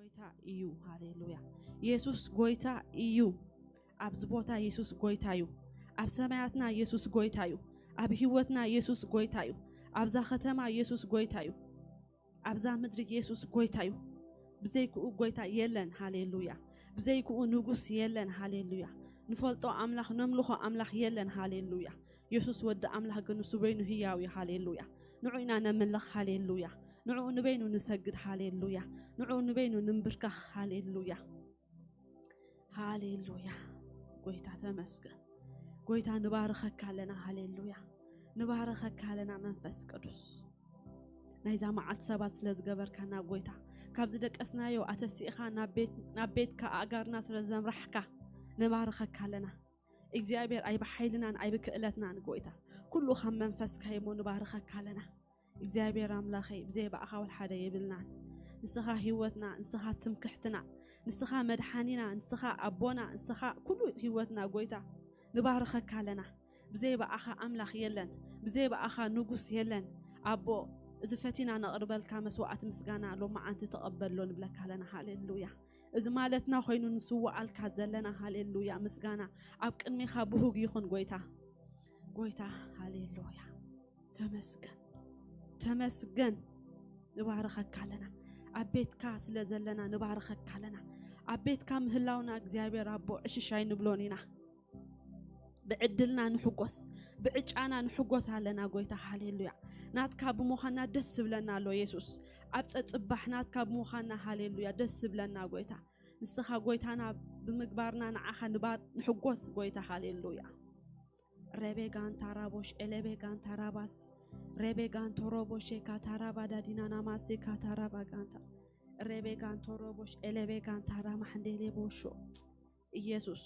ጎይታ እዩ። ሃሌሉያ። የሱስ ጎይታ እዩ። ኣብዚ ቦታ የሱስ ጎይታ እዩ። ኣብ ሰማያትና የሱስ ጎይታ እዩ። ኣብ ህይወትና የሱስ ጎይታ እዩ። ኣብዛ ከተማ የሱስ ጎይታ እዩ። ኣብዛ ምድሪ የሱስ ጎይታ እዩ። ብዘይክኡ ጎይታ የለን። ሃሌሉያ። ብዘይክኡ ንጉስ የለን። ሃሌሉያ። ንፈልጦ ኣምላኽ፣ ነምልኾ ኣምላኽ የለን። ሃሌሉያ። የሱስ ወዲ ኣምላኽ ግን ንሱ በይኑ ህያው እዩ። ሃሌሉያ። ንዑ ኢና ነምልኽ። ሃሌሉያ። ንዑ ንበይኑ ንሰግድ። ሃሌሉያ። ንዑ ንበይኑ ንንብርከኽ። ሃሌሉያ። ሃሌሉያ። ጎይታ ተመስገን። ጎይታ ንባርኸካ ኣለና። ሃሌሉያ። ንባርኸካ ኣለና መንፈስ ቅዱስ። ናይዛ መዓልቲ ሰባት ስለ ዝገበርካና ጎይታ፣ ካብ ዝደቀስናዮ ኣተሲእኻ ናብ ቤት-፣ ናብ ቤትካ ኣእጋርና ስለ ዘምራሕካ ንባርኸካ ኣለና። እግዚኣብሔር ኣይብሓይልናን ኣይብክእለትናን ጎይታ፣ ኩሉ ካብ መንፈስካ እሞ ንባርኸካ ኣለና። እግዚኣብሔር ኣምላኸይ፣ ብዘይ ብኣኻ ወላ ሓደ የብልናን። ንስኻ ህይወትና፣ ንስኻ ትምክሕትና፣ ንስኻ መድሓኒና፣ ንስኻ ኣቦና፣ ንስኻ ኩሉ ህይወትና ጎይታ፣ ንባርኸካ ኣለና። ብዘይ ብኣኻ ኣምላኽ የለን፣ ብዘይ ብኣኻ ንጉስ የለን። ኣቦ፣ እዚ ፈቲና ነቕርበልካ መስዋዕቲ ምስጋና ሎማዓንቲ ተቐበሎ ንብለካ ኣለና። ሃሌሉያ። እዚ ማለትና ኮይኑ ንስውኣልካ ዘለና፣ ሃሌሉያ፣ ምስጋና ኣብ ቅድሚኻ ብሁግ ይኹን ጎይታ። ጎይታ፣ ሃሌሉያ። ተመስገን፣ ተመስገን። ንባርኸካ ኣለና። ኣብ ቤትካ ስለ ዘለና ንባርኸካ ኣለና። ኣብ ቤትካ ምህላውና እግዚኣብሔር ኣቦ ዕሽሽ ኣይንብሎን ኢና። ብዕድልና ንሕጎስ፣ ብዕጫና ንሕጎስ ኣለና ጎይታ። ሃሌሉያ። ናትካ ብምዃንና ደስ ዝብለና ኣሎ የሱስ። ኣብ ጸጽባሕ ናትካ ብምዃንና፣ ሃሌሉያ፣ ደስ ዝብለና ጎይታ። ንስኻ ጎይታና ብምግባርና ንዓኻ ንባር-፣ ንሕጎስ ጎይታ። ሃሌሉያ። ሬቤ ጋንታ ራቦሽ ኤሌቤ ጋንታ ራባስ ሬቤ ጋንቶ ሮቦሼ ካታራባ ዳዲናና ማሴ ካታራባ ጋንታ ሬቤ ጋንቶ ሮቦሽ ኤሌቤ ጋንታ ራማሕንዴሌ ቦሾ። ኢየሱስ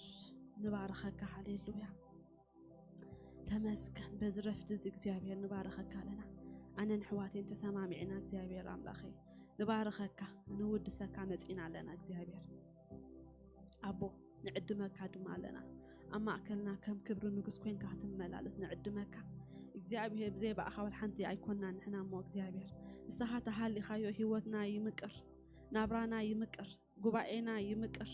ንባርኸካ። ሃሌሉያ። ተመስገን። በዚ ረፍቲ እዚ እግዚኣብሔር ንባርኸካ ኣለና። ኣነን ኣሕዋቴን ተሰማሚዕና እግዚኣብሔር ኣምላኸይ ንባርኸካ፣ ንውድሰካ መጺና ኣለና እግዚኣብሔር። ኣቦ ንዕድመካ ድማ ኣለና። ኣብ ማእከልና ከም ክብሪ ንጉስ ኮንካ ክትመላለስ ንዕድመካ። እግዚኣብሔር ብዘይ ብኣኻ ወላ ሓንቲ ኣይኮንና ንሕና እሞ እግዚኣብሔር ንስኻ ተሃሊኻዮ ህይወትና ይምቅር፣ ናብራና ይምቅር፣ ጉባኤና ይምቅር።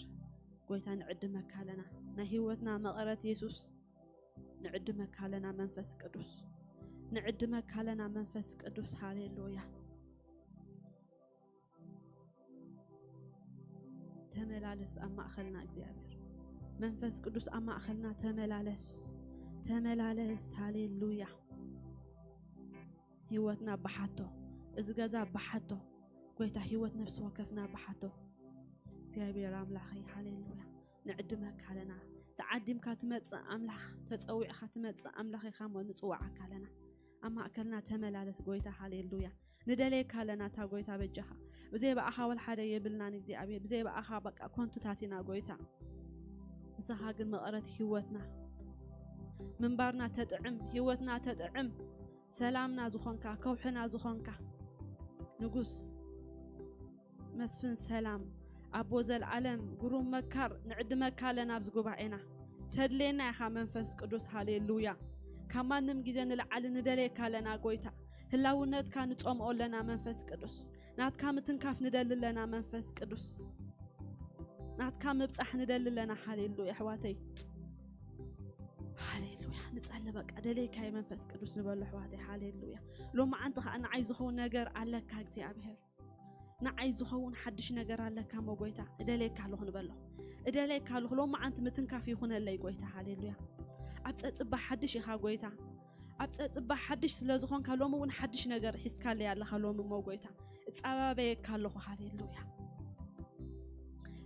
ጎይታ ንዕድመካ ኣለና። ናይ ህይወትና መቐረት የሱስ ንዕድመካ ኣለና መንፈስ ቅዱስ። ንዕድመካ ኣለና መንፈስ ቅዱስ። ሃሌሉያ። ተመላለስ ኣብ ማእኸልና እግዚኣብሔር። መንፈስ ቅዱስ ኣብ ማእኸልና ተመላለስ። ተመላለስ። ሃሌሉያ። ህይወትና ብሓቶ፣ እዚ ገዛ ብሓቶ፣ ጎይታ ህይወት ነፍሲ ወከፍና ብሓቶ። እግዚኣብሔር ኣምላኸይ፣ ሃሌሉያ። ንዕድመካ ኣለና። ተዓዲምካ ትመጽእ ኣምላኽ፣ ተጸዊዕካ ትመጽእ ኣምላኽ ኢኻ እሞ ንጽውዓካ ኣለና። ኣብ ማእከልና ተመላለስ ጎይታ። ሃሌሉያ። ንደልየካ ኣለና እታ ጎይታ በጃኻ። ብዘይ ብኣኻ ወላ ሓደ የብልናን እግዚኣብሔር። ብዘይ ብኣኻ በቃ ኮንቱታት ኢና ጎይታ። ንስኻ ግን መቐረት ህይወትና፣ ምንባርና ተጥዕም፣ ህይወትና ተጥዕም፣ ሰላምና ዝኾንካ፣ ከውሕና ዝኾንካ ንጉስ መስፍን ሰላም፣ ኣቦ ዘልዓለም፣ ግሩም መካር፣ ንዕድመካ ኣለና ኣብዚ ጉባኤና። ተድልየና ኢኻ መንፈስ ቅዱስ። ሃሌሉያ። ካብ ማንም ግዜ ንላዕሊ ንደልየካ ኣለና ጎይታ። ህላውነትካ ንጸምኦ ኣለና መንፈስ ቅዱስ። ናትካ ምትንካፍ ንደሊ ኣለና መንፈስ ቅዱስ። ናትካ ምብጻሕ ንደሊ ኣለና። ሃሌሉያ ኣሕዋተይ። ሃሌሉያ። ንጸሊ በቃ ደለይካ እየ መንፈስ ቅዱስ ንበሎ ኣሕዋተይ። ሃሌሉያ። ሎማዓንቲ ኸኣ ንዓይ ዝኸውን ነገር ኣለካ እግዚኣብሔር። ንዓይ ዝኸውን ሓድሽ ነገር ኣለካ እሞ ጎይታ፣ እደልየካ ኣለኹ ንበሎ። እደልየካ ኣለኹ፣ ሎማዓንቲ ምትንካፍ ይኹነለይ ጎይታ። ሃሌሉያ። ኣብ ጸጽባ ሓድሽ ኢኻ ጎይታ። ኣብ ጸጽባ ሓድሽ ስለ ዝኾንካ፣ ሎሚ እውን ሓድሽ ነገር ሒዝካለይ ኣለኻ። ሎሚ እሞ ጎይታ፣ እጻባበየካ ኣለኹ። ሃሌሉያ።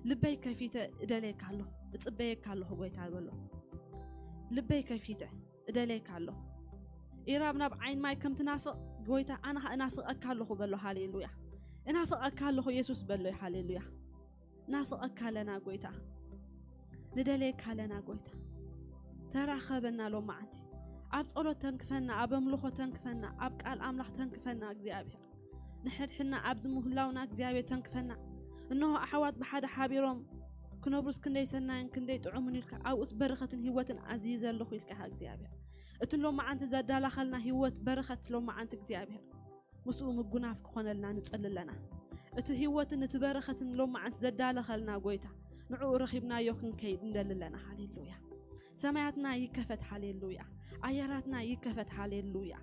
ልበይ ከፊተ እደልየካ ኣለኹ፣ እጽበየካ ኣለኹ ጎይታ በሎ። ልበይ ከፊተ እደልየካ ኣለኹ። ኢራብ ናብ ዓይን ማይ ከም ትናፍቕ ጎይታ፣ ኣነ ኸኣ እናፍቐካ ኣለኹ በሎ። ሃሌሉያ። እናፍቐካ ኣለኹ የሱስ በሎ። ሃሌሉያ። ናፍቐካ ኣለና ጎይታ። ንደልየካ ኣለና ጎይታ። ተራኸበና ሎማዓንቲ። ኣብ ጸሎት ተንክፈና፣ ኣብ ኣምልኾ ተንክፈና፣ ኣብ ቃል ኣምላኽ ተንክፈና እግዚኣብሔር። ንሕድሕድና ኣብዚ ምህላውና እግዚኣብሔር ተንክፈና። እንሆ ኣሕዋት ብሓደ ሓቢሮም ክነብሩስ ክንደይ ሰናይን ክንደይ ጥዑምን ኢልካ፣ ኣብኡስ በረኸትን ህይወትን ኣዝይዘ ኣለኹ ኢልካ ኢኻ እግዚኣብሔር። እቲ ሎማዓንቲ ዘዳላኸልና ህይወት በረኸት ሎማዓንቲ እግዚኣብሔር ምስኡ ምጉናፍ ክኾነልና ንጸሊ ኣለና። እቲ ህይወትን እቲ በረኸትን ሎማዓንቲ ዘዳለኸልና ጎይታ፣ ንዕኡ ረኺብናዮ ክንከይድ እንደሊ ኣለና። ሃሌሉያ። ሰማያትና ይከፈት። ሃሌሉያ። ኣየራትና ይከፈት። ሃሌሉያ።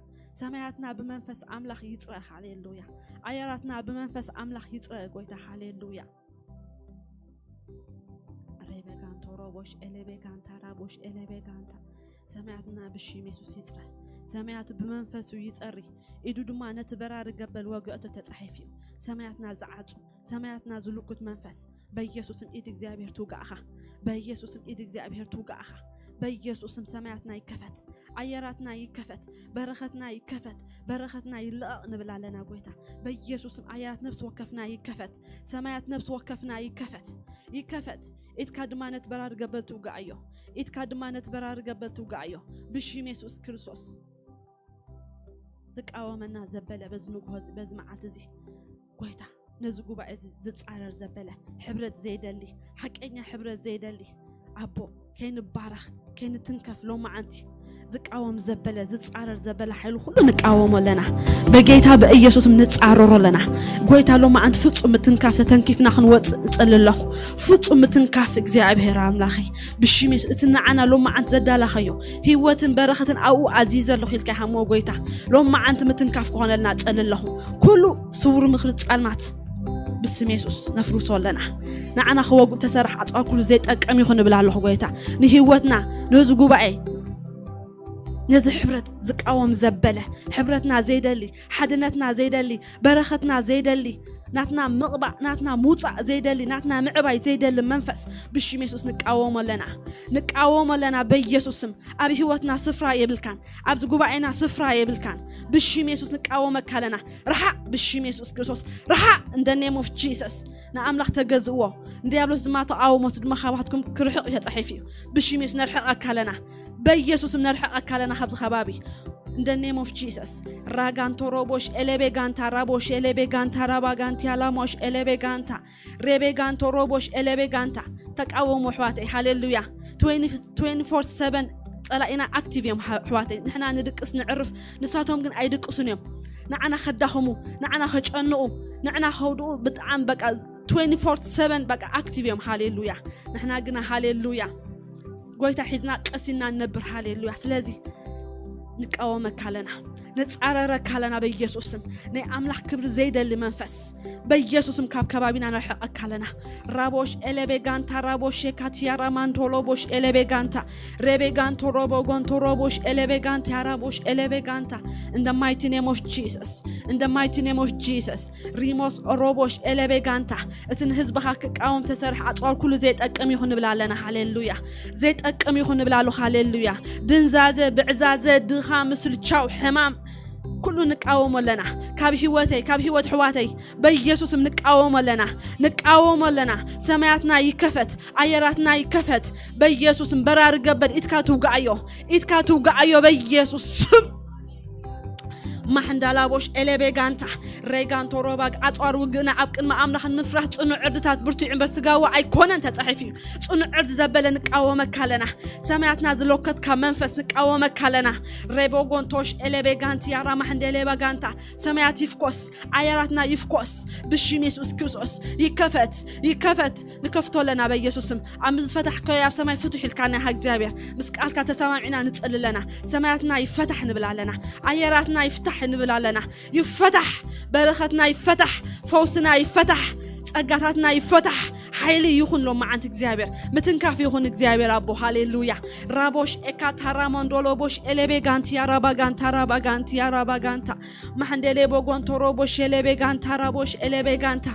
ሰማያትና ብመንፈስ ኣምላኽ ይጽረ። ሃሌሉያ። ኣየራትና ብመንፈስ ኣምላኽ ይጽረ ጎይታ። ሃሌሉያ። ሬቤጋንቶ ሮቦሽ ኤሌቤጋንታ ራቦሽ ኤሌቤጋንታ። ሰማያትና ብሽም የሱስ ይጽረ። ሰማያት ብመንፈሱ ይጸሪ። ኢዱ ድማ ነቲ በራሪ ገበል ወገእቶ ተጻሒፍ እዩ። ሰማያትና ዝዓጹ፣ ሰማያትና ዝልኩት መንፈስ በኢየሱስም ኢድ እግዚኣብሔር ትውጋእኻ። በኢየሱስም ኢድ እግዚኣብሔር ትውጋእኻ። በኢየሱስም ሰማያትና ይከፈት። ኣየራትና ይከፈት። በረኸትና ይከፈት። በረኸትና ይለቐቕ ንብል ኣለና ጎይታ። በኢየሱስም ኣየራት ነፍሲ ወከፍና ይከፈት። ሰማያት ነፍሲ ወከፍና ይከፈት። ይከፈት። ኢድካ ድማ ነቲ በራሪ ገበል ትውጋኣዮ። ኢድካ ድማ ነቲ በራሪ ገበል ትውጋኣዮ። ብሽም የሱስ ክርስቶስ ዝቃወመና ዘበለ በዚ ንግሆ እዚ፣ በዚ መዓልቲ እዚ ጎይታ ነዚ ጉባኤ እዚ ዝጻረር ዘበለ፣ ሕብረት ዘይደሊ፣ ሓቀኛ ሕብረት ዘይደሊ ኣቦ ከይንባረኽ ከይንትንከፍ ሎማዓንቲ ዝቃወም ዘበለ ዝጻረር ዘበለ ሓይሊ ኩሉ ንቃወሞ ኣለና። በጌታ በኢየሱስም ንጻረሮ ኣለና። ጎይታ ሎማዓንቲ ፍጹም ምትንካፍ ተተንኪፍና ክንወጽእ እጸሊ ኣለኹ። ፍጹም ምትንካፍ እግዚኣብሔር ኣምላኸይ ብሽም የሱስ እቲ ንዓና ሎማዓንቲ ዘዳላኸዮ ህይወትን በረኸትን ኣብኡ ኣዚዘ ኣለኹ ኢልካ ሃሞ ጎይታ ሎማዓንቲ ምትንካፍ ክኾነልና እጸሊ ኣለኹ። ኩሉ ስውር ምኽሪ ጸልማት ብስም የሱስ ነፍርሶ ኣለና። ንዓና ክወግኡ ተሰርሕ ኣጽዋር ኩሉ ዘይጠቅም ይኹን እብል ኣለኹ ጎይታ። ንህይወትና፣ ነዚ ጉባኤ፣ ነዚ ሕብረት ዝቃወም ዘበለ፣ ሕብረትና ዘይደሊ፣ ሓድነትና ዘይደሊ፣ በረኸትና ዘይደሊ፣ ናትና ምቕባእ፣ ናትና ምውጻእ ዘይደሊ፣ ናትና ምዕባይ ዘይደሊ መንፈስ ብሽም የሱስ ንቃወሞ ኣለና። ንቃወሞ ኣለና በኢየሱስ ስም። ኣብ ህይወትና ስፍራ የብልካን። ኣብዚ ጉባኤና ስፍራ የብልካን። ብሽም የሱስ ንቃወመካ ኣለና። ርሓቕ ብሽም የሱስ ክርስቶስ። ርሓቕ in the name of Jesus። ንኣምላኽ ተገዝእዎ። ንዲያብሎስ ድማ ተቃውሞ፣ እሱ ድማ ካባትኩም ክርሕቕ እዩ ተጻሒፉ እዩ። ብሽም የሱስ ነርሕቐካ ኣለና። በኢየሱስም ነርሕቐካ ኣለና ካብዚ ከባቢ። In the name of Jesus። ራጋንቶ ሮቦሽ ኤሌቤ ጋንታ ራቦሽ ኤሌቤ ጋንታ ራባ ጋንቲ ያላሞሽ ኤሌቤ ጋንታ ሬቤ ጋንቶ ሮቦሽ ኤሌቤ ጋንታ። ተቃወሞ ኣሕዋተይ። ሃሌሉያ። ትዌንቲ ፎር ሰቨን ጸላኢና ኣክቲቭ እዮም ኣሕዋተይ። ንሕና ንድቅስ ንዕርፍ፣ ንሳቶም ግን ኣይድቅሱን እዮም። ንዓና ከዳኽሙ፣ ንዓና ከጨንቑ፣ ንዓና ከውድቑ ብጣዕሚ በቃ ትዌንቲ ፎር ሰቨን በቃ ኣክቲቭ እዮም። ሃሌሉያ። ንሕና ግና ሃሌሉያ ጎይታ ሒዝና ቀሲና ንነብር። ሃሌሉያ። ስለዚ ንቃወመካ ኣለና፣ ንጻረረካ ኣለና በኢየሱስ ስም። ናይ ኣምላኽ ክብሪ ዘይደሊ መንፈስ በኢየሱስ ስም ካብ ከባቢና ነርሕቐካ ኣለና። ራቦሽ ኤሌቤ ጋንታ ራቦሽ የካትያ ራማንቶሎ ቦሽ ኤሌቤ ጋንታ ሬቤ ጋንቶ ሮቦ ጎንቶ ሮቦሽ ኤሌቤ ጋንታ ራቦሽ ኤሌቤ ጋንታ። In the mighty name of Jesus. In the mighty name of Jesus. ሪሞስ ሮቦሽ ኤሌቤ ጋንታ። እቲ ንህዝብኻ ክቃወም ተሰርሕ ኣጽዋር ኩሉ ዘይጠቅም ይኹን ንብል ኣለና። ሃሌሉያ። ዘይጠቅም ይኹን ንብል ኣለኹ። ሃሌሉያ። ድንዛዘ፣ ብዕዛዘ፣ ድኻ፣ ምስልቻው፣ ሕማም ኩሉ ንቃወሞ ኣለና። ካብ ህይወተይ፣ ካብ ህይወት ኣሕዋተይ በኢየሱስም ንቃወሞ ኣለና። ንቃወሞ ኣለና። ሰማያትና ይከፈት፣ ኣየራትና ይከፈት በኢየሱስም። በራሪ ገበል ኢድካ ትውጋኣዮ፣ ኢድካ ትውጋኣዮ በኢየሱስ ስም። ማሕንዳላቦሽ ኤሌቤ ጋንታ ሬጋንቶ ሮባግ። ኣጽዋር ውግእና ኣብ ቅድሚ ኣምላኽ ንምፍራሕ ጽኑዕ ዕርድታት ብርቱዕ እምበር ስጋዊ ኣይኮነን ተጻሒፉ እዩ። ጽኑዕ ዕርዲ ዘበለ ንቃወመካ ኣለና። ሰማያትና ዝለከትካ መንፈስ ንቃወመካ ኣለና። ሬቦጎንቶሽ ኤሌቤ ጋንቲ ያራ ማሕንዴሌባ ጋንታ። ሰማያት ይፍኮስ፣ ኣየራትና ይፍኮስ ብሽም የሱስ ክርስቶስ። ይከፈት፣ ይከፈት። ንከፍቶ ኣለና በኢየሱስ ስም። ኣብ ዝፈታሕካዮ ኣብ ሰማይ ፍቱሕ ኢልካና ኢኻ እግዚኣብሔር። ምስ ቃልካ ተሰማሚዕና ንጽሊ ኣለና። ሰማያትና ይፈታሕ ንብል ኣለና። ኣየራትና ይፍታሕ ንብል ኣለና። ይፈታሕ፣ በረኸትና ይፈታሕ፣ ፈውስና ይፈታሕ፣ ጸጋታትና ይፈታሕ። ሓይሊ ይኹን ሎማዓንቲ እግዚኣብሔር። ምትንካፍ ይኹን እግዚኣብሔር ኣቦ። ሃሌሉያ። ራቦሽ ኤካ ታራ መንዶሎ ቦሽ ኤሌቤ ጋንቲ ያራባ ጋንታ ራባ ጋንቲ ያራባ ጋንታ። ማሕንዴሌ ቦጎንቶ ሮቦሽ ኤሌቤ ጋንታ ራቦሽ ኤሌቤ ጋንታ።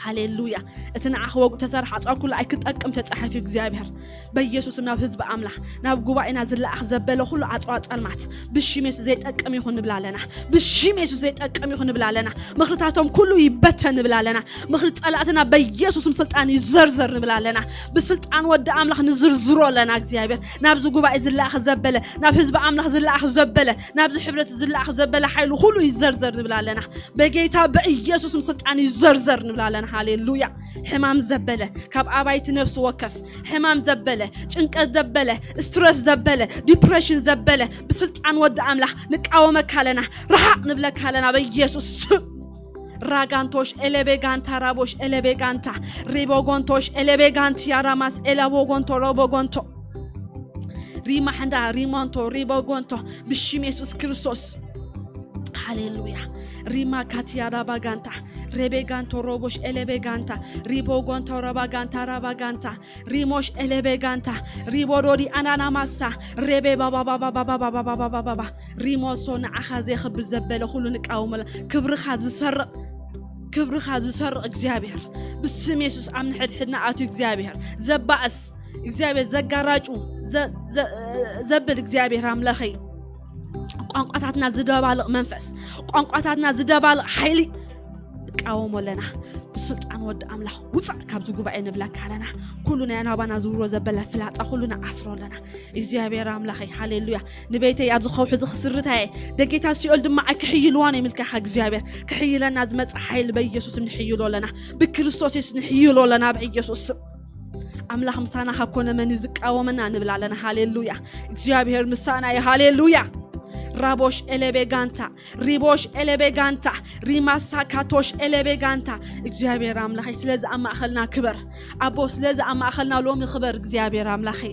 ሃሌሉያ። እቲ ንዓ ክወግኡ ተሰርሐ ኣጽዋር ኩሉ ኣይክጠቅም ተጻሒፉ እግዚኣብሔር። በኢየሱስም ናብ ህዝቢ ኣምላኽ፣ ናብ ጉባኤና ዝለኣኽ ዘበለ ኩሉ ኣጽዋር ጸልማት ብሽም የሱስ ዘይጠቅም ይኹን ንብል ኣለና። ብሽም የሱስ ዘይጠቅም ይኹን ንብል ኣለና። ምኽርታቶም ኩሉ ይበተን ንብል ኣለና። ምኽሪ ጸላእትና በኢየሱስም ስልጣን ይዘርዘር ንብል ኣለና። ብስልጣን ወዲ ኣምላኽ ንዝርዝሮ ኣለና እግዚኣብሔር። ናብዚ ጉባኤ ዝለኣኽ ዘበለ፣ ናብ ህዝቢ ኣምላኽ ዝለኣኽ ዘበለ፣ ናብዚ ሕብረት ዝለኣኽ ዘበለ ሓይሉ ኩሉ ይዘርዘር ንብል ኣለና። በጌታ በኢየሱስም ስልጣን ይዘርዘር ንብል ኣለና። ሃሌሉያ። ሕማም ዘበለ ካብ ኣባይቲ ነፍሲ ወከፍ፣ ሕማም ዘበለ፣ ጭንቀት ዘበለ፣ ስትረስ ዘበለ፣ ዲፕሬሽን ዘበለ ብስልጣን ወዲ ኣምላኽ ንቃወመካ ኣለና። ርሓቕ ንብለካ ኣለና በኢየሱስ ስም። ራጋንቶሽ ኤለቤ ጋንታ ራቦሽ ኤለቤ ጋንታ ሪቦጎንቶሽ ኤለቤ ጋንቲ ያራማስ ኤላቦጎንቶ ሮቦጎንቶ ሪማሕንዳ ሪሞንቶ ሪቦጎንቶ ብሽም የሱስ ክርስቶስ። ሃሌሉያ። ሪማ ካቲያ ራባ ጋንታ ሬቤ ጋንቶ ሮቦሽ ኤለቤ ጋንታ ሪቦጎንቶ ረባ ጋንታ ራባ ጋንታ ሪሞሽ ኤለቤ ጋንታ ሪቦዶዲ ኣናናማሳ ሬቤ ባባባባባባባባባባባባ ሪሞሶ ንዓኻ ዘይኽብር ዘበለ ኩሉ ንቃወመላ። ክብርኻ ዝሰርቕ ክብርኻ ዝሰርቕ እግዚኣብሔር ብስም የሱስ ኣብ ንሕድሕድና ኣትዩ እግዚኣብሔር ዘባእስ እግዚኣብሔር ዘጋራጩ ዘ- ዘ- ዘብል እግዚኣብሔር ኣምላኸይ ቋንቋታትና ዝደባልቕ መንፈስ ቋንቋታትና ዝደባልቕ ሓይሊ ንቃወሞ ኣለና። ብስልጣን ወዲ ኣምላኽ ውፃእ ካብዚ ጉባኤ ንብለካ ኣለና። ኩሉ ናይ ናባና ዝውሮ ዘበለ ፍላፃ ኩሉ ንኣስሮ ኣለና። እግዚኣብሔር ኣምላኸይ ሃሌሉያ። ንቤተይ ኣብዚ ከውሒ እዚ ክስርታ እየ ደጌታ ሲኦል ድማ ኣይክሕይልዋን እዮም ኢልካ ኢኻ እግዚኣብሔር። ክሕይለና ዝመፅእ ሓይሊ በኢየሱስ ንሕይሎ ኣለና። ብክርስቶስ የሱስ ንሕይሎ ኣለና በኢየሱስ ስም። ኣምላኽ ምሳና ካብ ኮነ መን እዩ ዝቃወመና ንብል ኣለና። ሃሌሉያ። እግዚኣብሔር ምሳና እዩ። ሃሌሉያ። ራቦሽ ኤለቤ ጋንታ ሪቦሽ ኤለቤ ጋንታ ሪማሳ ካቶሽ ኤለቤ ጋንታ እግዚኣብሔር ኣምላኸይ ስለዚ ኣብ ማእኸልና ክበር ኣቦ ስለዚ ኣብ ማእኸልና ሎሚ ክበር እግዚኣብሔር ኣምላኸይ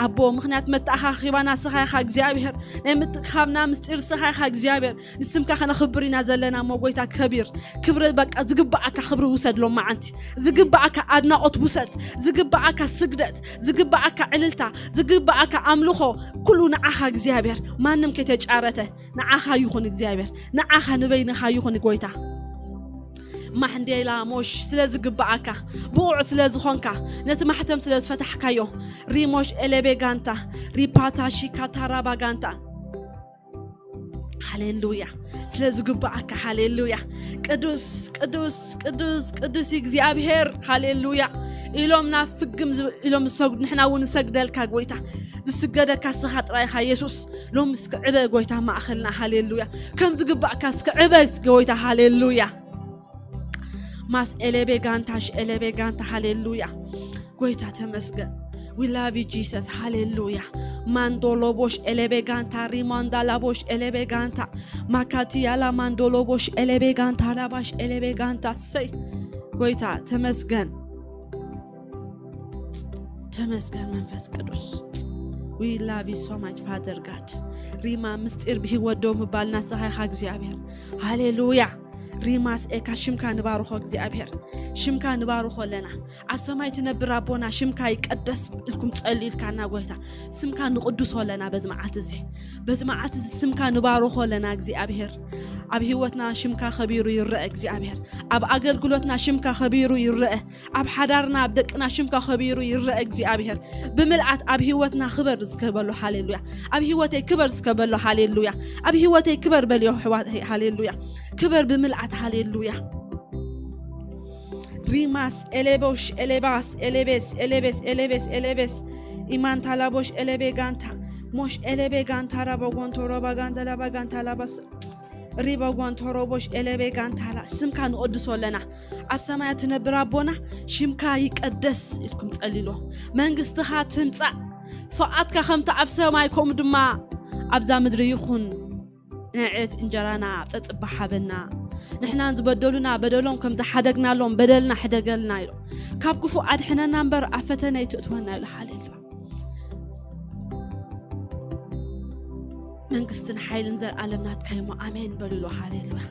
ኣቦ ምኽንያት መተኣኻኺባና ስኻ ኢኻ እግዚኣብሔር ናይ ምትእኻብና ምስጢር ስኻ ኢኻ እግዚኣብሔር ንስምካ ከነኽብር ኢና ዘለና እሞ ጎይታ ከቢር ክብሪ በቃ ዝግባኣካ ክብሪ ውሰድ ሎም መዓንቲ ዝግባኣካ ኣድናቆት ውሰድ ዝግባኣካ ስግደት ዝግባኣካ ዕልልታ ዝግባኣካ ኣምልኾ ኩሉ ንዓኻ እግዚኣብሔር ማንም ከይተጫረተ ንዓኻ ይኹን እግዚኣብሔር ንዓኻ ንበይንኻ ይኹን ጎይታ ማሕንዴላ ሞሽ ስለ ዝግባኣካ ብቑዕ ስለ ዝኾንካ ነቲ ማሕተም ስለ ዝፈታሕካዮ ሪሞሽ ኤሌቤ ጋንታ ሪፓታ ሺካታራባ ጋንታ ሃሌሉያ ስለ ዝግባኣካ ሃሌሉያ ቅዱስ ቅዱስ ቅዱስ ቅዱስ እግዚኣብሔር ሃሌሉያ ኢሎም ናብ ፍግም ኢሎም ዝሰግዱ ንሕና እውን ንሰግደልካ ጎይታ ዝስገደካ ስኻ ጥራይኻ የሱስ ሎም እስኪ ዕበ ጎይታ ማእኸልና ሃሌሉያ ከም ዝግባእካ እስኪ ዕበ ጎይታ ሃሌሉያ ማስ ኤሌቤ ጋንታ ሽኤሌቤ ጋንታ ሃሌሉያ ጎይታ ተመስገን we love you Jesus ሃሌሉያ ማንዶሎቦሽ ኤሌቤ ጋንታ ሪማንዳላቦሽ ኤሌቤ ጋንታ ማካቲያላ ማንዶሎቦሽ ኤሌቤ ጋንታ ላባሽ ኤሌቤ ጋንታ ሰይ ጎይታ ተመስገን ተመስገን መንፈስ ቅዱስ we love you so much Father God ሪማ ምስጢር ብህይወት ደው ምባልና ስኻ ኢኻ እግዚኣብሔር ሃሌሉያ ሪማስ ኤካ ሽምካ ንባርኾ እግዚኣብሔር ሽምካ ንባርኾ ኣለና ኣብ ሰማይ ትነብር ኣቦና ሽምካ ይቀደስ ኢልኩም ጸልዩ ኢልካና ጎይታ ስምካ ንቕድሶ ኣለና በዚ መዓልቲ እዚ በዚ መዓልቲ እዚ ስምካ ንባርኾ ኣለና እግዚኣብሔር ኣብ ህይወትና ሽምካ ከቢሩ ይረአ እግዚኣብሔር ኣብ ኣገልግሎትና ሽምካ ከቢሩ ይረአ ኣብ ሓዳርና ኣብ ደቅና ሽምካ ከቢሩ ይረአ እግዚኣብሔር ብምልኣት ኣብ ህይወትና ክበር እስከ በሎ ሃሌሉያ ኣብ ህይወተይ ክበር እስከ በሎ ሃሌሉያ ኣብ ህይወተይ ክበር በልዮ ኣሕዋተይ ሃሌሉያ ክበር ብምልኣት ሃሌሉያ ሪማስ ኤሌቦሽ ኤሌባስ ኤሌቤስ ኤሌቤስ ኤሌቤስ ኤሌቤስ ኢማንታላቦሽ ኤሌቤ ጋንታ ሞሽ ኤሌቤ ጋንታ ራባጓንቶ ሮባ ጋንታ ላባ ጋንታ ላባስ ሪባጓንቶ ሮቦሽ ኤሌቤ ጋንታላ ስምካ ንቐድሶ ኣለና ኣብ ሰማያ ትነብር ኣቦና ሽምካ ይቀደስ ኢልኩም ጸልሎ መንግስትኻ ትምጻእ ፍቓድካ ከምቲ ኣብ ሰማይ ከምኡ ድማ ኣብዛ ምድሪ ይኹን ንዕት እንጀራና ጸጽባ ሓበና ንሕናን ዝበደሉና በደሎም ከም ዝሓደግናሎም በደልና ሕደገልና ኢሉ ካብ ክፉእ ኣድሕነና እምበር ኣብ ፈተነ ይትእትወና ኢሉ ሓልየልና መንግስትን ሓይልን ዘልኣለም ናትካ እሞ ኣሜን በሉ ኢሉ ሃሌሉያ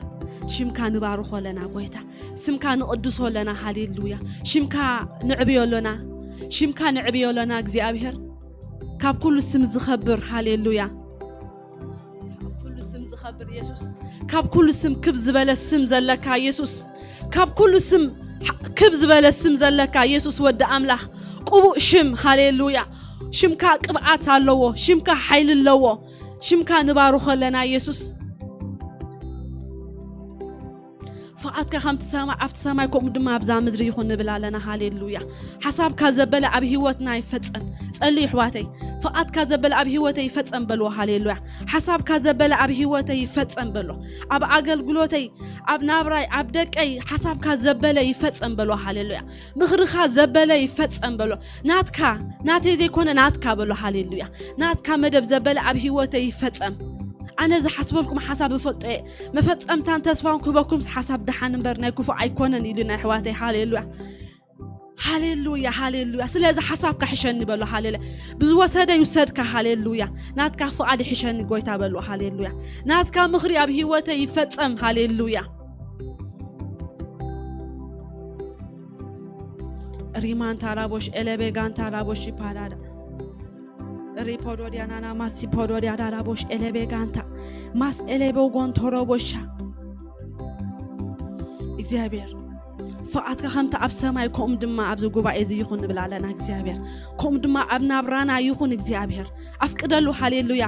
ሽምካ ንባርኾ ኣለና ጎይታ ስምካ ንቕድሶ ኣለና ሃሌሉያ ሽምካ ንዕብዮ ኣለና ሽምካ ንዕብዮ ኣለና እግዚኣብሔር ካብ ኩሉ ስም ዝኸብር ሃሌሉያ ካብ ኩሉ ስም ዝኸብር የሱስ ካብ ኩሉ ስም ክብ ዝበለ ስም ዘለካ የሱስ ካብ ኩሉ ስም ክብ ዝበለ ስም ዘለካ የሱስ ወዲ ኣምላኽ ቅቡእ ሽም ሃሌሉያ ሽምካ ቅብኣት ኣለዎ ሽምካ ሓይሊ ኣለዎ ሽምካ ንባርኾ ኣለና የሱስ ፍቓድካ ከምቲ ሰማይ ኣብቲ ሰማይ ከምኡ ድማ ኣብዛ ምድሪ ይኹን ንብል ኣለና ሃሌሉያ ሓሳብካ ዘበለ ኣብ ህይወትና ይፈጸም ጸልዩ ኣሕዋተይ ፍቓድካ ዘበለ ኣብ ህይወተይ ይፈጸም በልዎ ሃሌሉያ ሓሳብካ ዘበለ ኣብ ህይወተይ ይፈጸም በሎ ኣብ ኣገልግሎተይ ኣብ ናብራይ ኣብ ደቀይ ሓሳብካ ዘበለ ይፈጸም በሎ ሃሌሉያ ምኽርኻ ዘበለ ይፈጸም በሎ ናትካ ናተይ ዘይኮነ ናትካ በሎ ሃሌሉያ ናትካ መደብ ዘበለ ኣብ ህይወተይ ይፈጸም ኣነ ዝሓስበልኩም ሓሳብ እፈልጦ እየ፣ መፈጸምታን ተስፋን ክህበኩም ሓሳብ ደሓን እምበር ናይ ክፉእ ኣይኮነን ኢሉ ናይ ኣሕዋተይ። ሃሌሉያ፣ ሃሌሉያ፣ ሃሌሉያ። ስለዚ ሓሳብካ ሕሸኒ በሎ። ሃሌሉያ። ብዝወሰደ ይውሰድካ። ሃሌሉያ። ናትካ ፍቓድ ይሕሸኒ ጎይታ በሎ። ሃሌሉያ። ናትካ ምኽሪ ኣብ ህይወተይ ይፈጸም። ሃሌሉያ። ሪማንታ ራቦሽ ኤለቤ ጋንታ ራቦሽ ይፓዳዳ ሪፖዶዲያ ናና ማሲ ፖዶዲያ ዳራቦሽ ኤለቤ ጋንታ ማስ ኤለቤ ጎንቶሮ ቦሻ። እግዚኣብሔር፣ ፍቓድካ ከምቲ ኣብ ሰማይ ከምኡ ድማ ኣብዚ ጉባኤ እዚ ይኹን ንብል ኣለና እግዚኣብሔር። ከምኡ ድማ ኣብ ናብራና ይኹን እግዚኣብሔር። ኣፍቅደሉ። ሃሌሉያ።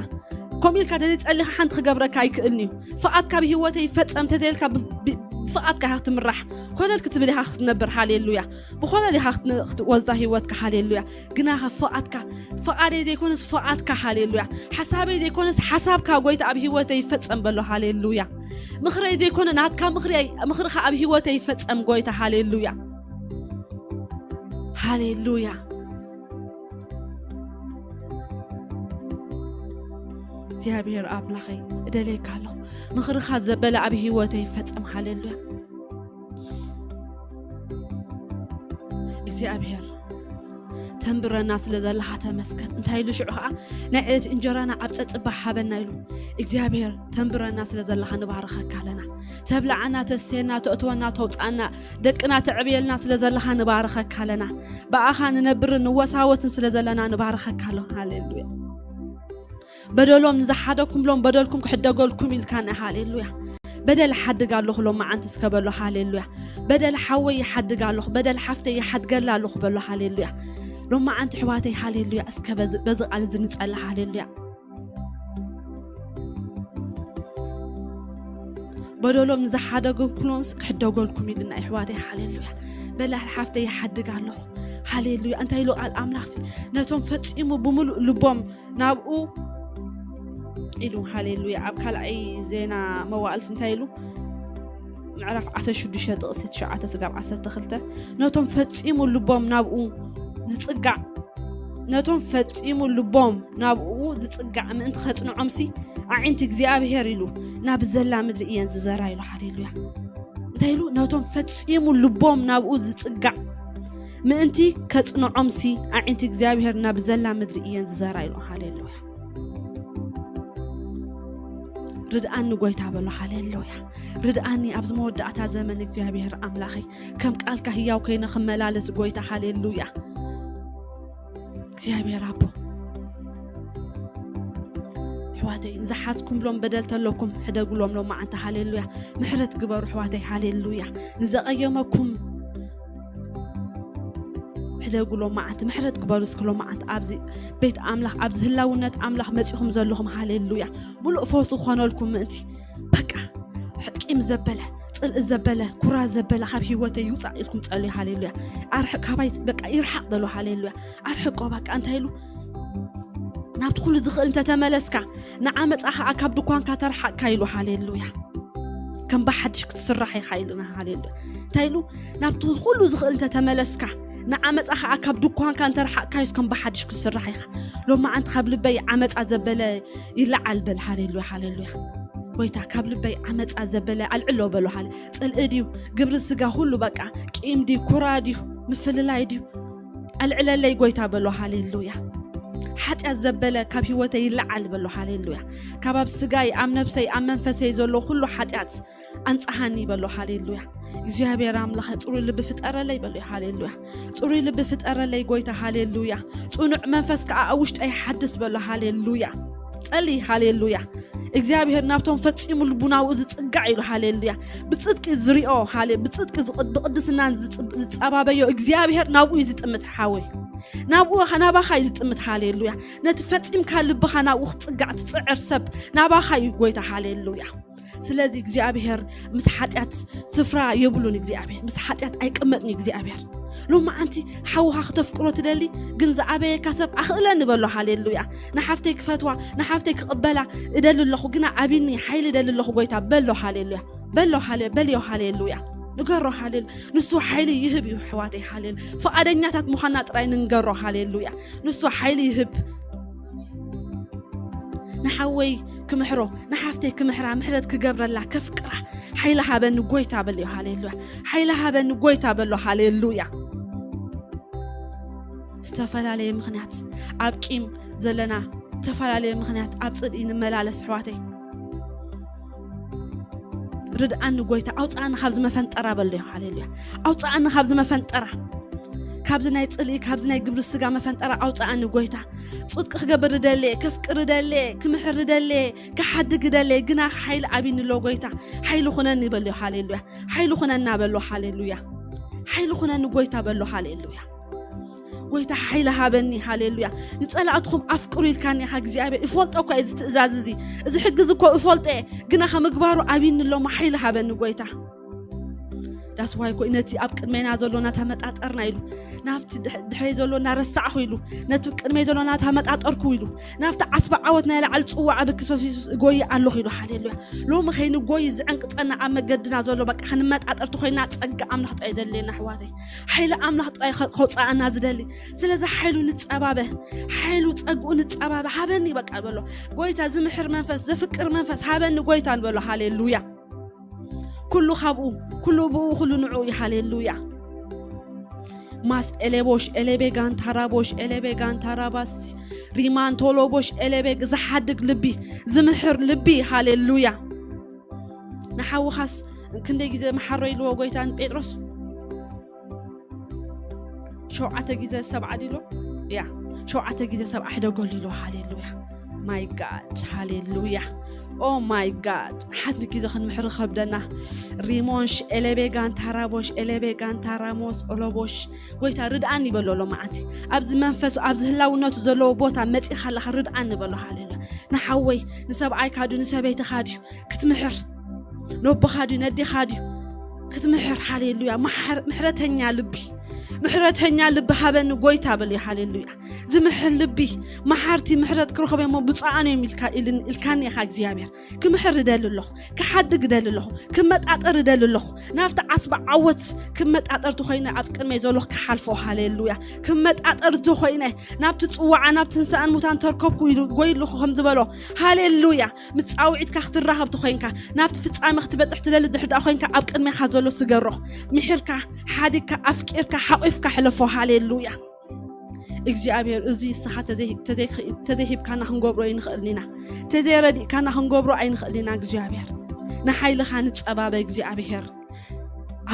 ከምኡ ኢልካ ተዘይጸሊኻ ሓንቲ ክገብረካ ኣይክእልን እዩ። ፍቓድካ ብህይወተይ ይፈጸም ተዘይልካ ብ- ብ- ብፍቓድካ ኢኻ ክትምራሕ። ኮለል ክትብል ኢኻ ክትነብር። ሃሌሉያ። ብኾለል ኢኻ ክትን- ክትወዛ ህይወትካ። ሃሌሉያ። ግናኸ ፍቓድካ፣ ፍቓደይ ዘይኮነስ ፍቓድካ። ሃሌሉያ። ሓሳበይ ዘይኮነስ ሓሳብካ ጎይታ ኣብ ህይወተይ ይፈጸም በሎ። ሃሌሉያ። ምኽረይ ዘይኮነ ናትካ ምኽሪ፣ ምኽርኻ ኣብ ህይወተይ ይፈጸም ጎይታ። ሃሌሉያ፣ ሃሌሉያ። እግዚኣብሔር ኣምላኸይ፣ እደልየካ ኣለኹ። ምኽርኻ ዘበለ ኣብ ህይወተይ ይፈጸም። ሃሌሉያ። እግዚኣብሔር ተንብረና ስለ ዘለኻ ተመስገን። እንታይ ኢሉ ሽዑ ኸዓ፣ ናይ ዕለት እንጀራና ኣብ ጸጽባ ሓበና ኢሉ። እግዚኣብሔር ተንብረና ስለ ዘለኻ ንባረኸካ ኣለና። ተብልዓና፣ ተስቴና፣ ተእትወና፣ ተውፅኣና፣ ደቅና ተዕብየልና ስለ ዘለኻ ንባረኸካ ኣለና። ብኣኻ ንነብርን ንወሳወስን ስለ ዘለና ንባረኸካ ኣሎ። ሃሌሉያ። በደሎም ንዝሓደኩም ብሎም በደልኩም ክሕደገልኩም ኢልካና። ሃሌሉያ። በደል ሓድግ ኣለኹ ሎም መዓንቲ እስከ በሎ። ሃሌሉያ። በደል ሓወይ ይሓድግ ኣለኹ፣ በደል ሓፍተይ ይሓድገላ ኣለኹ በሎ። ሃሌሉያ። ሎም መዓንቲ ኣሕዋተይ፣ ሃሌሉያ፣ እስከ በዚ በዚ ቃል እዚ ንጸሊ። ሃሌሉያ። በደሎም ንዝሓደገኩሎምስ ክሕደገልኩም ኢልና ኣሕዋተይ። ሃሌሉያ። በደል ሓፍተይ ይሓድግ ኣለኹ። ሃሌሉያ። እንታይ ኢሉ ቃል ኣምላኽሲ? ነቶም ፈጺሙ ብምሉእ ልቦም ናብኡ ኢሉ። ሃሌሉያ። ኣብ ካልኣይ ዜና መዋዕልሲ እንታይ ኢሉ? ምዕራፍ ዓሰርተ ሽዱሽተ ጥቕሲ ትሽዓተ ስጋብ ዓሰርተ ክልተ፣ ነቶም ፈጺሙ ልቦም ናብኡ ዝጽጋዕ፣ ነቶም ፈጺሙ ልቦም ናብኡ ዝጽጋዕ ምእንቲ ኸጽንዖምሲ፣ ኣዒንቲ እግዚኣብሔር ኢሉ ናብ ዘላ ምድሪ እየን ዝዘራ ኢሉ። ሃሌሉያ። እንታይ ኢሉ? ነቶም ፈጺሙ ልቦም ናብኡ ዝጽጋዕ ምእንቲ ከጽንዖምሲ፣ ኣዒንቲ እግዚኣብሔር ናብ ዘላ ምድሪ እየን ዝዘራ ኢሉ። ሃሌሉያ። ርድኣኒ ጎይታ በሎ። ሃሌሉያ። ርድኣኒ ኣብዚ መወዳእታ ዘመን እግዚኣብሔር ኣምላኸይ፣ ከም ቃልካ ህያው ኮይነ ክመላለስ ጎይታ። ሃሌሉያ። እግዚኣብሔር ኣቦ፣ ኣሕዋተይ፣ ንዝሓዝኩም ብሎም በደል ተለኩም ሕደጉሎም ሎም መዓንቲ። ሃሌሉያ። ምሕረት ግበሩ ኣሕዋተይ። ሃሌሉያ። ንዘቐየመኩም ሕደጉ ሎም መዓንቲ። ምሕረት ግበሩ እስኪ ሎም መዓንቲ ኣብዚ ቤት ኣምላኽ፣ ኣብዚ ህላውነት ኣምላኽ መጺኹም ዘለኹም። ሃሌሉያ። ሙሉእ ፈውሲ ክኾነልኩም ምእንቲ፣ በቃ፣ ቂም ዘበለ፣ ጽልኢ ዘበለ፣ ኩራ ዘበለ ካብ ህይወተይ ይውጻእ ኢልኩም ጸልዩ። ሃሌሉያ። ኣርሕቅ ካባይ፣ በቃ፣ ይርሓቅ በሉ። ሃሌሉያ። ኣርሕቆ፣ በቃ፣ እንታይ ኢሉ? ናብቲ ኩሉ ዝኽእል እንተተመለስካ፣ ንዓመጻ ኸኣ ካብ ድኳንካ ተርሓቅካ ኢሉ። ሃሌሉያ። ከም ብሓድሽ ክትስራሕ ኢኻ ኢሉና። ሃሌሉያ። እንታይ ኢሉ? ናብቲ ኩሉ ዝኽእል እንተተመለስካ፣ ንዓመጻ ኸኣ ካብ ድኳንካ እንተርሓቅካዮስ ከም ብሓድሽ ክትስራሕ ኢኻ። ሎማዓንቲ ካብ ልበይ ዓመጻ ዘበለ ይለዓል በል። ሃሌሉያ፣ ሃሌሉያ። ጎይታ፣ ካብ ልበይ ዓመጻ ዘበለ ኣልዕሎ በሎ። ሃሌ-፣ ጽልኢ ድዩ? ግብሪ ስጋ ኩሉ በቃ፣ ቂም ድዩ? ኩራ ድዩ? ምፍልላይ ድዩ? ኣልዕለለይ ጎይታ በሎ። ሃሌሉያ። ሓጢኣት ዘበለ ካብ ህይወተይ ይለዓል በሎ። ሃሌሉያ። ካብ ኣብ ስጋይ፣ ኣብ ነብሰይ፣ ኣብ መንፈሰይ ዘሎ ኩሉ ሓጢኣት ኣንጽሃኒ በሎ። ሃሌሉያ። እግዚኣብሔር ኣምላኸ፣ ጽሩይ ልቢ ፍጠረለይ በሎ። ሃሌሉያ። ጽሩይ ልቢ ፍጠረለይ ጎይታ። ሃሌሉያ። ጽኑዕ መንፈስ ከኣ ኣብ ውሽጠይ ሓድስ በሎ። ሃሌሉያ። ጸሊ። ሃሌሉያ። እግዚኣብሔር ናብቶም ፈጺሙ ልቡ ናብኡ ዝጽጋዕ ኢሉ። ሃሌሉያ። ብጽድቂ ዝሪኦ፣ ሃሌ-፣ ብጽድቂ ዝቕ-፣ ብቕድስናን ዝጽ-፣ ዝጸባበዮ እግዚኣብሔር ናብኡ እዩ ዝጥምት ሓወይ። ናብኡ፣ ናባኻ እዩ ዝጥምት። ሃሌሉያ። ነቲ ፈጺምካ ልብኻ ናብኡ ክትጽጋዕ ትጽዕር ሰብ ናባኻ እዩ ጎይታ። ሃሌሉያ። ስለዚ እግዚኣብሔር ምስ ሓጢኣት ስፍራ የብሉን። እግዚኣብሔር ምስ ሓጢኣት ኣይቅመጥን እዩ። እግዚኣብሔር ሎማዓንቲ ሓውኻ ክተፍቅሮ ትደሊ፣ ግን ዝኣበየካ ሰብ ኣኽእለኒ በሎ። ሃሌሉያ። ንሓፍተይ ክፈትዋ፣ ንሓፍተይ ክቕበላ እደሊ ኣለኹ፣ ግና ኣብኒ ሓይሊ እደሊ ኣለኹ ጎይታ በሎ። ሃሌሉያ። በሎ። ሃሌ-፣ በልዮ። ሃሌሉያ። ንገሮ። ሃሌሉ-፣ ንሱ ሓይሊ ይህብ እዩ ኣሕዋተይ። ሃሌሉ-፣ ፍቓደኛታት ምዃንና ጥራይ ንንገሮ። ሃሌሉያ። ንሱ ሓይሊ ይህብ። ንሓወይ ክምሕሮ፣ ንሓፍተይ ክምሕራ፣ ምሕረት ክገብረላ፣ ከፍቅራ ሓይሊ ሃበኒ ጎይታ በልዮ። ሃሌሉያ። ሓይሊ ሃበኒ ጎይታ በሎ። ሃሌሉያ። ዝተፈላለየ ምኽንያት ኣብ ቂም ዘለና፣ ዝተፈላለየ ምኽንያት ኣብ ጽልኢ ንመላለስ ኣሕዋተይ፣ ርድኣኒ ጎይታ፣ ኣውፅኣኒ ካብዚ መፈንጠራ በልዮ። ሃሌሉያ። ኣውፅኣኒ ካብዚ መፈንጠራ፣ ካብዚ ናይ ጽልኢ፣ ካብዚ ናይ ግብሪ ስጋ መፈንጠራ ኣውፅኣኒ ጎይታ። ጽድቂ ክገብር ደልየ፣ ከፍቅር ደልየ፣ ክምሕር ደልየ፣ ክሓድግ ደልየ፣ ግና ሓይሊ ኣብይኒ ኣሎ ጎይታ። ሓይሊ ኩነኒ በልዮ። ሃሌሉያ። ሓይሊ ኩነና በሎ። ሃሌሉያ። ሓይሊ ኩነኒ ጎይታ በሎ። ሃሌሉያ። ጎይታ ሓይሊ ሃበኒ። ሃሌሉያ። ንጸላእትኹም ኣፍቅሩ ኢልካኒ ኢኻ እግዚኣብሔር። ይፈልጦ እኳ እዚ ትእዛዝ እዚ፣ እዚ ሕጊ እዚ እኮ ይፈልጦ እየ፣ ግና ከምግባሩ ኣብይኒ እሎሞ ሓይሊ ሃበኒ ጎይታ። ዳስዋይ ኮይ ነቲ ኣብ ቅድሜና ዘሎ እናተመጣጠርና ኢሉ፣ ናብቲ ድሕ- ድሕረይ ዘሎ እናረሳዕኹ ኢሉ፣ ነቲ ቅድመይ ዘሎ እናተመጣጠርኩ ኢሉ፣ ናብቲ ዓስቢ ዓወት ናይ ላዕሊ ጽዋዕ ብክርስቶስ የሱስ እጎይ ኣለኹ ኢሉ። ሃሌሉያ። ሎሚ ከይንጎይ ዝዕንቅጸና ኣብ መገድና ዘሎ በቃ ክንመጣጠር ተኾይና ጸጋ ኣምላኽ ጥራይ ዘድልየና ኣሕዋተይ። ሓይሊ ኣምላኽ ጥራይ ከ- ከውፅኣና ዝደሊ። ስለዚ ሓይሉ ንጸባበ፣ ሓይሉ ጸግኡ ንጸባበ። ሃበኒ በቃ በሎ ጎይታ። ዝምሕር መንፈስ፣ ዘፍቅር መንፈስ ሃበኒ ጎይታ ንበሎ። ሃሌሉያ። ኩሉ ካብኡ፣ ኩሉ ብኡ፣ ኩሉ ንዕኡ እዩ። ሃሌሉያ። ማስ ኤሌቦሽ ኤሌቤ ጋንታራቦሽ ኤሌቤ ጋንታራባስ ሪማንቶሎቦሽ ኤሌቤ፣ ዝሓድግ ልቢ፣ ዝምሕር ልቢ። ሃሌሉያ። ንሓውኻስ ክንደይ ግዜ መሓሮ ኢልዎ ጎይታ ንጴጥሮስ? ሸውዓተ ግዜ ሰብዓ ዲሎ? ያ፣ ሸውዓተ ግዜ ሰብዓ ሕደገሉ ኢልዎ። ሃሌሉያ። ማይ ጋድ። ሃሌሉያ። ኦ ማይ ጋድ። ሓንቲ ግዜ ክንምሕር ከብደና። ሪሞንሽ ኤሌቤ ጋንታራቦሽ ኤሌቤ ጋንታራሞስ ኦሎቦሽ፣ ጎይታ ርድኣኒ ይበሎ። ሎ መዓንቲ ኣብዚ መንፈሱ ኣብዚ ህላውነቱ ዘለዎ ቦታ መፂኻ ኣለኻ፣ ርድኣኒ ይበሎ። ሃሌሉያ። ንሓወይ ንሰብኣይካ ድዩ ንሰበይትኻ ድዩ ክትምሕር፣ ነቦኻ ድዩ ነዴኻ ድዩ ክትምሕር? ሃሌሉያ። ምሕር- ምሕረተኛ ልቢ፣ ምሕረተኛ ልቢ ሃበኒ ጎይታ በል። ሃሌሉያ። ዝምሕር ልቢ፣ መሓርቲ ምሕረት ክረኽቦ እሞ ብፁዓን እዮም ኢልካ- ኢልን- ኢልካኒ ኢኻ እግዚኣብሔር። ክምሕር እደሊ ኣለኹ፣ ክሓድግ እደሊ ኣለኹ፣ ክመጣጠር እደሊ ኣለኹ። ናብቲ ዓስቢ ዓወት ክመጣጠር ተኾይነ ኣብ ቅድመይ ዘሎ ክሓልፎ። ሃሌሉያ። ክመጣጠር ተኾይነ ናብቲ ጽዋዓ ናብ ትንሳእን ሙታን ተርከብኩ ኢሉ ጎይ ኣለኹ ከም ዝበሎ። ሃሌሉያ። ምስ ጻውዒትካ ክትራኸብ ተኾይንካ፣ ናብቲ ፍጻሜ ክትበጽሕ ትደሊ ድሕር ደኣ ኮይንካ ኣብ ቅድሜኻ ዘሎ ስገሮ። ምሒርካ፣ ሓዲግካ፣ ኣፍቂርካ፣ ሓቂፍካ ሕለፎ። ሃሌሉያ። እግዚኣብሔር እዚ እስኻ ተዘይ- ተዘይ- ተዘይሂብካና ክንገብሮ ኣይንኽእልን ኢና። ተዘይረዲእካና ክንገብሮ ኣይንኽእልን ኢና። እግዚኣብሔር ንሓይልኻ ንጸባበ። እግዚኣብሔር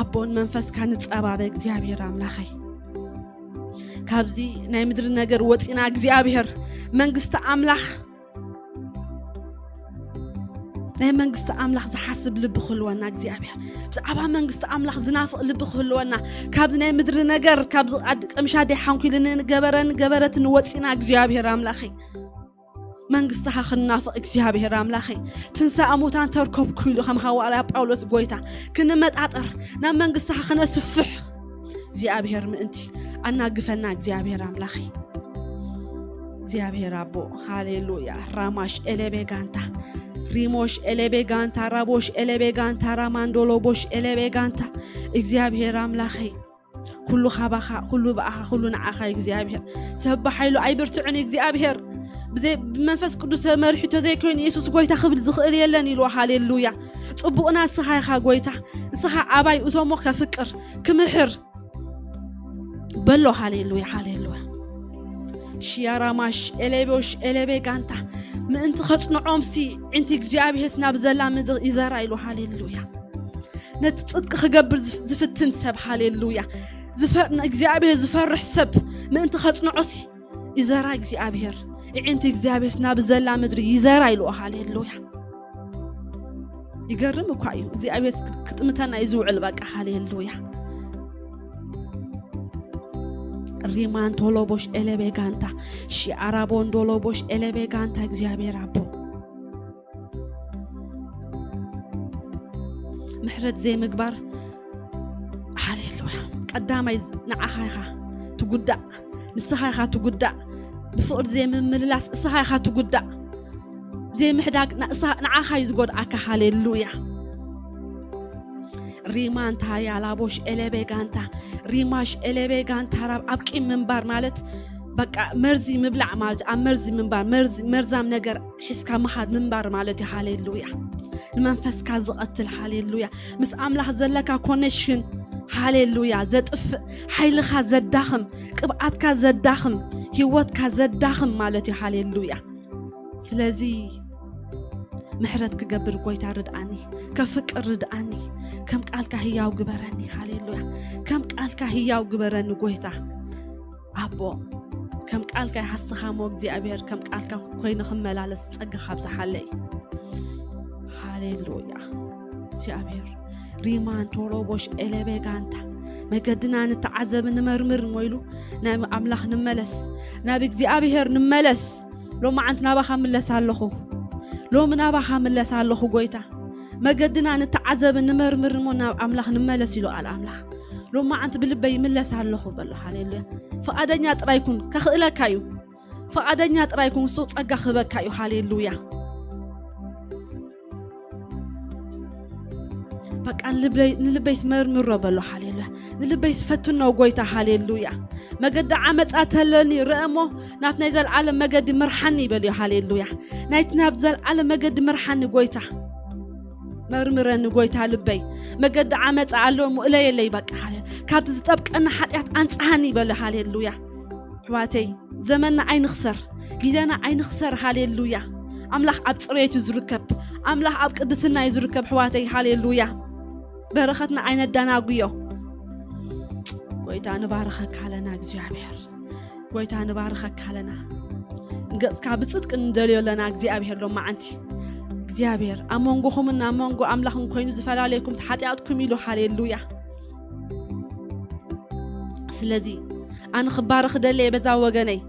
ኣቦን መንፈስካ ንጸባበ። እግዚኣብሔር ኣምላኸይ ካብዚ ናይ ምድሪ ነገር ወፂና እግዚኣብሔር መንግስቲ ኣምላኽ ናይ መንግስቲ ኣምላኽ ዝሓስብ ልቢ ክህልወና እግዚኣብሔር ብዛዕባ መንግስቲ ኣምላኽ ዝናፍቕ ልቢ ክህልወና ካብዚ ናይ ምድሪ ነገር ካብዚ ኣድ- ቀምሻ ደይ ሓንኩ ኢሉ ንገበረን ገበረትን ወፂና እግዚኣብሔር ኣምላኸይ መንግስትኻ ክንናፍቕ እግዚኣብሔር ኣምላኸይ ትንሳእ ሙታን ተርከብኩ ኢሉ ከም ሃዋርያ ጳውሎስ ጎይታ ክንመጣጠር ናብ መንግስትኻ ክነስፍሕ እግዚኣብሔር ምእንቲ ኣናግፈና እግዚኣብሔር ኣምላኸይ እግዚኣብሔር ኣቦ ሃሌሉያ ራማሽ ኤሌቤ ጋንታ ሪሞሽ ኤሌቤ ጋንታ ራቦሽ ኤሌቤ ጋንታ ራማንዶሎቦሽ ኤሌቤ ጋንታ እግዚኣብሔር ኣምላኸይ ኩሉ ካባኻ ኩሉ ብኣኻ ኩሉ ንዓኻ እግዚኣብሔር ሰብ ብሓይሉ ኣይብርትዕን እግዚኣብሔር ብዘይ ብመንፈስ ቅዱስ ተመሪሑ ተዘይኮይኑ የሱስ ጎይታ ክብል ዝኽእል የለን ኢልዎ ሃሌሉያ ጽቡቕና ንስኻ ኢኻ ጎይታ ንስኻ ኣባይ እዞሞ ከፍቅር ክምህር በሎ ሃሌሉያ ሃሌሉያ ሽያራማሽ ኤሌቦሽ ኤሌቤ ጋንታ ምእንቲ ከጽንዖምሲ ዕንቲ እግዚኣብሔር ናብ ዘላ ምድሪ ይዘራ ኢሉ ሃሌሉያ ነቲ ጽድቂ ክገብር ዝፍ- ዝፍትን ሰብ ሃሌሉያ ዝፈ- ንእግዚኣብሔር ዝፈርሕ ሰብ ምእንቲ ከጽንዖሲ ይዘራ እግዚኣብሔር እዒንቲ እግዚኣብሔር ናብ ዘላ ምድሪ ይዘራ ኢልዎ ሃሌሉያ ይገርም እኳ እዩ እግዚኣብሔር ክጥምተና እዩ ዝውዕል በቃ ሃሌሉያ ሪማን ቶሎቦሽ ኤሌቤ ጋንታ ሺኣራቦን ዶሎቦሽ ኤሌቤ ጋንታ እግዚኣብሔር ኣቦ ምሕረት ዘይምግባር ሃሌሉያ ቀዳማይ ንዓኻ ኢኻ ትጉዳእ ንስኻ ኢኻ ትጉዳእ ብፍቕሪ ዘይምምልላስ እስኻ ኢኻ ትጉዳእ ዘይምሕዳግ ንዓኻ እዩ ዝጎድኣካ ሃሌሉያ ሪማን ታያላቦሽ ኤሌቤ ጋንታ ሪማሽ ኤሌቤ ጋንታ ራብ ኣብ ቂም ምንባር ማለት በቃ መርዚ ምብላዕ ማለት ኣብ መርዚ ምንባር፣ መርዚ፣ መርዛም ነገር ሒዝካ ምኻድ ምንባር ማለት እዩ። ሃሌሉያ። ንመንፈስካ ዝቐትል፣ ሃሌሉያ፣ ምስ ኣምላኽ ዘለካ ኮኔክሽን፣ ሃሌሉያ፣ ዘጥፍእ፣ ሓይልኻ ዘዳኽም፣ ቅብኣትካ ዘዳኽም፣ ህይወትካ ዘዳኽም ማለት እዩ። ሃሌሉያ። ስለዚ ምሕረት ክገብር ጎይታ ርድኣኒ፣ ከፍቅር ርድኣኒ፣ ከም ቃልካ ህያው ግበረኒ። ሃሌሉያ። ከም ቃልካ ህያው ግበረኒ ጎይታ። ኣቦ፣ ከም ቃልካ ይሃስኻ እሞ እግዚኣብሔር፣ ከም ቃልካ ኮይነ ክመላለስ ጸጋ ካብዝሓለይ። ሃሌሉያ። እግዚኣብሔር፣ ሪማን ቶሎቦሽ ኤሌቤ ጋንታ፣ መገድና ንተዓዘብ፣ ንመርምር እሞ ኢሉ ናብ ኣምላኽ ንመለስ፣ ናብ እግዚኣብሔር ንመለስ። ሎማዓንቲ ናባኻ ምለስ ኣለኹ። ሎሚ ናባኻ ምለስ ኣለኹ ጎይታ። መገድና ንተዓዘብ፣ ንመርምር እሞ ናብ ኣምላኽ ንመለስ ኢሉ ቃል ኣምላኽ። ሎማዓንቲ ብልበይ ይምለስ ኣለኹ በሎ። ሃሌሉያ። ፍቓደኛ ጥራይ ኩን፣ ከኽእለካ እዩ። ፍቓደኛ ጥራይ ኩን፣ ንሱ ጸጋ ክህበካ እዩ። ሃሌሉያ። በቃ ንልበይ፣ ንልበይስ መርምሮ በሎ። ሃሌሉያ። ንልበይስ ፈትኖ ጎይታ። ሃሌሉያ። መገዲ ዓመጻ ተለኒ ርአ እሞ፣ ናብ ናይ ዘለዓለም መገዲ ምርሓኒ በልዮ። ሃሌሉያ። ናይቲ ናብ ዘለዓለም መገዲ ምርሓኒ ጎይታ። መርምረኒ ጎይታ ልበይ። መገዲ ዓመጻ ኣሎ እሞ እለየለይ በቃ። ሃሌ-፣ ካብቲ ዝጠብቀኒ ሓጢኣት ኣንጽሃኒ በለ። ሃሌሉያ። ኣሕዋተይ፣ ዘመንና ኣይንኽሰር፣ ግዜና ኣይንኽሰር። ሃሌሉያ። ኣምላኽ ኣብ ጽሬት እዩ ዝርከብ። ኣምላኽ ኣብ ቅድስና እዩ ዝርከብ ኣሕዋተይ። ሃሌሉያ። በረኸትና ኣይነዳናጉዮ። ጎይታ ንባርኸካ ኣለና እግዚኣብሔር። ጎይታ ንባርኸካ ኣለና። ገጽካ ብጽድቂ ንደልዮ ኣለና እግዚኣብሔር ሎማዓንቲ። እግዚኣብሔር ኣብ መንጎኹምን ኣብ መንጎ ኣምላኽን ኮይኑ ዝፈላለየኩም ሓጢኣትኩም ኢሉ። ሃሌሉያ። ስለዚ ኣነ ክባረኽ ደልየ በዛ ወገነይ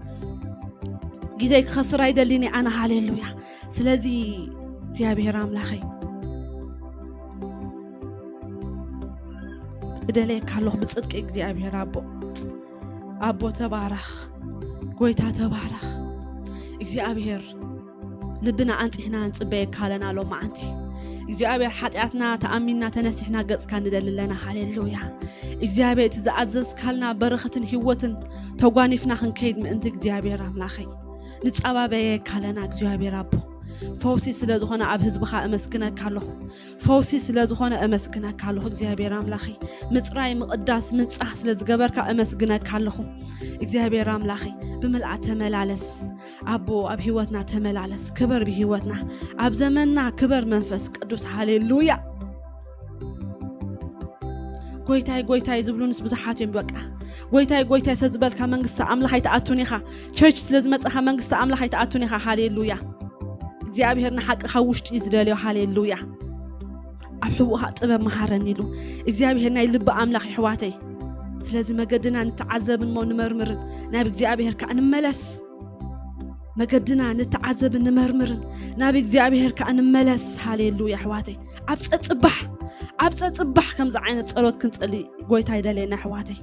ግዜ ክኸስር ኣይደሊኒ ኣነ። ሃሌሉያ። ስለዚ እግዚኣብሔር ኣምላኸይ እደልየካ ኣለኹ ብጽድቂ እግዚኣብሔር ኣቦ። ኣቦ ተባረኽ፣ ጎይታ ተባረኽ። እግዚኣብሔር ልብና ኣንጺሕና ንጽበየካ ኣለና ሎማዓንቲ። እግዚኣብሔር ሓጢኣትና ተኣሚንና ተነሲሕና ገጽካ ንደሊ ኣለና። ሃሌሉያ። እግዚኣብሔር እቲ ዝኣዘዝካልና በረኸትን ህይወትን ተጓኒፍና ክንከይድ ምእንቲ እግዚኣብሔር ኣምላኸይ ንጸባበየካ ኣለና እግዚኣብሔር ኣቦ። ፈውሲ ስለ ዝኾነ ኣብ ህዝብኻ እመስግነካ ኣለኹ። ፈውሲ ስለ ዝኾነ እመስግነካ ኣለኹ እግዚኣብሔር ኣምላኸይ። ምጽራይ፣ ምቕዳስ፣ ምንጻህ ስለ ዝገበርካ እመስግነካ ኣለኹ እግዚኣብሔር ኣምላኸይ። ብምልኣት ተመላለስ ኣቦ፣ ኣብ ህይወትና ተመላለስ። ክበር ብህይወትና፣ ኣብ ዘመንና ክበር መንፈስ ቅዱስ። ሃሌሉያ። ጎይታይ ጎይታይ ዝብሉንስ ብዙሓት እዮም። በቃ ጎይታይ ጎይታይ ስለ ዝበልካ መንግስቲ ኣምላኽ ኣይትኣቱን ኢኻ። ቸርች ስለ ዝመጻኻ መንግስቲ ኣምላኽ ኣይትኣቱን ኢኻ። ሃሌሉያ። እግዚኣብሔር ንሓቂ ካብ ውሽጢ እዩ ዝደልዮ። ሃሌሉያ። ኣብ ሕቡእኻ ጥበብ መሃረኒ ኢሉ እግዚኣብሔር ናይ ልቢ ኣምላኽ የሕዋተይ። ስለዚ መገድና ንተዓዘብን እሞ ንመርምርን ናብ እግዚኣብሔር ከኣ ንመለስ። መገድና ንተዓዘብን ንመርምርን ናብ እግዚኣብሔር ከኣ ንመለስ። ሃሌሉያ ኣሕዋተይ። ኣብ ጸጽባሕ፣ ኣብ ጸጽባሕ ከምዚ ዓይነት ጸሎት ክንጸሊ ጎይታ ይደልየና ኣሕዋተይ።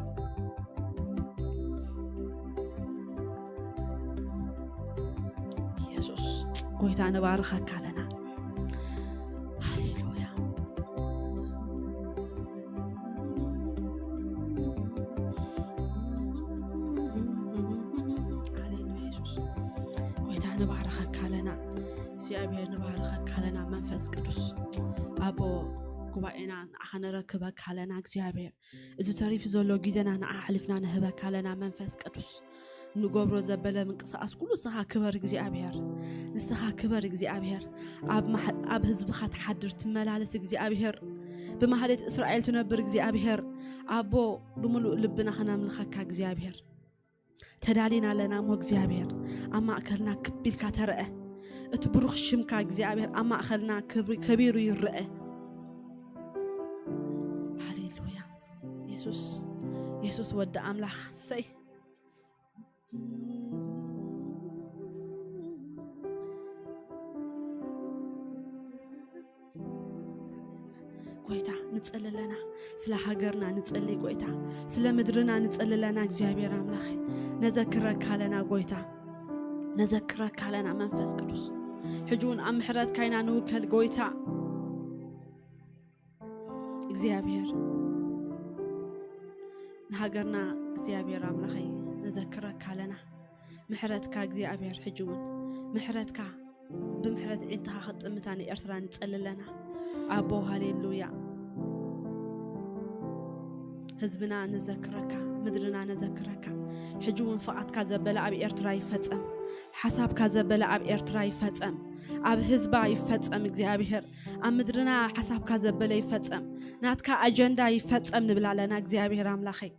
የሱስ ጎይታ ንባርኸካ ኣለና። ሃሌሉያ። ሃሌሉያ የሱስ። ጎይታ ንባርኸካ ኣለና። እግዚኣብሔር ንባርኸካ ኣለና። መንፈስ ቅዱስ ኣቦ ጉባኤና ንዓኻ ነረክበካ ኣለና እግዚኣብሔር። እዚ ተሪፉ ዘሎ ግዜና ንዓ ኣሕሊፍና ንህበካ ኣለና መንፈስ ቅዱስ። ንገብሮ ዘበለ ምንቅስቓስ ኩሉ ንስኻ ክበር እግዚኣብሔር። ንስኻ ክበር እግዚኣብሔር። ኣብ ማሕ-፣ ኣብ ህዝብኻ ትሓድር ትመላለስ እግዚኣብሔር። ብማህሌት እስራኤል ትነብር እግዚኣብሔር። ኣቦ ብምሉእ ልብና ክነምልኸካ እግዚኣብሔር። ተዳሊና ኣለና እሞ እግዚኣብሔር ኣብ ማእከልና ክብ ኢልካ ተረአ። እቲ ብሩኽ ሽምካ እግዚኣብሔር ኣብ ማእከልና ክብሪ-፣ ከቢሩ ይረአ። ሃሌሉያ። የሱስ፣ የሱስ ወዲ ኣምላኽ። ሰይ። ጎይታ ንጸሊ ኣለና። ስለ ሃገርና ንጸሊ ጎይታ። ስለ ምድርና ንጸሊ ኣለና እግዚኣብሔር ኣምላኽ። ነዘክረካ ኣለና ጎይታ። ነዘክረካ ኣለና መንፈስ ቅዱስ። ሕጂ እውን ኣብ ምሕረትካ ኢና ንውከል ጎይታ። እግዚኣብሔር ንሃገርና እግዚኣብሔር ኣምላኸይ ነዘክረካ ኣለና። ምሕረትካ እግዚኣብሔር ሕጂ እውን ምሕረትካ ብምሕረት ዒንትኻ ክትጥምታ ንኤርትራ ንጸሊ ኣለና። ኣቦ ሃሌሉያ። ህዝብና ንዘክረካ፣ ምድርና ንዘክረካ። ሕጂ እውን ፍቓድካ ዘበለ ኣብ ኤርትራ ይፈጸም፣ ሓሳብካ ዘበለ ኣብ ኤርትራ ይፈጸም፣ ኣብ ህዝባ ይፈጸም እግዚኣብሔር፣ ኣብ ምድርና ሓሳብካ ዘበለ ይፈጸም፣ ናትካ ኣጀንዳ ይፈጸም ንብል ኣለና እግዚኣብሔር ኣምላኸይ።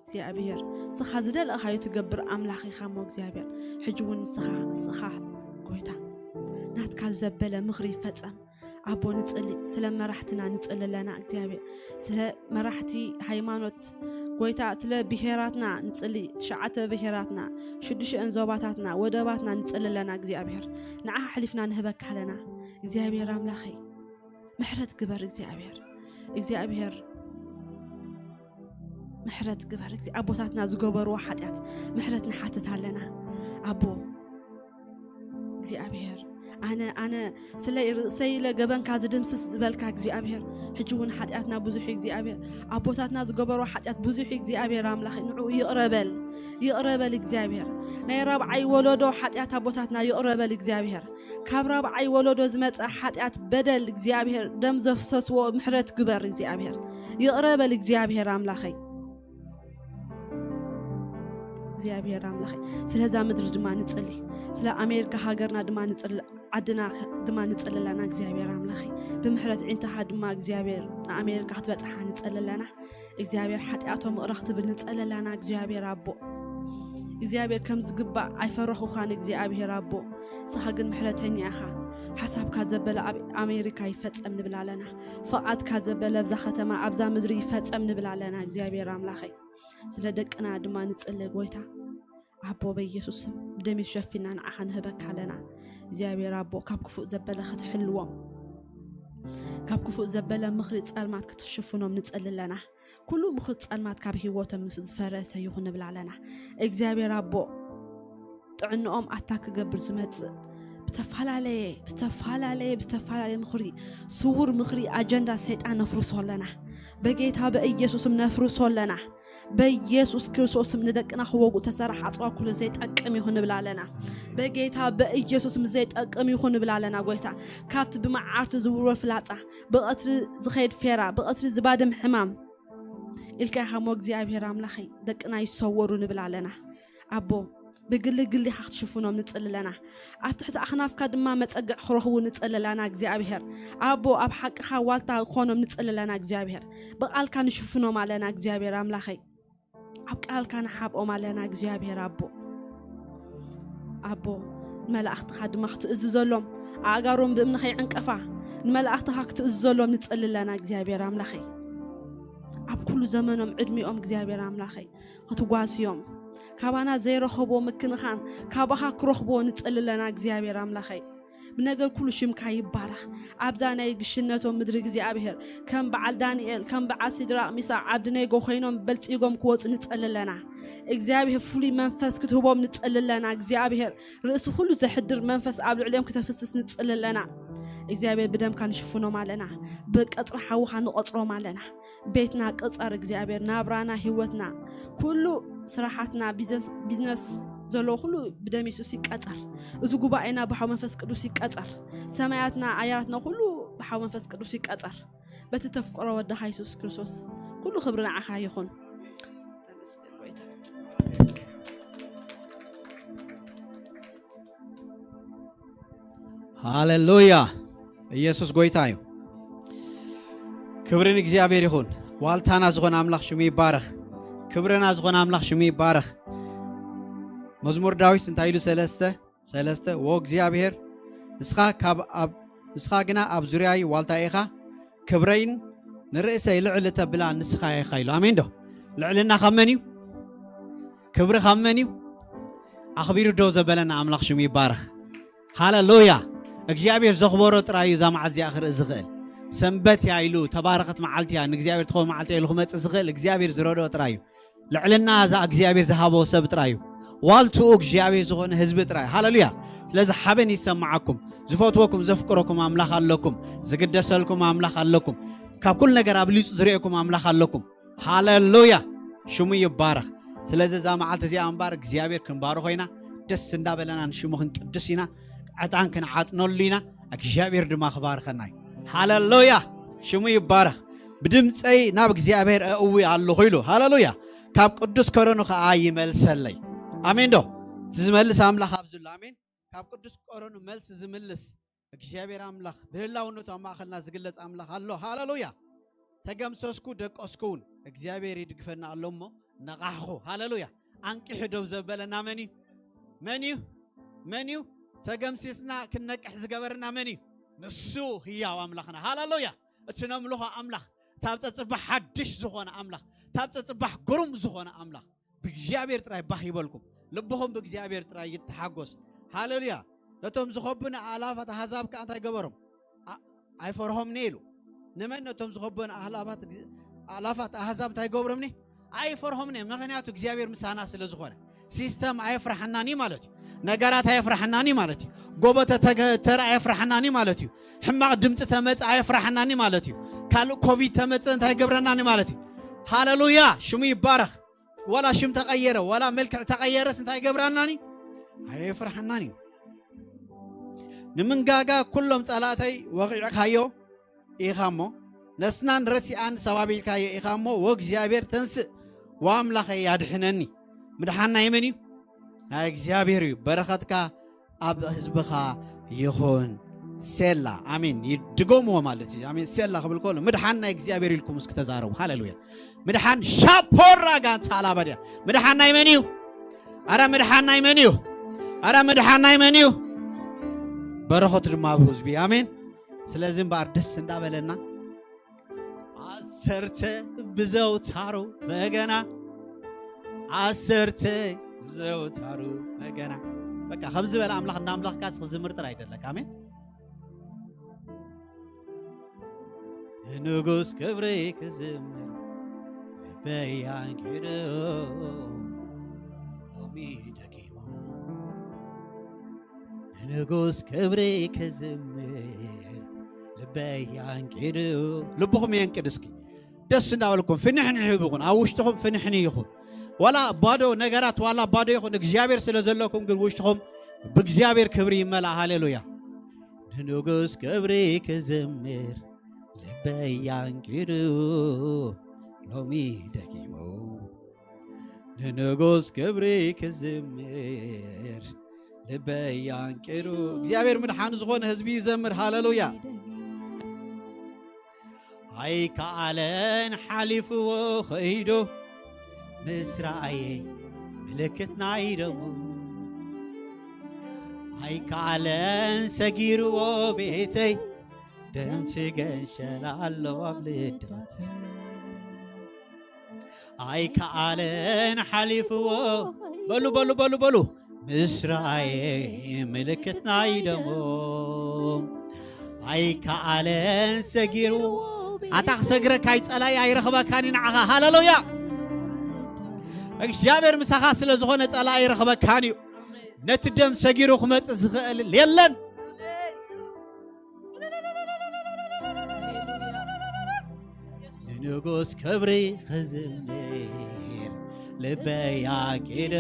እግዚኣብሔር ንስኻ ዝደለእኻዮ ትገብር ኣምላኽ ኢኻ እሞ እግዚኣብሔር ሕጂ እውን ንስኻ ንስኻ ጎይታ ናትካ ዘበለ ምኽሪ ይፈጸም። ኣቦ ንጽሊ፣ ስለ መራሕትና ንጽሊ ኣለና እግዚኣብሔር፣ ስለ መራሕቲ ሃይማኖት ጎይታ፣ ስለ ብሄራትና ንጽሊ፣ ትሽዓተ ብሄራትና፣ ሽዱሽተን ዞባታትና፣ ወደባትና ንጽሊ ኣለና እግዚኣብሔር። ንዓ ኣሕሊፍና ንህበካ ኣለና እግዚኣብሔር ኣምላኸይ። ምሕረት ግበር እግዚኣብሔር። እግዚኣብሔር ምሕረት ግበር። ኣቦታትና ዝገበርዎ ሓጢኣት ምሕረት ንሓትት ኣለና። ኣቦ እግዚኣብሔር፣ ኣነ ኣነ ስለይ ርእሰይ ኢለ ገበንካ ዝድምስስ ዝበልካ እግዚኣብሔር፣ ሕጂ እውን ሓጢኣትና ብዙሕ እዩ እግዚኣብሔር። ኣቦታትና ዝገበርዎ ሓጢኣት ብዙሕ እዩ እግዚኣብሔር ኣምላኽ፣ ንዕኡ ይቕረ በል፣ ይቕረ በል እግዚኣብሔር። ናይ ራብዓይ ወለዶ ሓጢኣት ኣቦታትና ይቕረ በል እግዚኣብሔር። ካብ ራብዓይ ወለዶ ዝመጸ ሓጢኣት በደል እግዚኣብሔር፣ ደም ዘፍሰስዎ ምሕረት ግበር እግዚኣብሔር። ይቕረ በል እግዚኣብሔር ኣምላኸይ። እግዚኣብሔር ኣምላኸይ፣ ስለዛ ምድሪ ድማ ንጽሊ፣ ስለ ኣሜሪካ ሃገርና ድማ ንጽሊ፣ ዓድና ድማ ንጽሊ ኣለና እግዚኣብሔር ኣምላኸይ። ብምሕረት ዒንትኻ ድማ እግዚኣብሔር ንኣሜሪካ ክትበጽሓ ንጽሊ ኣለና። እግዚኣብሔር ሓጢኣቶም እቕረ ክትብል ንጸሊ ኣለና እግዚኣብሔር ኣቦ። እግዚኣብሔር ከም ዝግባእ ኣይፈረኹኻን እግዚኣብሔር ኣቦ። ንስኻ ግን ምሕረተኛ ኢኻ። ሓሳብካ ዘበለ ኣብ ኣሜሪካ ይፈጸም ንብል ኣለና። ፍቓድካ ዘበለ ኣብዛ ከተማ ኣብዛ ምድሪ ይፈጸም ንብል ኣለና እግዚኣብሔር ኣምላኸይ። ስለ ደቅና ድማ ንጽሊ ጎይታ ኣቦ በኢየሱስ ስም ብደም ሸፊና ንዓኻ ንህበካ ኣለና እግዚኣብሔር ኣቦ። ካብ ክፉእ ዘበለ ክትሕልዎም፣ ካብ ክፉእ ዘበለ ምኽሪ ጸልማት ክትሽፍኖም ንጸሊ ኣለና። ኩሉ ምኽሪ ጸልማት ካብ ህይወቶም ዝፈረሰ ይኹን ንብል ኣለና እግዚኣብሔር ኣቦ። ጥዕንኦም ኣታ ክገብር ዝመጽእ ብተፈላለየ ብተፈላለየ ብተፈላለየ ምኽሪ፣ ስውር ምኽሪ ኣጀንዳ ሰይጣን ነፍርሶ ኣለና። በጌታ በኢየሱስም ነፍርሶ ኣለና። በኢየሱስ ክርስቶስም ንደቅና ክወጉ ተሰራሕ ኣጽዋ ኩሉ ዘይጠቅም ይኹን ንብል ኣለና። በጌታ በኢየሱስም ዘይጠቅም ይኹን ንብል ኣለና። ጎይታ፣ ካብቲ ብመዓርቲ ዝውረ ፍላጻ፣ ብቐትሪ ዝኸይድ ፌራ፣ ብቐትሪ ዝባድም ሕማም ኢልካ ኢኻ እሞ እግዚኣብሔር ኣምላኸይ፣ ደቅና ይሰወሩ ንብል ኣለና። ኣቦ፣ ብግሊ ግሊኻ ክትሽፍኖም ንጽሊ ኣለና። ኣብ ትሕቲ ኣኽናፍካ ድማ መጸግዕ ክረኽቡ ንጽሊ ኣለና እግዚኣብሔር። ኣቦ፣ ኣብ ሓቅኻ ዋልታ ክኾኖም ንጽሊ ኣለና እግዚኣብሔር። ብቓልካ ንሽፍኖም ኣለና እግዚኣብሔር ኣምላኸይ። ኣብ ቃልካ ንሓብኦም ኣለና እግዚኣብሔር ኣቦ። ኣቦ፣ ንመላእኽትኻ ድማ ክትእዝዘሎም፣ ኣእጋሮም ብእምኒ ከይዕንቀፋ፣ ንመላእኽትኻ ክትእዝዘሎም ንጽሊ ኣለና እግዚኣብሔር ኣምላኸይ። ኣብ ኩሉ ዘመኖም ዕድሚኦም እግዚኣብሔር ኣምላኸይ ክትጓስዮም፣ ካባና ዘይረኸብዎ ምክንኻን ካባኻ ክረኽብዎ ንጽሊ ኣለና እግዚኣብሔር ኣምላኸይ። ብነገር ኩሉ ሽምካ ይባረኽ። ኣብዛ ናይ ግሽነቶም ምድሪ እግዚኣብሔር ከም በዓል ዳንኤል፣ ከም በዓል ሲድራቕ፣ ሚሳቕ፣ ዓብድኔጎ ኮይኖም በልጺጎም ክወጹ ንጸሊ ኣለና። እግዚኣብሔር ፍሉይ መንፈስ ክትህቦም ንጸሊ ኣለና። እግዚኣብሔር ርእሲ ኩሉ ዘሕድር መንፈስ ኣብ ልዕሊኦም ክተፍስስ ንጸሊ ኣለና። እግዚኣብሔር ብደምካ ንሽፍኖም ኣለና። ብቀጽሪ ሓውኻ ንቆጽሮም ኣለና። ቤትና ቅጸር እግዚኣብሔር፣ ናብራና፣ ህይወትና፣ ኩሉ ስራሓትና፣ ቢዝነስ፣ ቢዝነስ ዘለዎ ኩሉ ብደም የሱስ ይቀጸር። እዚ ጉባኤና ብሓው መንፈስ ቅዱስ ይቀጸር። ሰማያትና፣ ኣየራትና ኩሉ ብሓው መንፈስ ቅዱስ ይቀጸር። በቲ ተፍቅሮ ወድኻ የሱስ ክርስቶስ ኩሉ ክብሪ ንዓኻ ይኹን። ተመስገን ጎይታ። ሃሌሉያ። ኢየሱስ ጎይታ እዩ። ክብሪ ንእግዚኣብሔር ይኹን። ዋልታና ዝኾነ ኣምላኽ ሽሙ ይባረኽ። ክብርና ዝኾነ ኣምላኽ ሽሙ ይባረኽ። መዝሙር ዳዊት እንታይ ኢሉ? ሰለስተ፣ ሰለስተ፣ "ወ እግዚኣብሔር፣ ንስኻ ካብ ኣብ፣ ንስኻ ግና ኣብ ዙርያይ ዋልታ ኢኻ፣ ክብረይን ንርእሰይ ልዕል እተብላ ንስኻ ኢኻ" ኢሉ። ኣሜን ዶ? ልዕልና ካብ መን እዩ? ክብሪ ካብ መን እዩ? ኣኽቢሩ ደው ዘበለና ኣምላኽ ሽሙ ይባረኽ። ሃሌሉያ። እግዚኣብሔር ዘኽበሮ ጥራይ እዩ እዛ መዓልቲ እዚኣ ክርኢ ዝኽእል። ሰንበት እያ ኢሉ፣ ተባረኸት መዓልቲ እያ፣ ንእግዚኣብሔር ትኸውን መዓልቲ እያ ኢሉ ክመጽእ ዝኽእል እግዚኣብሔር ዝረድኦ ጥራይ እዩ። ልዕልና እዛ እግዚኣብሔር ዝሃቦ ሰብ ጥራይ እዩ። ዋልትኡ እግዚኣብሔር ዝኾነ ህዝቢ ጥራይ። ሃሌሉያ። ስለዚ ሓበን ይሰማዓኩም። ዝፈትወኩም፣ ዘፍቅረኩም ኣምላኽ ኣለኩም። ዝግደሰልኩም ኣምላኽ ኣለኩም። ካብ ኩሉ ነገር ኣብሊጹ ዝርእየኩም ኣምላኽ ኣለኩም። ሃሌሉያ። ሽሙ ይባረኽ። ስለዚ እዛ መዓልቲ እዚኣ እምበር እግዚኣብሔር ክንባርኾ ኢና። ደስ እንዳበለና ንሽሙ ክንቅድስ ኢና። ዕጣን ክንዓጥነሉ ኢና። እግዚኣብሔር ድማ ክባርኸና እዩ። ሃሌሉያ! ሽሙ ይባረኽ። "ብድምፀይ ናብ እግዚኣብሔር እእዊ ኣለኹ" ኢሉ። ሃሌሉያ! "ካብ ቅዱስ ከረኑ ከዓ ይመልሰለይ።" ኣሜን ዶ? እቲ ዝመልስ ኣምላኽ ኣብዚ ኣሎ። ኣሜን። ካብ ቅዱስ ከረኑ መልሲ ዝምልስ እግዚኣብሔር ኣምላኽ፣ ብህላውነቱ ኣብ ማእኸልና ዝግለጽ ኣምላኽ ኣሎ። ሃሌሉያ! "ተገምሰስኩ ደቀስኩ እውን እግዚኣብሔር ይድግፈና ኣሎ እሞ ነቓሕኹ።" ሃሌሉያ! ኣንቂሑ ደው ዘበለና መን እዩ? መን እዩ? መን እዩ? ተገምሲስና ክንነቅሕ ዝገበረና መን እዩ? ንሱ ህያው ኣምላኽና። ሃሌሉያ! እቲ ነምልኾ ኣምላኽ፣ እታ ኣብ ጸጽባሕ ሓድሽ ዝኾነ ኣምላኽ፣ እታ ኣብ ጸጽባሕ ግሩም ዝኾነ ኣምላኽ፣ ብእግዚኣብሔር ጥራይ ባህ ይበልኩም። ልብኹም ብእግዚኣብሔር ጥራይ ይተሓጎስ። ሃሌሉያ! ነቶም ዝኸቡኒ ኣእላፋት ኣህዛብ ከኣ እንታይ ገበሮም? ኣ-፣ ኣይፈርሆምኒ ኢሉ። ንመን? ነቶም ዝኸቡኒ ኣህላፋት፣ ኣእላፋት ኣህዛብ እንታይ ገብሮምኒ? ኣይፈርሆምኒ። ምኽንያቱ እግዚኣብሔር ምሳና ስለ ዝኾነ። ሲስተም ኣየፍራሕናን እዩ ማለት እዩ። ነገራት ኣየፍራሕናን እዩ ማለት እዩ። ጎቦ ተተገተረ ኣየፍራሕናን እዩ ማለት እዩ። ሕማቕ ድምፂ ተመፀ ኣየፍራሕናን እዩ ማለት እዩ። ካልእ ኮቪድ ተመፀ እንታይ ገብረናን እዩ ማለት እዩ። ሃሌሉያ! ሽሙ ይባረኽ። ዋላ ሽም ተቐየረ፣ ዋላ መልክዕ ተቐየረስ እንታይ ገብራናን እዩ? ኣየፍራሕናን እዩ። ንምንጋጋ ኩሎም ጸላእተይ ወቒዕካዮ ኢኻ እሞ፣ ነስናን ረሲኣን ሰባቢልካዮ ኢኻ እሞ፣ ወእግዚኣብሔር ተንስእ፣ ወኣምላኸይ ያድሕነኒ። ምድሓን ናይ መን እዩ? ናይ እግዚኣብሔር እዩ። በረኸትካ ኣብ ህዝብኻ ይኹን። ሴላ። ኣሜን። ይድገምዎ ማለት እዩ። ኣሜን። ሴላ ክብል ከሎ፣ ምድሓን ናይ እግዚኣብሔር ኢልኩም እስኪ ተዛረቡ። ሃሌሉያ። ምድሓን ሻፖራ ጋንታ ኣላባድያ። ምድሓን ናይ መን እዩ? ኣረ ምድሓን ናይ መን እዩ? ኣረ ምድሓን ናይ መን እዩ? በረኸቱ ድማ ኣብ ህዝቢ። ኣሜን። ስለዚ እምበኣር ደስ እንዳበለና፣ ዓሰርተ ብዘውታሩ በገና፣ ዓሰርተ ብዘውታሩ በገና። በቃ ከምዚ በለ ኣምላኽ እንዳምለኽካ ክዝምር ጥራይ ኣይደለካ። ኣሜን። ንንጉስ ክብሪ ክዝምር ልበይ ኣንጊዱ፣ ሎሚ ደጊሙ። ንንጉስ ክብሪ ክዝምር ልበይ ኣንጊዱ። ልብኹም የንቅድ እስኪ። ደስ እንዳበልኩም ፍንሕንሕ ይኹን፣ ኣብ ውሽጥኹም ፍንሕኒ ይኹን። ዋላ ባዶ ነገራት፣ ዋላ ባዶ ይኹን፣ እግዚኣብሔር ስለ ዘለኩም ግን ውሽጥኹም ብእግዚኣብሔር ክብሪ ይመላእ። ሃሌሉያ። ንንጉስ ክብሪ ክዝምር ልበይ ኣንጊዱ፣ ሎሚ ደጊሙ። ንንጉስ ክብሪ ክዝምር ልበይ ኣንቂዱ። እግዚኣብሔር ምድሓን ዝኾነ ህዝቢ ይዘምር። ሃሌሉያ። ኣይከኣለን ሓሊፍዎ ኸይዱ፣ ምስ ረኣየ ምልክት ናይ ደሙ። ኣይከኣለን ሰጊርዎ ቤተይ፣ ደም ትገንሸል ኣሎ ኣብ ልደተይ። ኣይከኣለን ሓሊፍዎ፣ በሉ፣ በሉ፣ በሉ፣ በሉ። ምስ ረኣየ ምልክት ናይ ደሙ። ኣይከኣለን ሰጊርዎ። ኣታ ክሰግረካ እዩ ጸላኢ፣ ኣይረኽበካን እዩ ንዓኻ። ሃሌሉያ። እግዚኣብሔር ምሳኻ ስለ ዝኾነ ጸላኢ ኣይረኽበካን እዩ። ነቲ ደም ሰጊሩ ክመጽእ ዝኽእል የለን። ንንጉስ ክብሪ ክዝምር ልበይ ኣንቂዱ።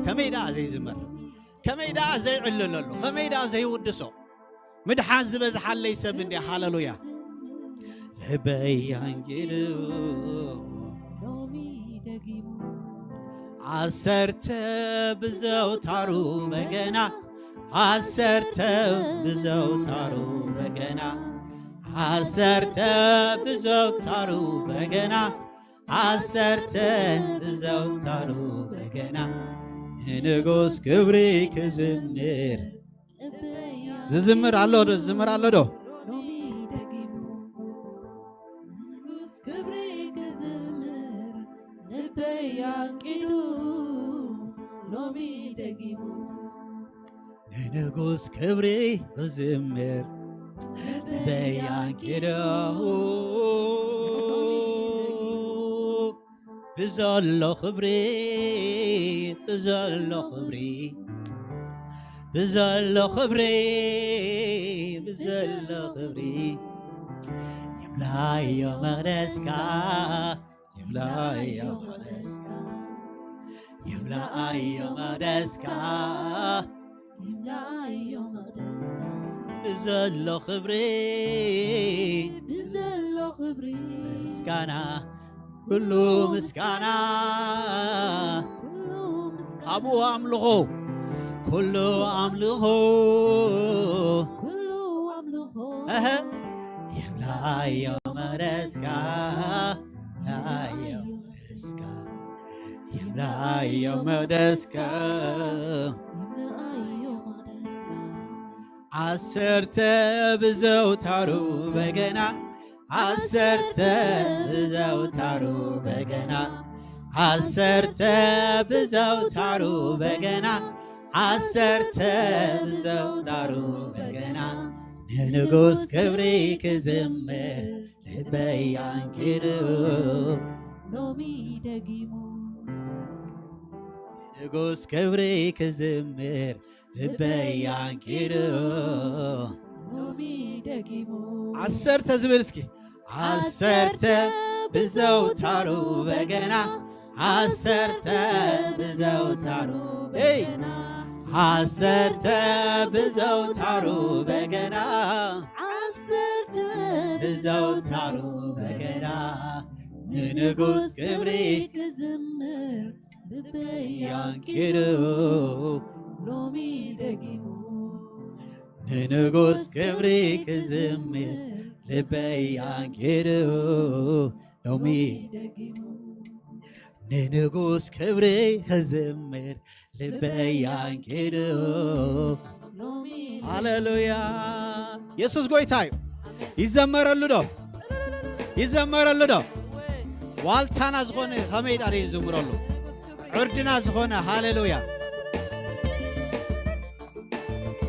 ከመይ ደኣ ዘይዝምር? ከመይ ደኣ ዘይዕልለሉ? ከመይ ደኣ ዘይውድሶ? ምድሓን ዝበዝሓለይ ሰብ እንድየ። ሃሌሉያ። ልበይ ኣንቂዱ። ዓሰርተ ብዘውታሩ በገና፣ ዓሰርተ ብዘውታሩ በገና፣ ዓሰርተ ብዘውታሩ በገና፣ ዓሰርተ ብዘውታሩ በገና፣ ንንጉስ ክብሪ ክዝምር። ዝዝምር ኣሎ ዶ? ዝዝምር ኣሎ ዶ? ሎሚ ደጊሙ ንጉስ ክብሪ ክዝምር ልበይ ኣንቂዱ፣ ሎሚ ደጊሙ ንንጉስ ክብሪ ክዝምር ልበይ ኣንቂዱ። ብዘሎ ክብሪ፣ ብዘሎ ክብሪ፣ ብዘሎ ክብሪ፣ ብዘሎ ክብሪ ይምላዮ መቕደስካ፣ ይምላዮ መቕደስካ። ይምላኣዮ መቕደስካ፣ ይምላኣዮ መቕደስካ፣ ብዘሎ ክብሪ፣ ብዘሎ ክብሪ፣ ምስጋና፣ ኩሉ ምስጋና፣ ኩሉ ምስጋና፣ ኣብኡ ኣምልኾ፣ ኩሉ ኣምልኾ፣ ኩሉ ኣምልኾ፣ እህ፣ ይምላኣዮ መቕደስካ፣ ይምላኣዮ መቕደስካ፣ ይምላኣዮ መቕደስካ፣ ይምላኣዮ መቕደስካ። ዓሰርተ ብዘውታሩ በገና፣ ዓሰርተ ብዘውታሩ በገና፣ ዓሰርተ ብዘውታሩ በገና፣ ዓሰርተ ብዘውታሩ በገና፣ ንንጉስ ክብሪ ክዝምር ልበይ ኣንኪሩ። ሎሚ ደጊሙ ንጉስ ክብሪ ክዝምር ልበይ ኣንኪሩ። ሎሚ ደጊሙ ዓሰርተ ዝብል እስኪ። ዓሰርተ ብዘውታሩ በገና፣ ዓሰርተ ብዘውታሩ በገና፣ ዓሰርተ ብዘውታሩ በገና፣ ዓሰርተ ብዘውታሩ በገና፣ ንንጉስ ክብሪ ክዝምር ልበይ ኣንኪሩ። ሎሚ ደጊሙ ንንጉስ ክብሪ ክዝምር ልበይ ኣንኪሩ። ሎሚ ደጊሙ ንንጉስ ክብሪ ክዝምር ልበይ ኣንኪሩ። ሎሚ ሃሌሉያ። የሱስ ጎይታ እዩ። ይዘመረሉ ዶ? ይዘመረሉ ዶ? ዋልታና ዝኾነ ከመይ ዳደ ይዝምረሉ? ዕርድና ዝኾነ ሃሌሉያ።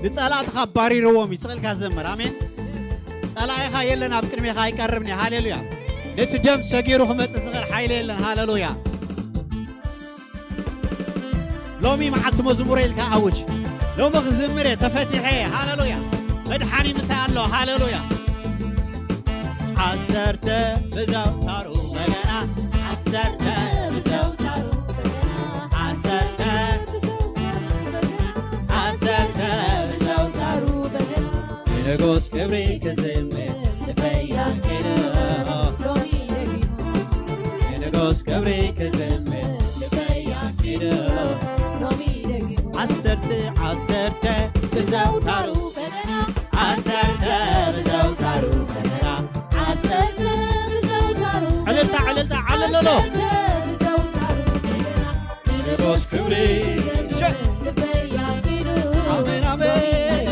ንጸላእትኻ ባሪርዎም እዩ። ስቕ ኢልካ ዘምር። ኣሜን። ጸላኢኻ የለን፣ ኣብ ቅድሜኻ ኣይቀርብን እዩ። ሃሌሉያ። ነቲ ደም ሰጊሩ ክመጽእ ዝኽእል ሓይሊ የለን። ሃሌሉያ። ሎሚ መዓልቲ መዝሙረ ኢልካ ኣውጅ። ሎሚ ክዝምር እየ፣ ተፈቲሐ እየ። ሃሌሉያ። መድሓኒ ምሳይ ኣሎ። ሃሌሉያ። ዓሰርተ ብዘውታሩ በገና፣ ዓሰርተ ብዘውታሩ በገና፣ ዓሰርተ ዓሰርተ ብዘውታሩ በገና፣ ንንጉስ ክብሪ ክዝምር ልበይ ኣንኪሩ። ሎሚ ደጊሙ ንንጉስ ክብሪ ክዝምር ልበይ ኣንኪሩ። ሎሚ ደጊሙ ዓሰርተ ዓሰርተ ብዘውታሩ በገና፣ ዓሰርተ ብዘውታሩ በገና፣ ዓሰርተ ብዘውታሩ ዕልልታ፣ ዕልልታ፣ ዓለለሎ። ዓሰርተ ብዘውታሩ በገና፣ ንንጉስ ክብሪ። ልበይ ኣንኪሩ። ኣሜን፣ ኣሜን።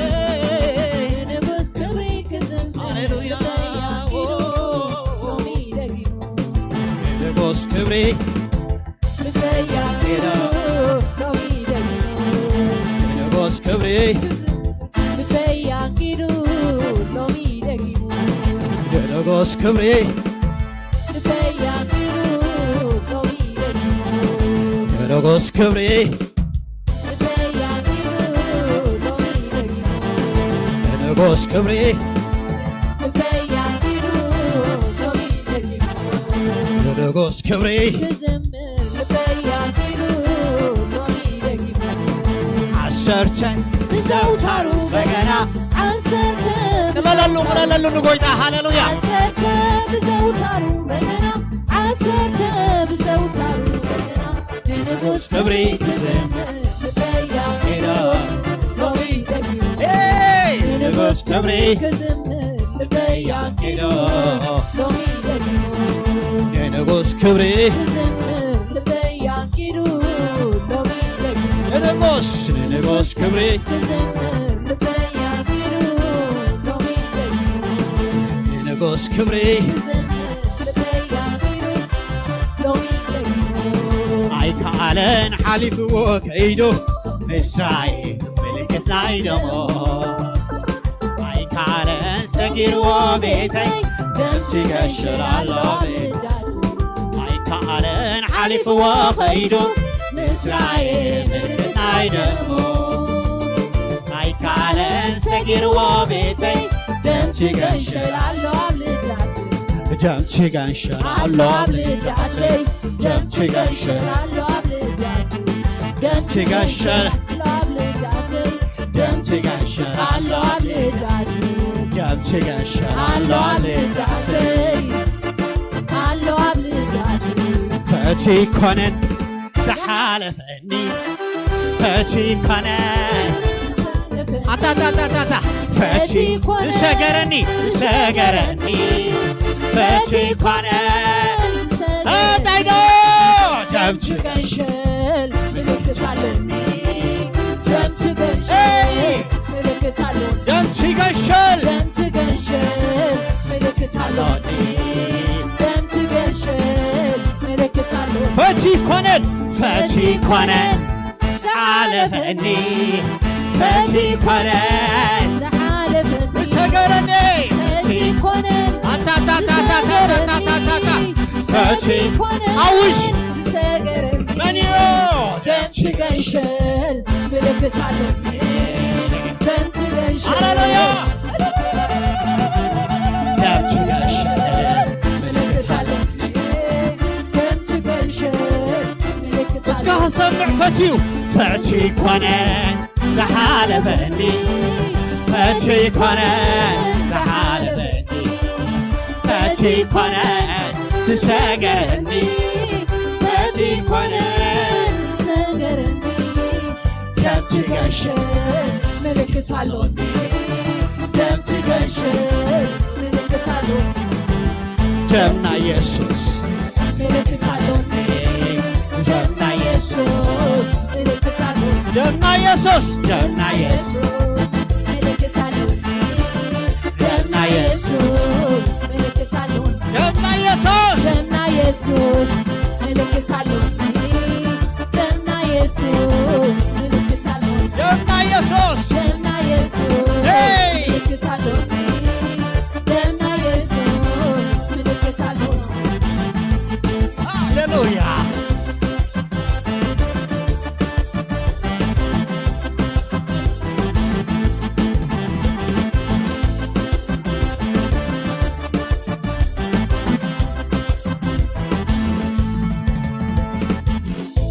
ንንጉስ ክብሪ ክዝምር ሃሌሉያ። ልበይ ኣንኪሩ። ሎሚ ደጊሙ ንንጉስ ክብሪ። ልበይ ኣንኪሩ። ሎሚ ደጊሙ ንንጉስ ክብሪ። ልበይ ኣንኪሩ። ሎሚ ደጊሙ ንንጉስ ክብሪ። ልበይ ኣንኪሩ። ሎሚ ደጊሙ ንንጉስ ክብሪ። ልበይ ኣንኪሩ። ሎሚ ደጊሙ ንንጉስ ክብሪ። ልበይ ኣንኪሩ። ሎሚ ደጊሙ ንንጉስ ክብሪ። ክዝምር ልበይ ኣንኪሩ። ሎሚ ደጊሙ ዓሰርተ ብዘውታሩ በገና፣ ዓሰርተ ቅለለሉ፣ ቅለለሉ ንጎይታ። ሃሌሉያ። ዓሰርተ ብዘውታሩ በገና፣ ዓሰርተ ብዘውታሩ በገና፣ ንንጉስ ክብሪ ክዝምር ልበይ ኣንኪሩ። ሎሚ ደጊሙ ንንጉስ ክብሪ ክዝምር ልበይ ኣንኪሩ። ሎሚ ደጊሙ ንንጉስ ክብሪ ክዝምር ልበይ ኣንኪሩ። ሎሚ ደጊሙ ንንጉስ፣ ንንጉስ ክብሪ ክዝምር ልበይ ኣንኪሩ። ሎሚ ደጊሙ ንንጉስ ክብሪ ክዝምር ልበይ ኣንኪሩ። ሎሚ ደጊሙ ኣይከኣለን ሓሊፍዎ ከይዱ ምስራይ ምልክት ናይ ደሞ ኣይከኣለን ሰጊርዎ ቤተይ ደምቲ ገሽር ኣሎ ምዳት ኣይከኣለን ሓሊፍዎ ከይዱ ምስራይ ምልክት ናይ ደሞ ኣይከኣለን ሰጊርዎ ቤተይ ደምቲ ገሽር ኣሎ ኣብ ልዳት ደምቲ ገሽር ኣሎ ኣብ ልዳተይ ደምቲ ገሽር ኣሎ ኣብ ልዳት ደም ትገሽር ኣሎ ኣብ ልዳተይ፣ ደም ትገሽር ኣሎ ኣብ ልዳተይ፣ ደም ትገሽር ኣሎ ኣብ ልዳተይ፣ ኣሎ ኣብ ልዳተይ። ፈቲ ኮነን ዝሓለፈኒ፣ ፈቲ ኮነን ኣታታታታታ ፈቲ ዝሰገረኒ፣ ዝሰገረኒ ፈቲ ኮነን እንታይ ዶ ደም ትገሽር ምልክት ኣለኒ፣ ደም ትገሽር ምልክት ኣለኒ፣ ደም ትገሽር ደም ትገሽር ምልክት ኣለኒ፣ ደም ትገሽር ምልክት ኣለኒ። ፈቲ ኮነን፣ ፈቲ ኮነን ዝሓለፈኒ፣ ፈቲ ኮነን ዝሓለፈኒ፣ ዝሰገረኒ፣ ፈቲ ኮነን ኣታታታታታታታታ ፈቲ ኮነን ኣውጅ ዝሰገረኒ፣ መን እዩ? ደም ትገሽል ምልክት ኣለኒ፣ ደም ትገሽል ሃሌሉያ! ደም ትገሽል ምልክት ኣለኒ፣ ደም ትገሽል ምልክት እስከ ኣለኒ። ክሰምዕ ፈትዩ ፈቲ ኮነን ዝሓለፈኒ፣ ፈቲ ኮነን ዝሓለፈኒ፣ ፈቲ ኮነን ዝሰገረኒ፣ ፈቲ ኮነን ዝሰገረኒ፣ ደም ትገሽል ምልክት ኣሎኒ፣ ደም ትገሽል ምልክት ኣሎኒ። ደምና የሱስ ምልክት ኣሎኒ፣ ደምና የሱስ ምልክት ኣሎኒ፣ ደምና የሱስ፣ ደምና የሱስ ምልክት ኣሎኒ፣ ደምና የሱስ ምልክት ኣሎኒ፣ ደምና የሱስ፣ ደምና የሱስ ምልክት ኣሎኒ፣ ደምና የሱስ ምልክት ኣሎኒ፣ ደምና የሱስ፣ ደምና የሱስ ሄይ! ምልክት ኣሎኒ፣ ደምና የሱስ ምልክት ኣሎኒ። ሃሌሉያ!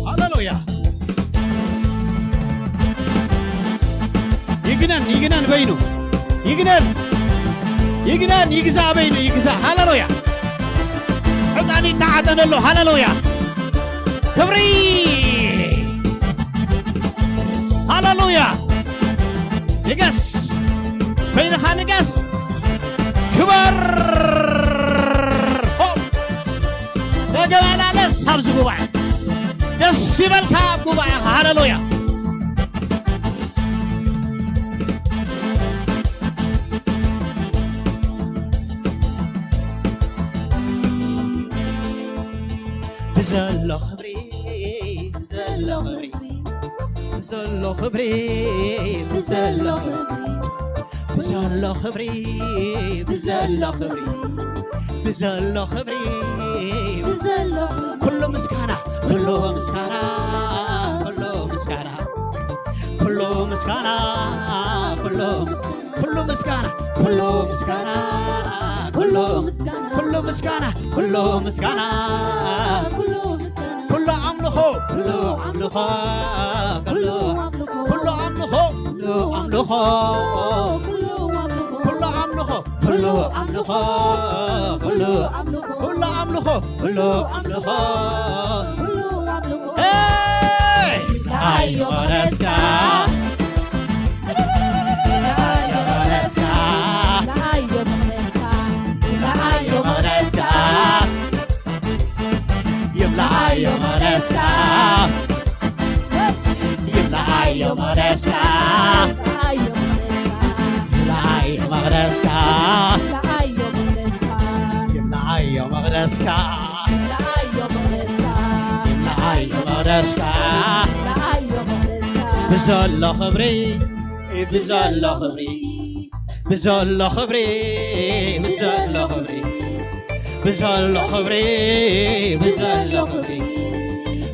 ሃሌሉያ! ይግነን፣ ይግነን በይኑ። ይግነን፣ ይግነን፣ ይግዛእ በይኑ፣ ይግዛእ። ሃሌሉያ! ዕጣን ይተዓጠነሉ። ሃሌሉያ! ክብሪ! ሃሌሉያ! ንገስ! በይንኻ ንገስ! ክበር! ሆ! ተገባላለስ ኣብዚ ጉባኤ። ደስ ይበልካ ኣብ ጉባኤኻ። ሃሌሉያ! ብዘሎ ክብሪ፣ ብዘሎ ክብሪ፣ ብዘሎ ክብሪ፣ ብዘሎ ክብሪ፣ ብዘሎ ክብሪ፣ ብዘሎ ክብሪ፣ ብዘሎ ክብሪ፣ ብዘሎ ክብሪ፣ ኩሉ ምስጋና፣ ኩሉ ምስጋና፣ ኩሉ ምስጋና፣ ኩሉ ምስጋና፣ ኩሉ ምስ-፣ ኩሉ ምስጋና፣ ኩሉ ምስጋና፣ ኩሉ ምስጋና፣ ኩሉ ምስጋና፣ ኩሉ ምስጋና፣ ኩሉ ምስጋና፣ ኩሉ ኣምልኾ፣ ኩሉ ኣምልኾ፣ ኩሉ፣ ኩሉ ኣምልኾ፣ ኩሉ ኣምልኾ፣ ኩሉ ኣምልኾ፣ ኩሉ ኣምልኾ፣ ኩሉ ኣምልኾ፣ ኩሉ ኣምልኾ፣ ኩሉ ኣምልኾ፣ ኩሉ ኣምልኾ፣ ኩሉ ኣምልኾ። ሄይ! ንዓዮ መቕደስካ፣ ንዓዮ መቕደስካ፣ ንዓዮ መቕደስካ፣ ንዓዮ መቕደስካ። ይብላዓዮ መቕደስካ፣ ይብላዓዮ መቕደስካ፣ ይብላዓዮ መቕደስካ፣ ይብላዓዮ መቕደስካ፣ ይብላዓዮ መቕደስካ፣ ይብላዓዮ መቕደስካ፣ ብዘሎ ክብሪ፣ ብዘሎ ክብሪ፣ ብዘሎ ክብሪ፣ ብዘሎ ክብሪ፣ ብዘሎ ክብሪ፣ ብዘሎ ክብሪ፣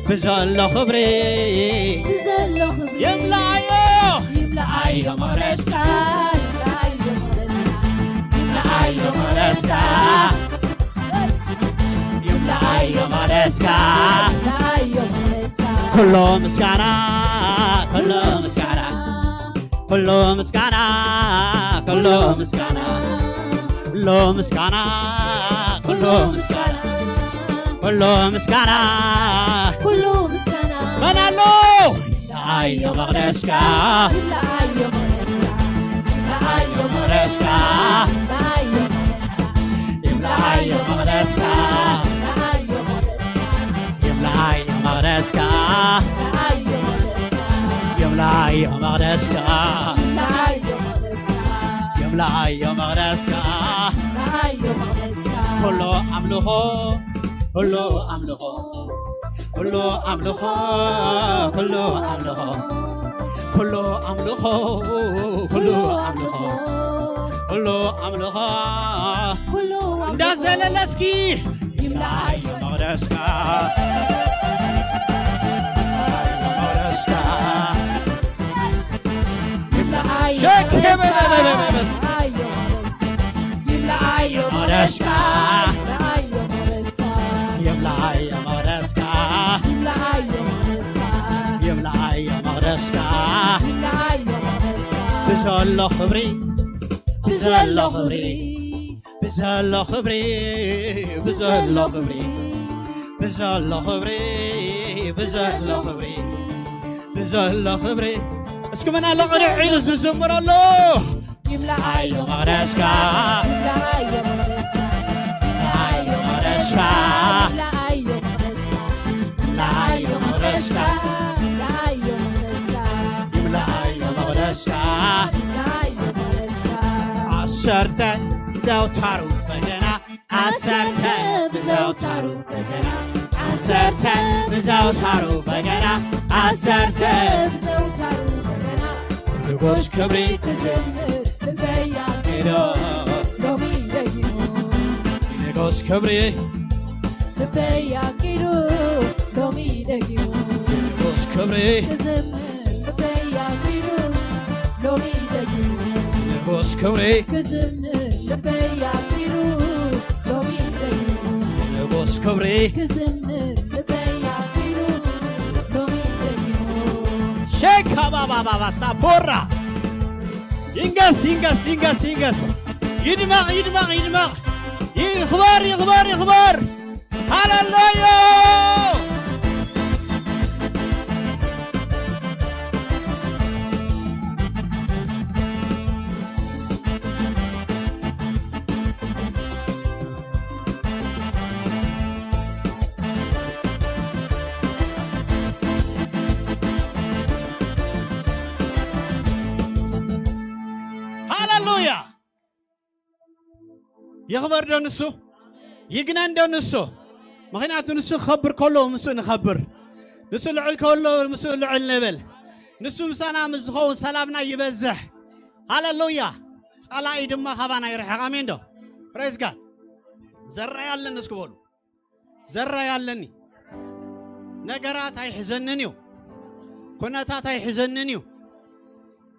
ብዘሎ ክብሪ፣ ብዘሎ ክብሪ፣ ይብላዓዮ፣ ይብላዓዮ መቕደስካ፣ ይብላዓዮ መቕደስካ፣ ይብላዓዮ መቕደስካ፣ ይብላዓዮ መቕደስካ፣ ይብላዓዮ መቕደስካ፣ ኩሉ ምስጋና፣ ኩሉ ምስጋና፣ ኩሉ ምስጋና፣ ኩሉ ምስጋና፣ ኩሉ ምስጋና፣ ኩሉ ምስጋና፣ ኩሉ ምስጋና፣ ኩሉ ምስጋና። መን ኣሎ? ይምልኣዮ መቕደስካ። ይምልኣዮ መቕደስካ። ይምልኣዮ መቕደስካ። ይምልኣዮ መቕደስካ። ይምልኣዮ መቕደስካ። ይምልኣዮ መቕደስካ። ይምልኣዮ መቕደስካ። ይምልኣዮ መቕደስካ። ይምልኣዮ መቕደስካ። ይምልኣዮ መቕደስካ። ይምልኣዮ መቕደስካ። ኩሉ ኣምልኾ፣ ኩሉ ኣምልኾ፣ ኩሉ ኣምልኾ፣ ኩሉ ኣምልኾ፣ ኩሉ ኣምልኾ፣ ኩሉ ኣምልኾ፣ ኩሉ ኣምልኾ። ኩሉ ኣምልኾ። እንዳዘለለ እስኪ ይምልኣዮ መቕደስካ፣ ይምልኣዮ መቕደስካ። ይምልኣዮ ሸክ መቕደስካ። ይምልኣዮ መቕደስካ። ይምልኣዮ መቕደስካ። ይምልኣዮ መቕደስካ። ይምልኣዮ መቕደስካ። ይምልኣዮ መቕደስካ። ይምልኣዮ መቕደስካ። ብዘሎ ክብሪ፣ ብዘሎ ክብሪ፣ ብዘሎ ክብሪ፣ ብዘሎ ክብሪ፣ ብዘሎ ክብሪ፣ ብዘሎ ክብሪ፣ ብዘሎ ክብሪ። እስኪ መን ኣሎ ቅንዕ ኢሉ ዝዝምረሉ? ይምልኣዮ መቕደስካ። ይምልኣዮ መቕደስካ። ይምልኣዮ መቕደስካ። ይምልኣዮ መቕደስካ። ይምልኣዮ መቕደስካ። ይምልኣዮ መቕደስካ። ይምልኣዮ መቕደስካ። ይምልኣዮ መቕደስካ። ዓሰርተ ዘውታሩ በገና፣ ዓሰርተ ብዘውታሩ በገና፣ ዓሰርተ ብዘውታሩ በገና፣ ዓሰርተ ብዘውታሩ በገና፣ ንጉስ ክብሪ ክዝምር ልበይ ኣንጊዱ ሎሚ ደጊሙ። ንጉስ ክብሪ ልበይ ኣንጊዱ ሎሚ ደጊሙ። ንጉስ ክብሪ ክዝምር ልበይ ኣንጊዱ ሎሚ ደጊሙ። ንጉስ ክብሪ ክዝምር ልበይ ኣንጊዱ ሎሚ ደጊሙ። ንጉስ ክብሪ ክዝምር ልበይ ኣንጊዱ ሎሚ ደጊሙ። ሼካ ባባ ባባ ሳፖራ። ይንገስ፣ ይንገስ፣ ይንገስ፣ ይንገስ። ይድመቕ፣ ይድመቕ፣ ይድመቕ። ይኽበር፣ ይኽበር፣ ይኽበር። ሃሌሉያ! ሃሌሉያ! ይኽበር ዶ ንሱ? ይግነን ዶ ንሱ? ምኽንያቱ ንሱ ክኸብር ከሎ ምስኡ ንኸብር፣ ንሱ ልዕል ከሎ ምስኡ ልዕል ንብል። ንሱ ምሳና ምስ ዝኸውን ሰላምና ይበዝሕ። ሃሌሉያ! ጸላኢ ድማ ካባና ይርሕቕ። ኣሜን ዶ? ፕሬዝ ጋድ። ዘራይ ኣለኒ እስኪ በሉ። ዘራይ ኣለኒ። ነገራት ኣይሕዘንን እዩ። ኩነታት ኣይሕዘንን እዩ።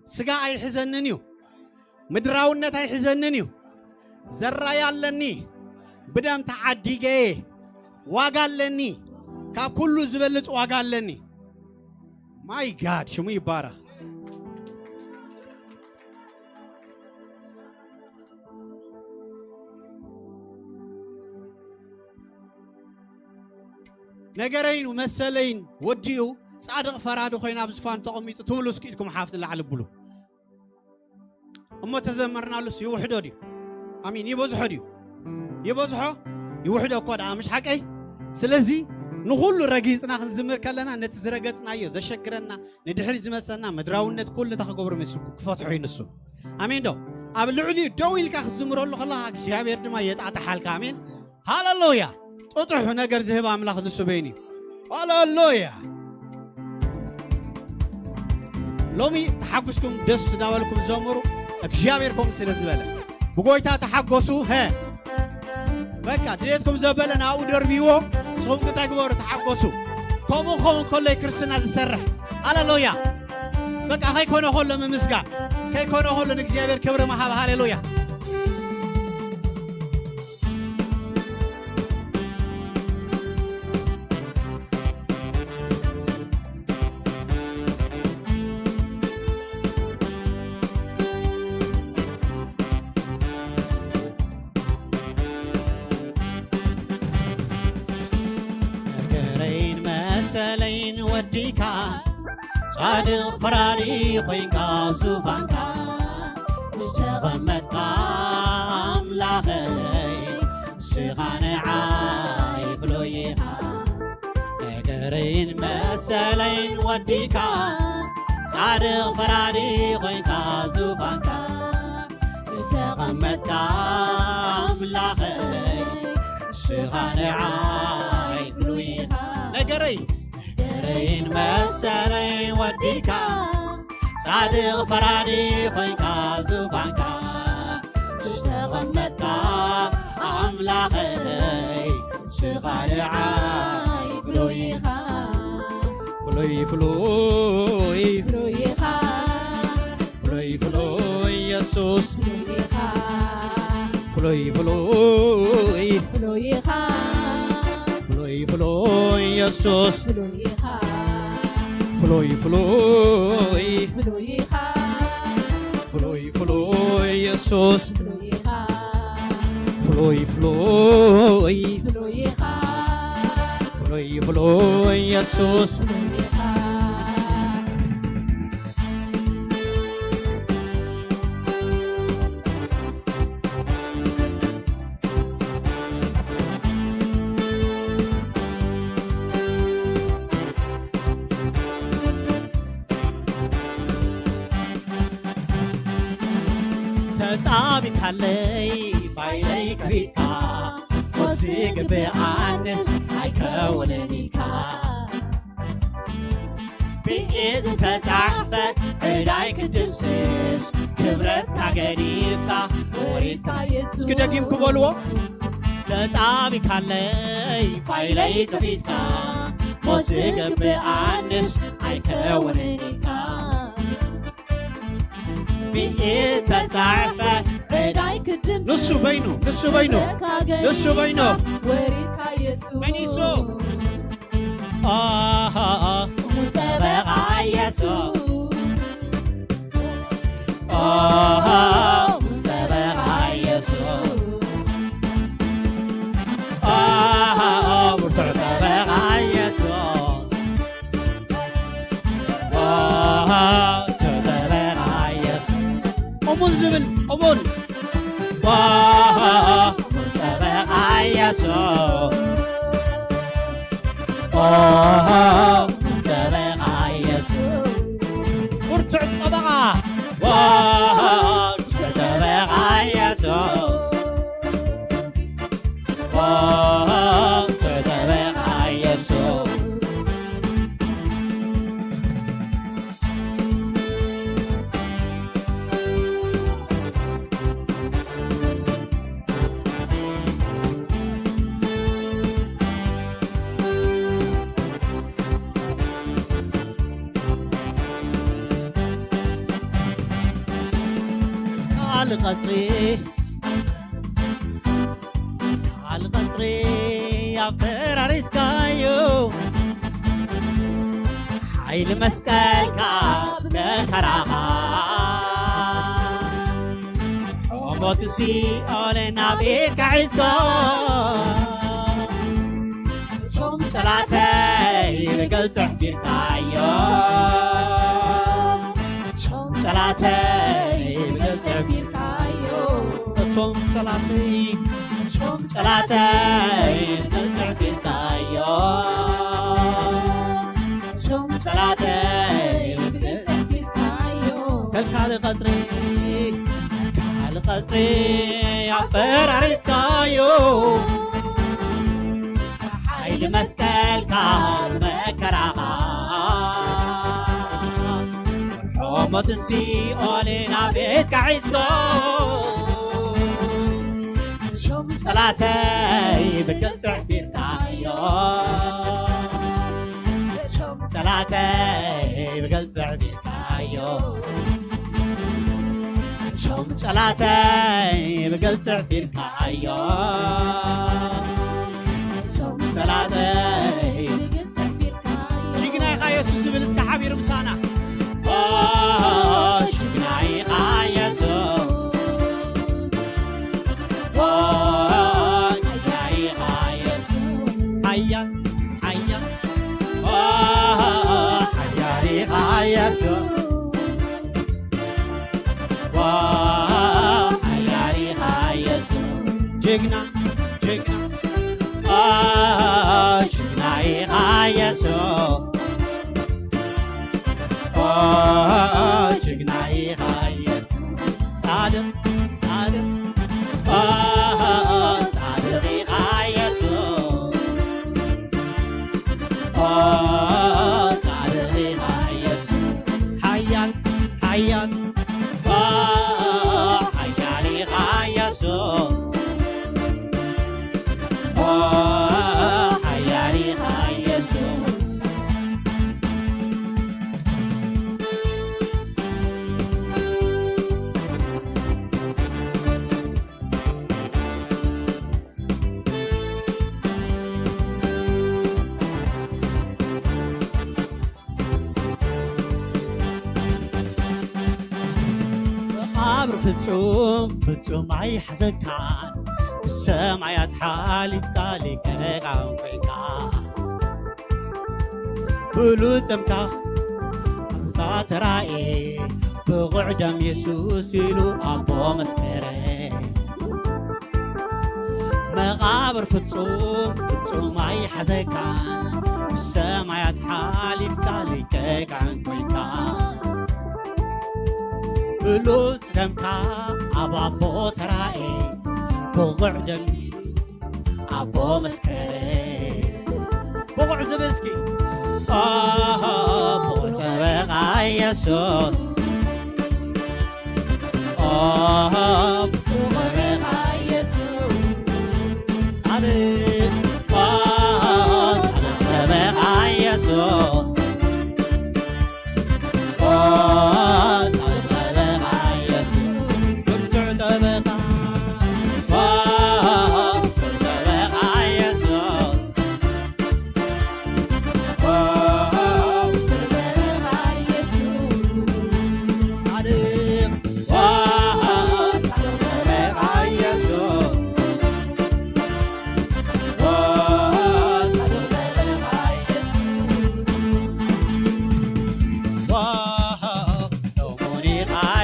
ስጋ ኣይሕዘንን እዩ። ምድራውነት ኣይሕዘንን እዩ። ዘራይ ኣለኒ። ብደም ተዓዲገ። ዋጋ ኣለኒ። ካብ ኩሉ ዝበልጽ ዋጋ ኣለኒ። ማይ ጋድ ሽሙ ይባረኽ። ነገረይን መሰለይን ወዲኡ ጻድቕ ፈራዲ ኮይኑ ኣብ ዝፋን ተቐሚጡ ትብሉ እስኪ ኢድኩም ሓፍ ንላዕሊ ብሉ። እሞ ተዘመርናሉስ ይውሕዶ ድዩ? ኣሚን። ይበዝሖ ድዩ? ይበዝሖ? ይውሕዶ እኮ ደኣ፣ ምሽ ሓቀይ? ስለዚ ንኹሉ ረጊጽና ክንዝምር ከለና ነቲ ዝረገጽናዮ ዘሸግረና፣ ንድሕሪት ዝመጸና ምድራውነት ኩሉ እንታይ ክገብሮ መሲልኩም? ክፈትሖ እዩ ንሱ። ኣሜን ዶ? ኣብ ልዕሊኡ ደው ኢልካ ክትዝምረሉ ከለኻ እግዚኣብሔር ድማ የጣጥሓልካ። ኣሜን። ሃሌሉያ። ጥጡሕ ነገር ዝህብ ኣምላኽ ንሱ በይኑ እዩ። ሃሌሉያ። ሎሚ ተሓጉስኩም ደስ እንዳበልኩም ዘምሩ፣ እግዚኣብሔር ከምኡ ስለ ዝበለ። ብጎይታ ተሓጎሱ። ሀ በቃ ድሌትኩም ዘበለ ናብኡ ደርብይዎ። ንስኹም ግን እንታይ ግበሩ? ተሓጎሱ። ከምኡ ክኸውን ከሎ እዩ ክርስትና ዝሰርሕ። ሃሌሉያ። በቃ ከይኮነ ከሎ ምምስጋን፣ ከይኮነ ከሎ ንእግዚኣብሔር ክብሪ ምሃብ። ሃሌሉያ። ወዲካ ጻድቕ ፈራዲ ኮይንካ ኣብ ዙፋንካ ዝተቐመጥካ ኣምላኸይ፣ ንስኻ ንዓይ ፍሉይ ኢኻ። ነገረይን መሰለይን ወዲካ ጻድቕ ፈራዲ ኮይንካ ኣብ ዙፋንካ ዝተቐመጥካ ኣምላኸይ፣ ንስኻ ንዓይ ፍሉይ ኢኻ። ነገረይ ነገረይን መሰለይን ወዲካ ጻድቕ ፈራዲ ኮይንካ ዙፋንካ ዝተቐመጥካ ኣምላኸይ፣ ንስኻ ንዓይ ፍሉይ ኢኻ። ፍሉይ ፍሉይ ፍሉይ ኢኻ። ፍሉይ ፍሉይ የሱስ ፍሉይ ኢኻ። ፍሉይ ፍሉይ ፍሉይ ኢኻ። ፍሉይ ፍሉይ የሱስ ፍሉይ ኢኻ። ፍሉይ ፍሉይ ፍሉይ ኢኻ። ፍሉይ ፍሉይ የሱስ ፍሉይ ኢኻ። ፍሉይ ፍሉይ ፍሉይ ኢኻ። ፍሉይ ፍሉይ የሱስ ፍሉይ ኢኻ። ተጣቢካለይ ባይለይ ከፊትካ ወሲ ግብኣንስ ኣይከውንን ኢልካ ብኢድ ዝተጻሕፈ ዕዳይ ክድምስስ ክብረትካ ገዲፍካ ወሪድካ የሱስ እስኪ ደጊም ክበልዎ ተጣቢካለይ ፋይለይ ከፊትካ ሞት ዝገብር ኣንስ ኣይከውንን ኢልካ ብኢድ ተጻሕፈ ዕዳይ ክድምስስ ንሱ በይኑ ንሱ በይኑ ንሱ በይኑ ወሪድካ የሱስ መኒሱ ጠበቃ ኢየሱስ ጠበቃ ኢየሱስ ብርቱዕ ጠበቃ ኢየሱስ ብርቱዕ ጠበቃ ኢየሱስ እሙን ዝብል እሙን ብርቱዕ ጠበቃ ኢየሱስ ኦ ጠበቃ ኢየሱስ ብርቱዕ ጠበቃ ብርቱዕ ጠበቃ ኢየሱስ ብርቱዕ ጠበቃ ኢየሱስ ቃል ቀጽሪ ቃል ቀጽሪ ኣፈራሪስካዮ ሓይሊ መስቀልካ ብመከራኻ ሞት ሲኦል ናብ ኢድካ ሒዝካ እቶም ጸላተይ ብግልጺ ኣሕፊርካዮ እቶም ጸላተይ ብግልጺ ኣሕፊርካዮ እቶም ጸላተይ እቶም ጸላተይ ብግልጺ ኣሕፊርካዮ እቶም ጸላተይ ብግልጺ ኣሕፊርካዮ ከልካሊ ቀጽሪ ከልካሊ ቀጽሪ ኣፈራሪስካዮ ሓይሊ መስቀልካ መከራኻ ሞትን ሲኦልን ኣብ ኢድካ ሒዝካ እቶም ጸላተይ ብግልጺ ኣሕፊርካዮ እቶም ጸላተይ ብግልጺ ኣሕፊርካዮ እቶም ጸላተይ ብግልጺ ኣሕፊርካዮ እቶም ጸላተይ ጅግና ኢኻ የሱስ ዝብል እስከ ሓቢሩ ምሳና ጅግና ኢኻ የሱስ ጅግና ኢኻ የሱስ ሓያል ሓያል ጅግና ጅግና ኦ ጅግና ኢኻ ኢየሱስ ኦ ጅግና ኢኻ ኢየሱስ ጻድቕ ጻድቕ ኦ ጻድቕ ኢኻ ኢየሱስ ኦ ጻድቕ ኢኻ ኢየሱስ ሓያል ሓያል ኦ ሓያል ኢኻ ኢየሱስ ኦ ሓያል ኢኻ ኢየሱስ መቓብር ፍጹም ፍጹም ኣይሓዘካን ብሰማያት ሓሊፍካ ሊቀ ነጋን ኮይንካ ብሉጽ ደምካ ኣምካ ተራእየ ብቑዕ ደም የሱስ ኢሉ ኣቦ መስከረ መቓብር ፍጹም ፍጹም ኣይሓዘካን ብሰማያት ሓሊፍካ ሊቀ ካህን ኮይንካ ብሉጽ ደምካ ኣብ ኣቦ ተራእየ ብቑዕ ደም ኣቦ መስከረ ብቑዕ ዝብል እስኪ ኦ ብቑዕ ጠበቓ ኢየሱስ ኦ ብቑዕ ጠበቓ ኢየሱስ ጻድቕ ኦ ጻድቕ ጠበቓ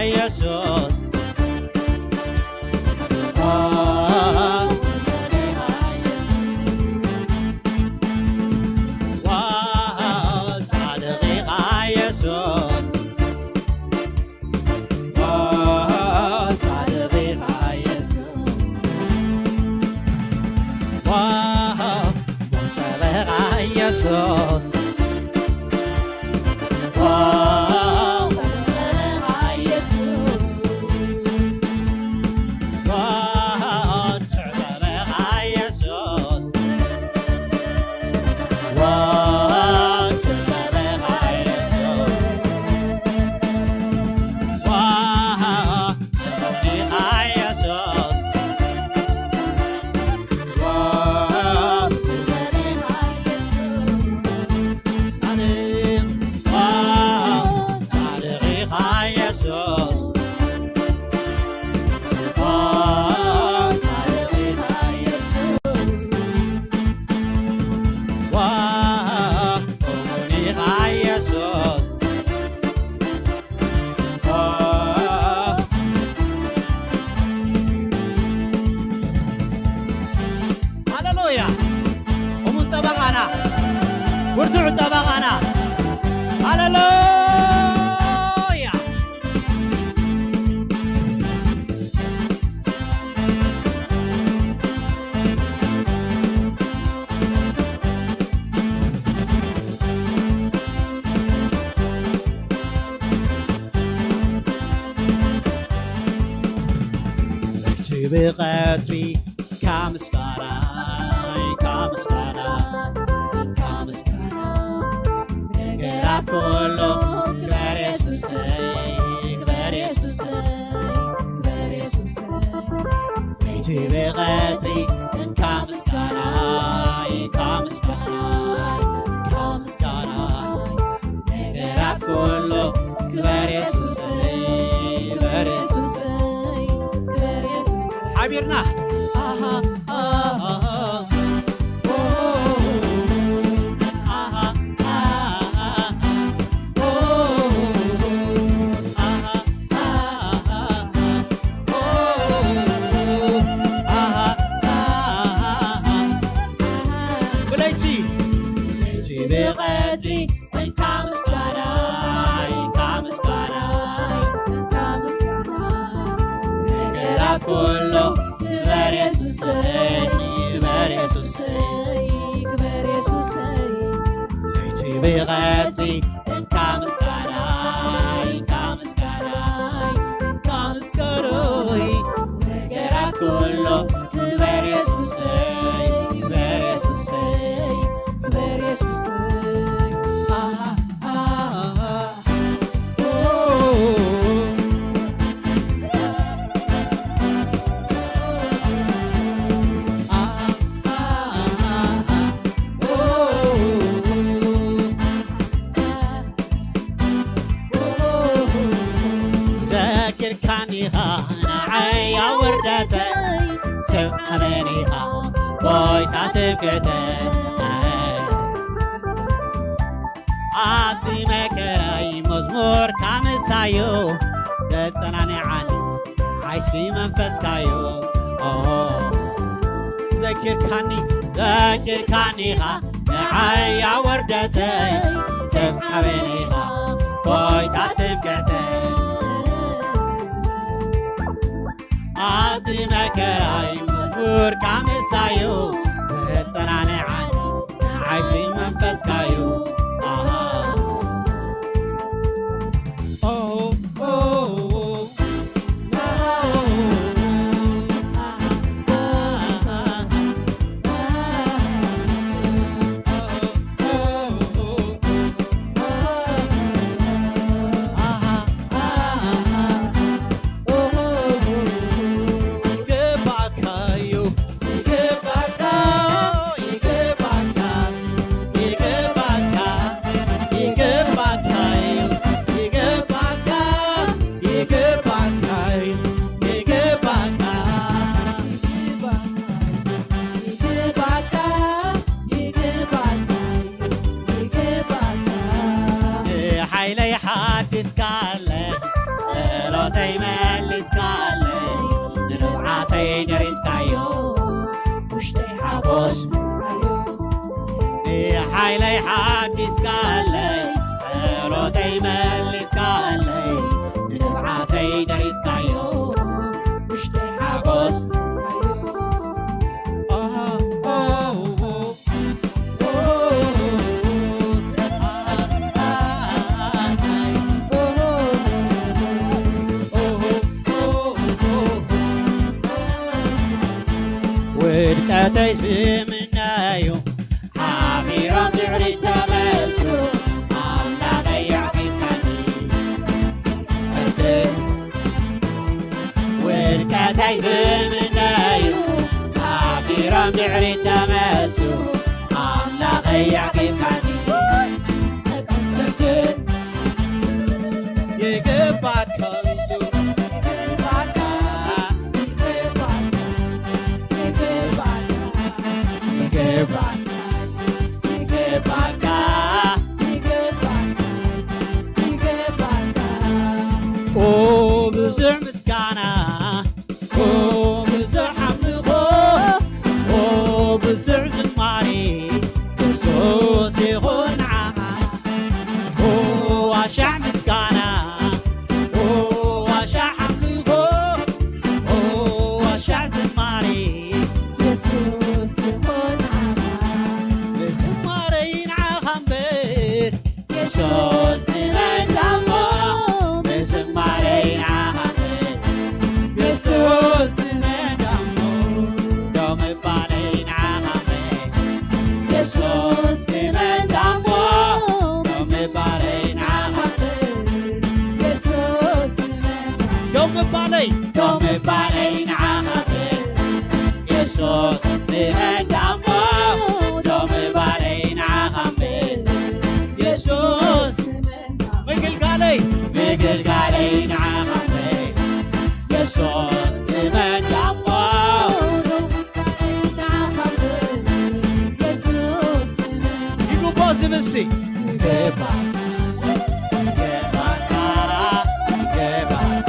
ኢየሱስ እንካ ምስጋናይ፣ እንካ ምስጋናይ፣ እንካ ምስጋናይ። ነገራት ኩሉ ክበር የሱሰይ፣ ክበር የሱሰይ፣ ክበር የሱሰይ። ለይቲ ብቐትሪ እንካ ምስጋናይ፣ እንካ ምስጋናይ፣ እንካ ምስጋናይ። ነገራት ኩሉ ክበር የሱሰይ፣ ክበር የሱሰይ፣ ክበር የሱሰይ። ኣሃ፣ ኣሃ፣ ኦ፣ ኣሃ፣ ኣሃ፣ ኦ። ዘኪርካኒ ኢኻ ንዓይ ኣብ ውርደተይ፣ ሰብ ኣመን ኢኻ ጎይታ ትምክሕተይ። ኣብቲ መከራይ መዝሙርካ ምሳዩ፣ ዘጸናንዓኒ ንዓይሲ መንፈስካዩ። ኦ፣ ዘኪርካኒ፣ ዘኪርካኒ ኢኻ ንዓይ ኣብ ውርደተይ፣ ሰብ ኣመን ኢኻ ጎይታ ትምክሕተይ። ኣብቲ መከራይ መዝሙርካ ምሳዩ፣ ዘጸናንዓኒ ንዓይሲ መንፈስካዩ። ኣሃ። ኦ፣ ኦ፣ ኦ። ይግባካ፣ ይግባካ፣ ይግባካ። ንሓይለይ ሓዲስካለይ፣ ጸሎተይ መሊስካለይ፣ ንንብዓተይ ደሪስካዮ፣ ውሽጠይ ሓጎስ ሞልካዮ። ንሓይለይ ሓዲስካለይ፣ ጸሎተይ መሊስካለይ፣ ንንብዓተይ ደሪስካዮ፣ ውሽጠይ ሓጎስ ሞልካዮ። ውድቀተይ ዝምነዩ ሓቢሮም ድሕሪት ተመልሱ፣ ኣምላኸይ የዕቂብካኒ። ውድቀተይ ዝምነዩ ሓቢሮም ድሕሪት ተመልሱ፣ ኣምላኸይ የዕቂብካኒ። ጸጋን ፍርድን ይግባካ፣ ይግባካ፣ ይግባካ፣ ይግባካ፣ ይግባካ። ኦ ብዙሕ ምስጋና፣ ኦ ብዙሕ ኣምልኾ፣ ኦ ብዙሕ ዝማሬ፣ የሱስ ይኹን ንዓኻ። ኦ ኣሻዕ ምስጋና፣ ኦ ኣሻዕ ኣምልኾ፣ ኦ ኣሻዕ ዝማሬ፣ የሱስ ይኹን ንዓኻ። ብዝማሬ ንዓኻ እምበር፣ የሱስ ንመን ዳሞ፣ ብዝማሬ ንዓኻ እምበር። የሱስ ንመን ዳሞ፣ ዶ ምባለይ ንዓኻ እምበር። የሱስ ንመን ዳሞ፣ ዶ ምባለይ ንዓኻ እምበር። የሱስ ንመን ዳሞ፣ ዶ ምባለይ፣ ዶ ምባለይ ንዓኻ እምበር። የሱስ ንመን ዳሞ፣ ዶ ምባለይ ንዓኻ እምበር። የሱስ ምግልጋለይ፣ ምግልጋለይ ንዓኻ እምበር። የሱስ ንመን ዳሞ፣ ይግባእ ዝብል ሲ ይገባካ፣ ይገባካ፣ ይገባካ፣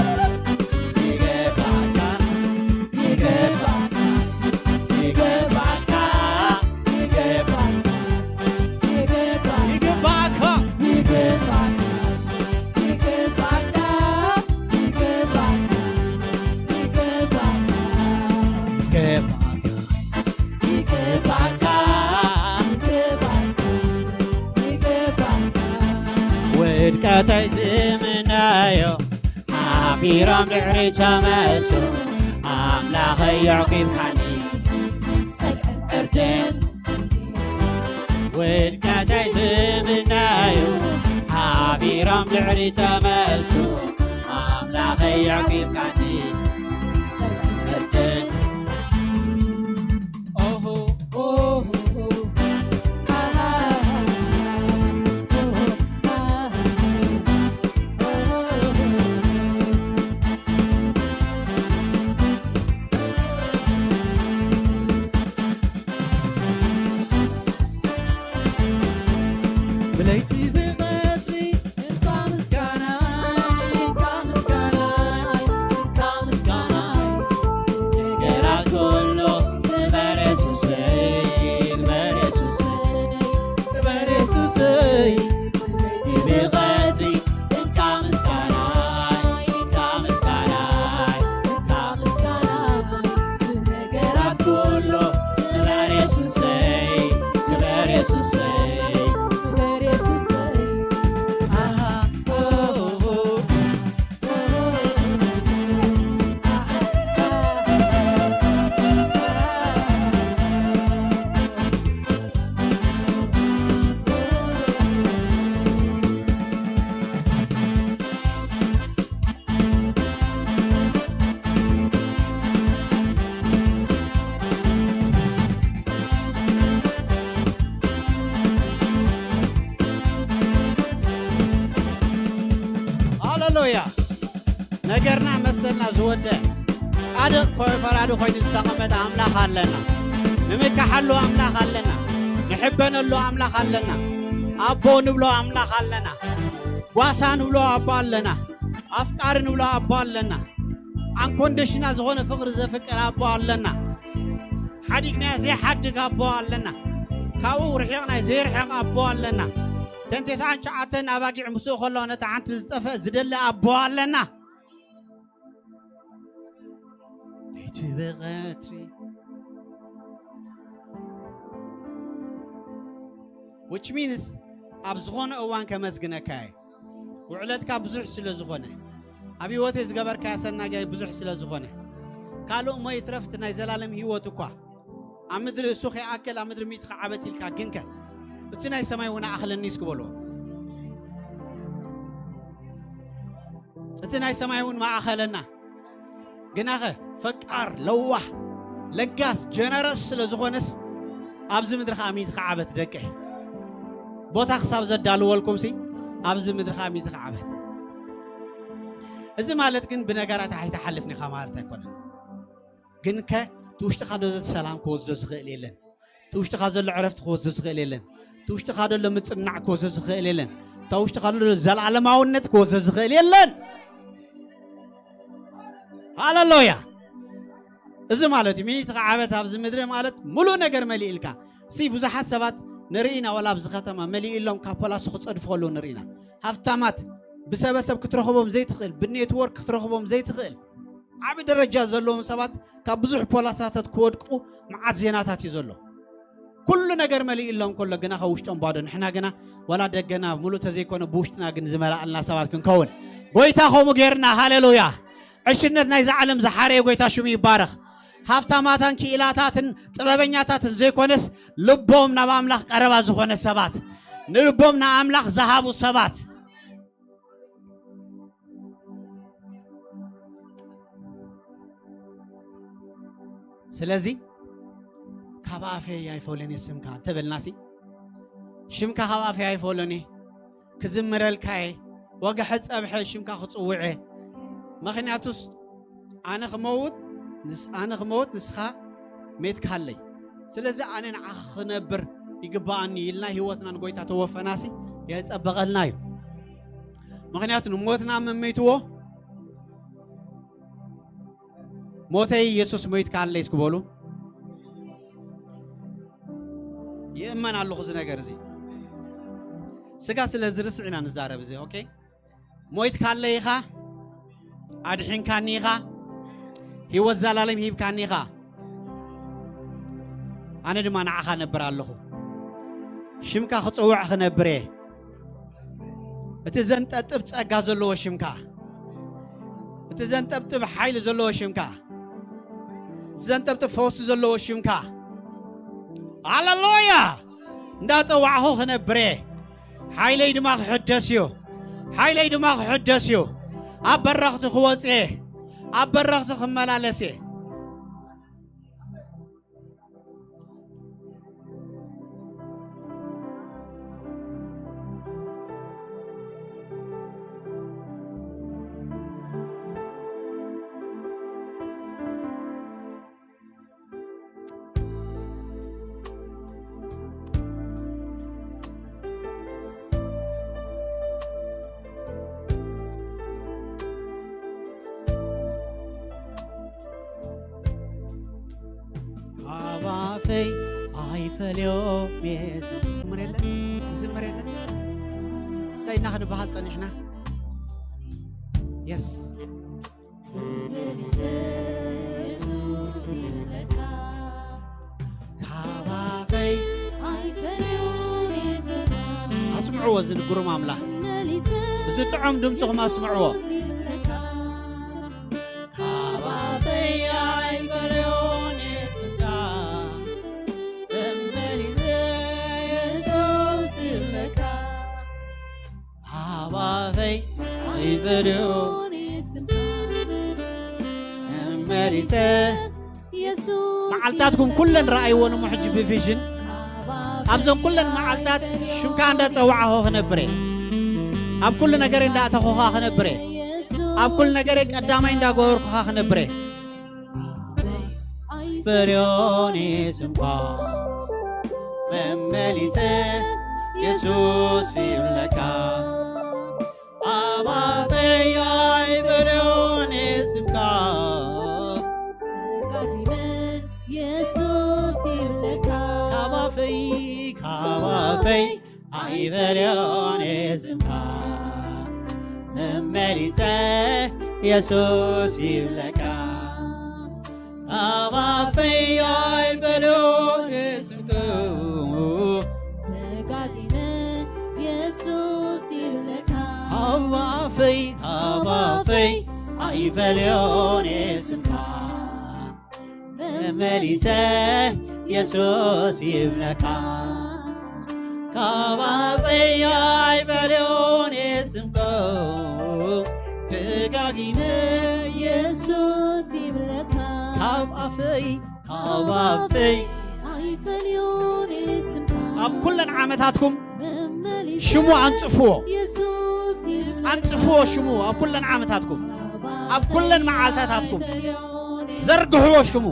ይገባካ፣ ይገባካ፣ ይገባካ፣ ይገባካ፣ ይገባካ፣ ቢሮም ድሕሪ ተመሱ ኣምላኸይ የዕቂብካኒ። ጸግዕን ዕርድን ውድቀተይ ዝምነዩ ሓቢሮም ድሕሪ ተመሱ ኣምላኸይ የዕቂብካኒ። ጸግዕን ዕርድን ኦሆ፣ ኦሆ፣ ኣሃ፣ ኦሆ፣ ኣሃ፣ ኦሆ። ብለይቲ ብቐትሪ እንካ ምስጋናይ፣ እንካ ምስጋናይ፣ እንካ ምስጋናይ። ነገራት ኩሉ ክበር የሱሰይ፣ ክበር የሱሰይ፣ ክበር የሱሰይ። ብለይቲ ብቐትሪ እንካ ምስጋናይ፣ እንካ ምስጋናይ፣ እንካ ምስጋናይ። ነገራት ኩሉ ክበር የሱሰይ፣ ክበር የሱሰይ፣ ክበር የሱሰይ። ኣሃ፣ ኦ፣ ኦ፣ ኦ። ሃሌሉያ። ነገርና መሰልና ዝወደ ጻድቕ ኮ-፣ ፈራዲ ኮይኑ ዝተቐመጠ ኣምላኽ ኣለና። ንምካሓሉ ኣምላኽ ኣለና። ንሕበነሉ ኣምላኽ ኣለና። ኣቦ ንብሎ ኣምላኽ ኣለና። ጓሳ ንብሎ ኣቦ ኣለና። ኣፍቃሪ ንብሎ ኣቦ ኣለና። ኣንኮንዲሽናል ዝኾነ ፍቕሪ ዘፍቅር ኣቦ ኣለና። ሓዲግናዮ ዘይሓድግ ኣቦ ኣለና። ካብኡ ርሒቕናዮ ዘይርሕቕ ኣቦ ኣለና። እተን ተስዓን ትሽዓተን ኣባጊዕ ምስኡ ከለዋ ነታ ሓንቲ ዝጠፍአ ዝደሊ ኣቦ ኣለና። ለይቲ ብቐትሪ which means ኣብ ዝኾነ እዋን ከመስግነካ እየ። ውዕለትካ ብዙሕ ስለ ዝኾነ፣ ኣብ ህይወተይ ዝገበርካዮ ሰናጋይ ብዙሕ ስለ ዝኾነ፣ ካልእ እሞ ይትረፍ እቲ ናይ ዘላለም ህይወት እኳ ኣብ ምድሪ እሱ ከይኣክል ኣብ ምድሪ ሚእቲ ዓመት ኢልካ፣ ግንከ እቲ ናይ ሰማይ እውን ኣኽለኒ እስኪ በልዎ። እቲ ናይ ሰማይ እውን መኣኸለና። ግናኸ ፈቃር፣ ለዋህ፣ ለጋስ፣ ጀነረስ ስለ ዝኾነስ ኣብዚ ምድሪ ከዓ ሚእቲ ዓመት ደቀይ ቦታ ክሳብ ዘዳልወልኩምሲ ኣብዚ ምድሪ ከዓ ሚእቲ ዓመት። እዚ ማለት ግን ብነገራት ኣይትሓልፍን ኢኻ ማለት ኣይኮነን። ግንከ እቲ ውሽጥኻ ዘሎ ሰላም ክወስዶ ዝኽእል የለን። እቲ ውሽጥኻ ዘሎ ዕረፍቲ ክወስዶ ዝኽእል የለን። እቲ ውሽጥኻ ዘሎ ምጽንናዕ ክወስዶ ዝኽእል የለን። እቲ ውሽጥኻ ዘሎ ዘላለማውነት ክወስዶ ዝኽእል የለን። ሃሌሉያ። እዚ ማለት እዩ፣ ሚእቲ ዓመት ኣብዚ ምድሪ ማለት ሙሉእ ነገር መሊእልካ። ሲ ብዙሓት ሰባት ንርኢ ኢና፣ ዋላ ኣብዚ ከተማ መሊእሎም ካብ ፖላሱ ክጸድፉ ከለዉ ንርኢ ኢና። ሃብታማት፣ ብሰበሰብ ክትረኽቦም ዘይትኽእል፣ ብኔትወርክ ክትረኽቦም ዘይትኽእል፣ ዓቢ ደረጃ ዘለዎም ሰባት ካብ ብዙሕ ፖላሳታት ክወድቁ መዓት ዜናታት እዩ ዘሎ። ኩሉ ነገር መሊእሎም ከሎ ግና ካብ ውሽጦም ባዶ። ንሕና ግና ዋላ ደገና ሙሉእ ተዘይኮነ ብውሽጥና ግን ዝመላእልና ሰባት ክንከውን ጎይታ ከምኡ ገይርና። ሃሌሉያ። ዕሽነት ናይዛ ዓለም ዝሓረየ ጎይታ ሽሙ ይባረኽ። ሃብታማታን ክኢላታትን ጥበበኛታትን ዘይኮነስ ልቦም ናብ ኣምላኽ ቀረባ ዝኾነ ሰባት፣ ንልቦም ንኣምላኽ ዝሃቡ ሰባት። ስለዚ ካብ ኣፈይ ኣይፈለኒ ስምካ እንተበልናሲ፣ ሽምካ ካብ ኣፈይ ኣይፈለኒ፣ ክዝምረልካ እየ፣ ወግሐ ጸብሐ ሽምካ ክጽውዕ እየ። ምኽንያቱስ ኣነ ክመውት፣ ንስ-፣ ኣነ ክመውት ንስኻ ሜትካለይ። ስለዚ ኣነ ንዓኻ ክነብር ይግባኣኒ ኢልና ህይወትና ንጎይታ ተወፈናሲ የጸበቐልና እዩ። ምኽንያቱ ንሞትና መመይትዎ ሞተይ ኢየሱስ ሞይትካለይ እስኪ በሉ። ይእመን ኣለኹ እዚ ነገር እዚ። ስጋ ስለ ዝርስዕ ኢና ንዛረብ እዚ። ኦኬ፣ ሞይትካለይ ኢኻ፣ ኣድሒንካኒ ኢኻ፣ ህይወት ዘላለም ሂብካኒ ኢኻ። ኣነ ድማ ንዓኻ ነብር ኣለኹ። ሽምካ ክጽውዕ ክነብር እየ። እቲ ዘንጠጥብ ጸጋ ዘለዎ ሽምካ፣ እቲ ዘንጠብጥብ ሓይሊ ዘለዎ ሽምካ፣ እቲ ዘንጠብጥብ ፈውሲ ዘለዎ ሽምካ፣ ሃሌሉያ! እንዳጸዋዕኹ ክነብር እየ። ሓይለይ ድማ ክሕደስ እዩ። ሓይለይ ድማ ክሕደስ እዩ። ኣብ በረኽቲ ክወጽእ እየ። ኣብ በረኽቲ ክመላለስ እየ። ካብ ኣፈይ ኣይፈልዮን እየ። ዝምር የለን፣ ዝምር የለን። እንታይ ኢና ክንበሃል ጸኒሕና? የስ። ካብ ኣፈይ ኣስምዕዎ፣ እዚ ንግሩም ኣምላኽ። እዚ ጥዑም ድምፅኹም ኣስምዕዎ። ካብ ኣፈይ ኣይፈልዮን እየ ስምካ፣ መመሊሰ የሱስ ይብለካ። ካብ ኣፈይ ኣይፈልዮን እየ ስምካ፣ መመሊሰ መዓልታትኩም ኩለን ረኣይዎን እሞ ሕጂ ብቪዥን ኣብዘን ኩለን መዓልታት ሽምካ እንዳጸዋዕኹ ክነብር እየ። ኣብ ኩሉ ነገረይ እንዳእተኹኻ ክነብር እየ። ኣብ ኩሉ ነገረይ ቀዳማይ እንዳገበርኩኻ ክነብር እየ። ኣይፈልዮን እየ ስምካ፣ መመሊሰ የሱስ ይብለካ። ኣብ ኣፈይ ኣይፈልዮን እየ ስምካ፣ ደጋጊመ የሱስ ይብለካ። ካብ ኣፈይ፣ ካብ ኣፈይ ኣይፈልዮን እየ ስምካ፣ መመሊሰ የሱስ ይብለካ። ካብ ኣፈይ ኣይፈልዮን እየ ስምካ፣ ደጋጊመ የሱስ ይብለካ። ካብ ኣፈይ፣ ካብ ኣፈይ ኣይፈልዮን እየ ስምካ፣ መመሊሰ የሱስ ይብለካ። ካብ ኣፈይ ኣይፈልዮን እየ ስምካ፣ ደጋጊመ የሱስ ይብለካ። ካብ ኣፈይ፣ ካብ ኣፈይ ኣይፈልዮን እየ ስምካ፣ ኣብ ኩለን ዓመታትኩም መመሊሰ ሽሙ ኣንጽፍዎ። የሱስ ይብለካ። ኣንጽፍዎ ሽሙ ኣብ ኩለን ዓመታትኩም፣ ኣብ ኩለን መዓልታታትኩም ዘርግሕዎ ሽሙ፣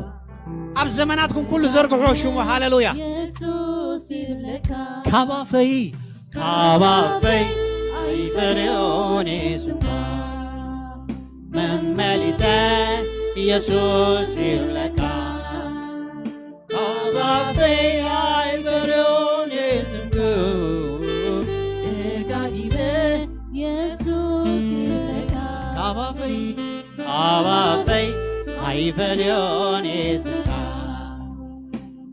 ኣብ ዘመናትኩም ኩሉ ዘርግሕዎ ሽሙ። ሃሌሉያ። የሱስ ይብለካ። ካብ ኣፈይ፣ ካብ ኣፈይ ኣይፈልዮን እየ ስምካ፣ መመሊሰ የሱስ ይብለካ። ካብ ኣፈይ ኣይፈልዮን እየ ስምካ፣ ደጋጊመ የሱስ ይብለካ። ካብ ኣፈይ፣ ካብ ኣፈይ ኣይፈልዮን እየ ስምካ፣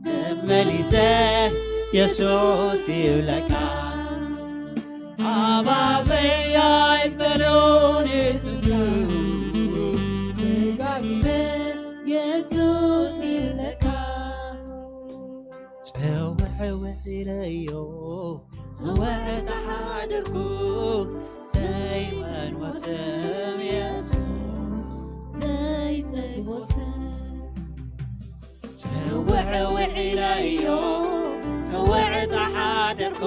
መመሊሰ የሱስ ይብለካ። ካብ ኣፈይ ኣይፈልዮን እየ ስምካ፣ ደጋጊመ የሱስ ይብለካ። ጽውዕ ውዒለዮ፣ ጽውዕ ዝሓደርኩ፣ ዘይመልዎ ስም የሱስ፣ ዘይጸግቦ ስም። ጽውዕ ውዒለዮ፣ ጽውዕ ዝሓደርኩ፣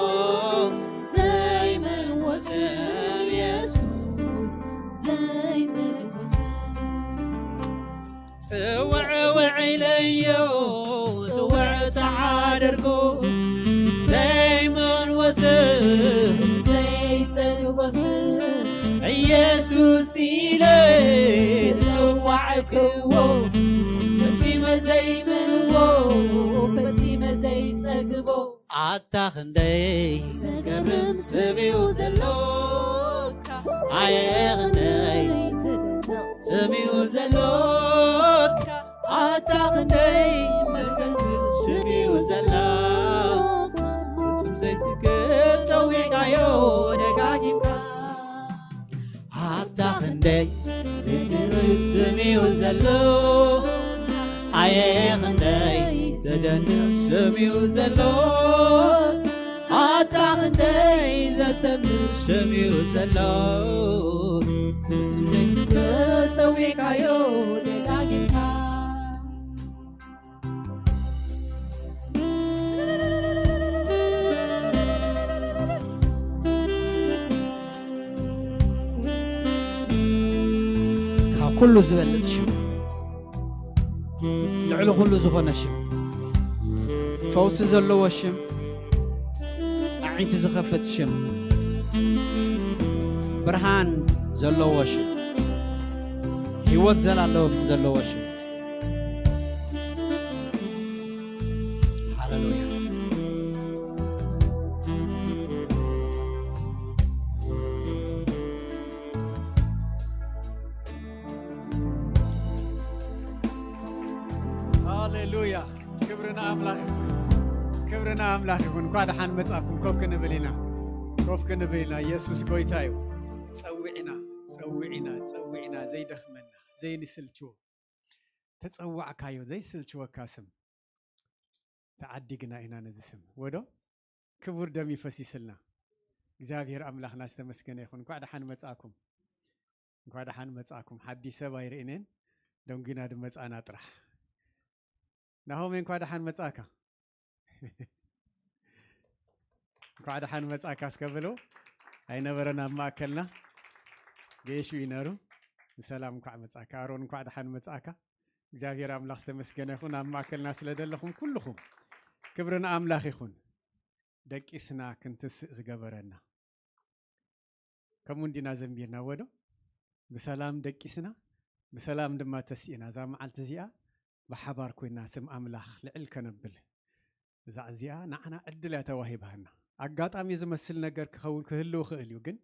ዘይመልዎ ስም የሱስ፣ ዘይጸግቦ ስም። ጽውዕ ውዒለዮ፣ ጽውዕ ዝሓደርኩ፣ ዘይመልዎ ስም፣ ዘይጸግቦ ስም፣ ኢየሱስ ኢለ ዝጸዋዕክዎ፣ ፈጺመ ዘይመልዎ፣ ፈጺመ ዘይጸግቦ። ኣታ ክንደይ ዘገርም ስም እዩ ዘሎካ፣ ኣየ ክንደይ ዘደንቕ ስም እዩ ዘሎካ። ኣታ ክንደይ ዘገርም ስም እዩ ዘሎካ፣ ፍጹም ዘይትክእ ጸዊዕካዮ ደጋጊምካ። ኣታ ክንደይ ዘገርም ስም እዩ ዘሎ። ኣየ ክንደይ ዘደንቕ ስም እዩ ዘሎ። ኣታ ክንደይ ዘስተምር ስም እዩ ዘሎ። ስም ዘይትጸዊዕካዮ ደጋጊምካ። ካብ ኩሉ ዝበልጽ ሽም፣ ልዕሊ ኩሉ ዝኾነ ሽም፣ ፈውሲ ዘለዎ ሽም፣ ኣዒንቲ ዝኸፍት ሽም፣ ብርሃን ዘለዎ ሽም፣ ህይወት ዘላለም ዘለዎ ሽም። ሃሌሉያ። ሃሌሉያ። ክብሪ ንኣምላኽ ይኹን። ክብሪ ንኣምላኽ ይኹን። እንኳዕ ደሓን መጻእኩም። ኮፍ ክንብል ኢና። ኮፍ ክንብል ኢና። ኢየሱስ ጎይታ እዩ። ጸዊዕና፣ ጸዊዕና፣ ጸዊዕና ዘይደኽመና፣ ዘይንስልችዎ። ተጸዋዕካዮ ዘይስልችወካ ስም። ተዓዲግና ኢና ነዚ ስም። ወዶ ክቡር ደም ይፈሲስልና። እግዚኣብሔር ኣምላኽና ዝተመስገነ ይኹን። እንኳዕ ደሓን መጻእኩም። እንኳዕ ደሓን መጻእኩም። ሓድሽ ሰብ ኣይርእንን። ደንጉና ድመጻና ጥራሕ። ናሆሜ እንኳዕ ደሓን መጻእካ። እንኳዕ ደሓን መጻእካ እስከ ብሉ። ኣይነበረን ኣብ ማእከልና። ገይሹ እዩ ነሩ። ብሰላም እንኳዕ መጻእካ። ኣሮን እንኳዕ ደሓን መጻእካ። እግዚኣብሔር ኣምላኽ ዝተመስገነ ይኹን ኣብ ማእከልና ስለ ዘለኹም ኩልኹም። ክብሪ ንኣምላኽ ይኹን። ደቂስና ክንትስእ ዝገበረና። ከምኡ እንዲና ዘንቢርና ወዶ። ብሰላም ደቂስና፣ ብሰላም ድማ ተሲእና። እዛ መዓልቲ እዚኣ ብሓባር ኮይና ስም ኣምላኽ ልዕል ከነብል። እዛ እዚኣ ንዓና ዕድል እያ ተዋሂባና። ኣጋጣሚ ዝመስል ነገር ክኸውን ክህልው ክእል እዩ፣ ግን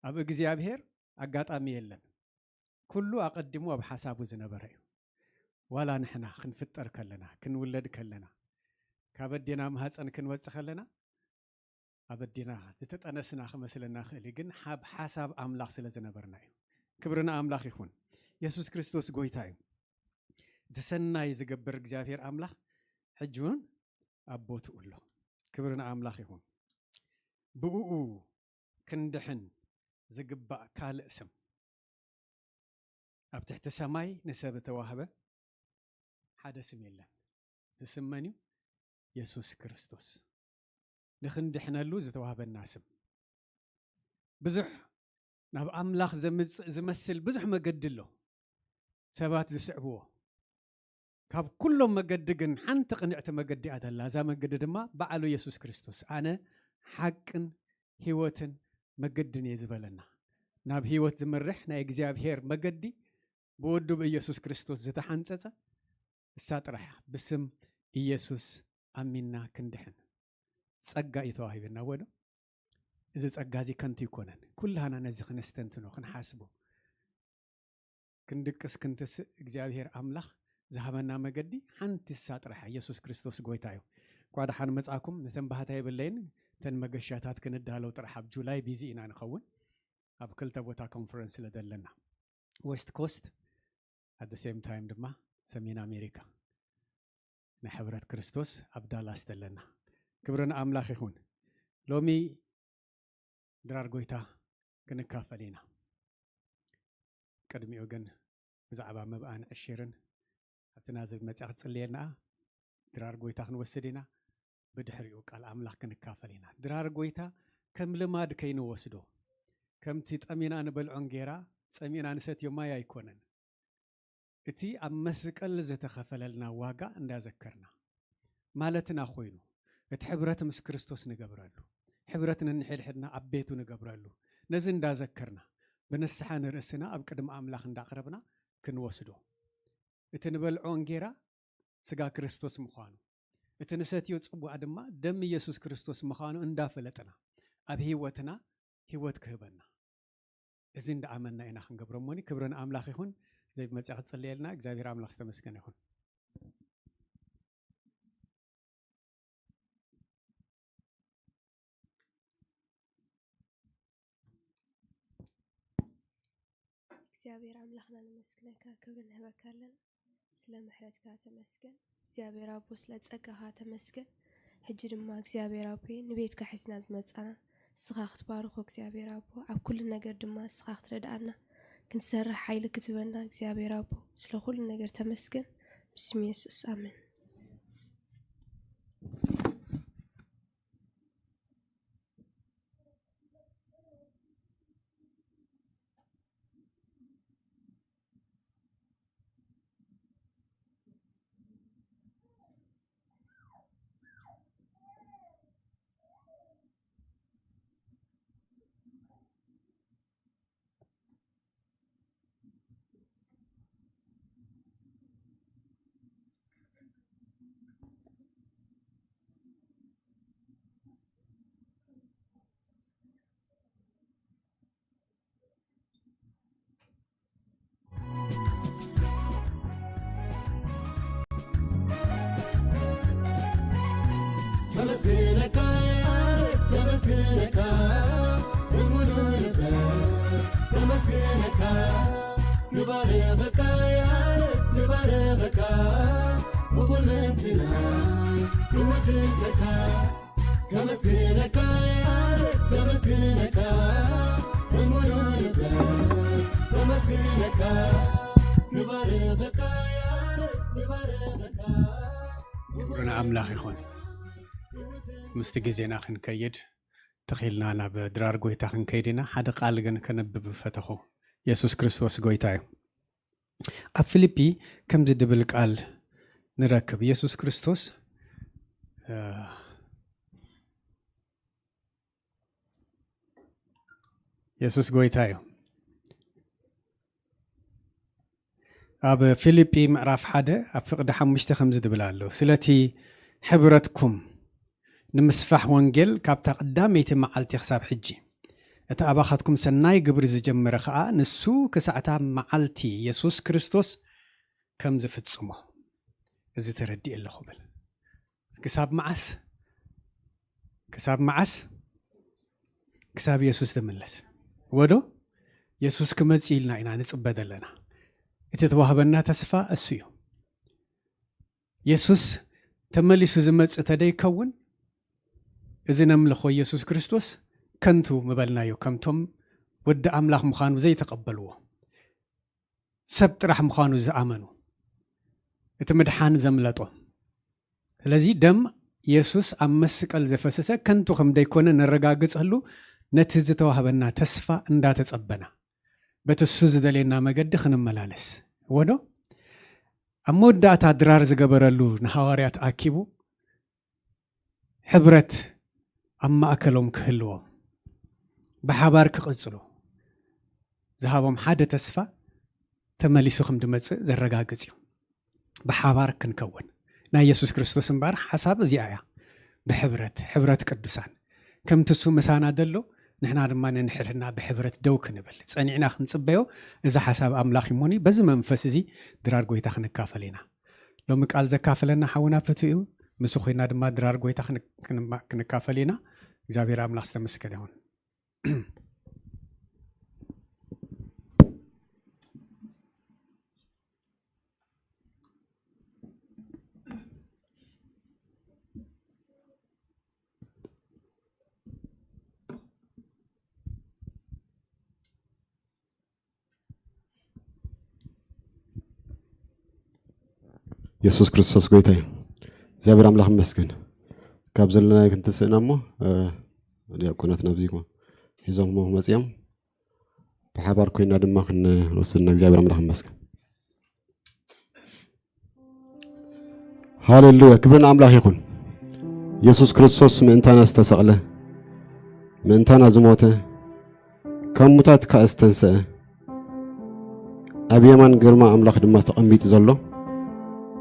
ኣብ እግዚኣብሔር ኣጋጣሚ የለን። ኩሉ ኣቐዲሙ ኣብ ሓሳቡ ዝነበረ እዩ። ዋላ ንሕና ክንፍጠር ከለና፣ ክንውለድ ከለና፣ ካብ ኣዴና ማህፀን ክንወጽእ ከለና፣ ኣብ ኣዴና ዝተጠነስና ክመስለና ክእል እዩ፣ ግን ሓብ ሓሳብ ኣምላኽ ስለ ዝነበርና እዩ። ክብሪ ንኣምላኽ ይኹን። የሱስ ክርስቶስ ጎይታ እዩ። እቲ ሰናይ ዝገብር እግዚኣብሔር ኣምላኽ ሕጂ እውን ኣብ ቦትኡ ኣሎ። ክብሪ ንኣምላኽ ይኹን። ብእኡ ክንድሕን ዝግባእ ካልእ ስም ኣብ ትሕቲ ሰማይ ንሰብ እተዋህበ ሓደ ስም የለን። እዚ ስም መን እዩ? የሱስ ክርስቶስ። ንኽንድሕነሉ ዝተዋህበና ስም። ብዙሕ ናብ ኣምላኽ ዘምጽእ ዝመስል ብዙሕ መገዲ ኣሎ። ሰባት ዝስዕብዎ። ካብ ኩሎም መገዲ ግን ሓንቲ ቅንዕቲ መገዲ እያ ዘላ። እዛ መገዲ ድማ በዓሉ የሱስ ክርስቶስ፣ "ኣነ ሓቅን ህይወትን መገድን እየ" ዝበለና። ናብ ህይወት ዝመርሕ ናይ እግዚኣብሔር መገዲ ብወዱ ብኢየሱስ ክርስቶስ ዝተሓንጸጸ እሳ ጥራሕ እያ። ብስም ኢየሱስ ኣሚንና ክንድሕን ጸጋ እዩ ተዋሂብና። ወዶ እዚ ጸጋ እዚ ከንቱ ይኮነን። ኩላህና ነዚ ክነስተንትኖ፣ ክንሓስቦ፣ ክንድቅስ፣ ክንትስእ እግዚኣብሔር ኣምላኽ ዝሃበና መገዲ ሓንቲ እሳ ጥራሕ እያ። ኢየሱስ ክርስቶስ ጎይታ እዩ። እንኳ ደሓን መጻእኩም። ነተን ባህታ የብለይን። እተን መገሻታት ክንዳለው ጥራሕ ኣብ ጁላይ ቢዚ ኢና ንኸውን። ኣብ ክልተ ቦታ ኮንፈረንስ ስለ ዘለና፣ ዌስት ኮስት፣ ኣት ሴም ታይም ድማ ሰሜን ኣሜሪካ ናይ ሕብረት ክርስቶስ ኣብ ዳላስ ዘለና። ክብሪ ንኣምላኽ ይኹን። ሎሚ ድራር ጎይታ ክንካፈል ኢና። ቅድሚኡ ግን ብዛዕባ መብኣን ዕሽርን ኣብቲ ናዝብ መጽኣ ክትጽልየልና ድራር ጎይታ ክንወስድ ኢና። ብድሕሪኡ ቃል ኣምላኽ ክንካፈል ኢና። ድራር ጎይታ ከም ልማድ ከይንወስዶ፣ ከምቲ ጠሚና ንበልዖ እንጌራ፣ ጸሚእና ንሰትዮ ማይ ኣይኮነን። እቲ ኣብ መስቀል ዝተኸፈለልና ዋጋ እንዳዘከርና፣ ማለትና ኮይኑ፣ እቲ ሕብረት ምስ ክርስቶስ ንገብረሉ፣ ሕብረት ነንሕድሕድና ኣብ ቤቱ ንገብረሉ፣ ነዚ እንዳዘከርና፣ ብንስሓ ንርእስና ኣብ ቅድሚ ኣምላኽ እንዳቕረብና ክንወስዶ፣ እቲ ንበልዖ እንጌራ ስጋ ክርስቶስ ምዃኑ፣ እቲ ንሰትዮ ጽዋእ ድማ ደም ኢየሱስ ክርስቶስ ምዃኑ እንዳፈለጥና፣ ኣብ ህይወትና ህይወት ክህበና። እዚ እንዳኣመንና ኢና ክንገብሮ እሞኒ። ክብሪ ንኣምላኽ ይኹን። ዘይመጽኣ ክትጽልየልና እግዚኣብሔር ኣምላኽ ዝተመስገነ ይኹን። እግዚኣብሔር ኣምላኽና ነመስግነካ፣ ክብሪ ንህበካ ኣለና። ስለ ምሕረትካ ተመስገን። እግዚኣብሔር ኣቦ ስለ ጸጋኻ ተመስገን። ሕጂ ድማ እግዚኣብሔር ኣቦ ንቤትካ ሒዝና ዝመጻና ንስኻ ክትባርኾ እግዚኣብሔር ኣቦ፣ ኣብ ኩሉ ነገር ድማ ንስኻ ክትረድኣና ክንሰርሕ ሓይሊ ክትበና እግዚኣብሔር ኣቦ ስለ ኩሉ ነገር ተመስገን። ብስም የሱስ ኣሜን። ከመስግነካ ያስ ከመስግነካ ብሙሉ ልበ ከመስግነካ ክባርኸካ ያስ ክባርኸካ ብኩለንትና ክውድሰካ ከመስግነካ ያስ ከመስግነካ ብሙሉ ልበ ከመስግነካ ክባርኸካ ያስ ክባርኸካ ክብሪ ንኣምላኽ ይኹን። ምስቲ ግዜና ክንከይድ ተኺልና ናብ ድራር ጎይታ ክንከይድ ኢና። ሓደ ቃል ግን ከነብብ ፈተኹ። የሱስ ክርስቶስ ጎይታ እዩ። ኣብ ፊልጲ ከምዚ ድብል ቃል ንረክብ። የሱስ ክርስቶስ እ፣ የሱስ ጎይታ እዩ። ኣብ ፊልጲ ምዕራፍ ሓደ ኣብ ፍቕዲ ሓሙሽተ ከምዚ ድብል ኣሎ፣ ስለቲ ሕብረትኩም ንምስፋሕ ወንጌል ካብታ ቀዳመይቲ መዓልቲ ክሳብ ሕጂ እቲ ኣባኻትኩም ሰናይ ግብሪ ዝጀመረ ኸኣ ንሱ ክሳዕታ መዓልቲ የሱስ ክርስቶስ ከም ዝፍጽሞ እዚ ተረዲእ ኣለኹ ብል። ክሳብ መዓስ? ክሳብ መዓስ? ክሳብ የሱስ ትምለስ። ወዶ የሱስ ክመጽእ ኢልና ኢና ንጽበ ዘለና። እቲ ተዋህበና ተስፋ እሱ እዩ። የሱስ ተመሊሱ ዝመጽእ ተደይከውን እዚ ነምልኾ የሱስ ክርስቶስ ከንቱ ምበልናዮ፣ ከምቶም ወዲ ኣምላኽ ምዃኑ ዘይተቐበልዎ፣ ሰብ ጥራሕ ምዃኑ ዝኣመኑ፣ እቲ ምድሓን ዘምለጦም። ስለዚ ደም የሱስ ኣብ መስቀል ዘፈሰሰ ከንቱ ከም ደይኮነ ነረጋግጸሉ ነቲ ዝተዋህበና ተስፋ እንዳተጸበና በቲ እሱ ዝደልየና መገዲ ክንመላለስ እወዶ ኣብ መወዳእታ ድራር ዝገበረሉ ንሃዋርያት ኣኪቡ ሕብረት ኣብ ማእከሎም ክህልዎም ብሓባር ክቕጽሉ ዝሃቦም ሓደ ተስፋ ተመሊሱ ከም ድመጽእ ዘረጋግጽ እዩ። ብሓባር ክንከውን ናይ የሱስ ክርስቶስ እምበኣር ሓሳብ እዚኣ እያ። ብሕብረት ሕብረት ቅዱሳን ከምቲ እሱ ምሳና ደሎ ንሕና ድማ ነንሕድሕድና ብሕብረት ደው ክንብል ጸኒዕና ክንጽበዮ እዚ ሓሳብ ኣምላኽ እሞኒ በዚ መንፈስ እዚ ድራር ጎይታ ክንካፈል ኢና። ሎሚ ቃል ዘካፈለና ሓውና ፍትው እዩ። ምስ ኮይና ድማ ድራር ጎይታ ክንካፈል ኢና። እግዚኣብሔር ኣምላኽ ዝተመስገነ ይሁን። የሱስ ክርስቶስ ጎይታ እዩ። እግዚኣብሔር ኣምላኽ ይመስገን። ካብ ዘለናዮ ክንትስእና እሞ ዲያቆናት ናብዚ ሒዞም መፅኦም ብሓባር ኮይና ድማ ክንወስድ ኢና። እግዚኣብሔር ኣምላኽ ይመስገን። ሃሌሉያ፣ ክብሪ ንኣምላኽ ይኹን። የሱስ ክርስቶስ ምእንታና ዝተሰቕለ፣ ምእንታና ዝሞተ፣ ካብ ሙታት ከኣ ዝተንስአ፣ ኣብ የማን ግርማ ኣምላኽ ድማ ተቐሚጡ ዘሎ፣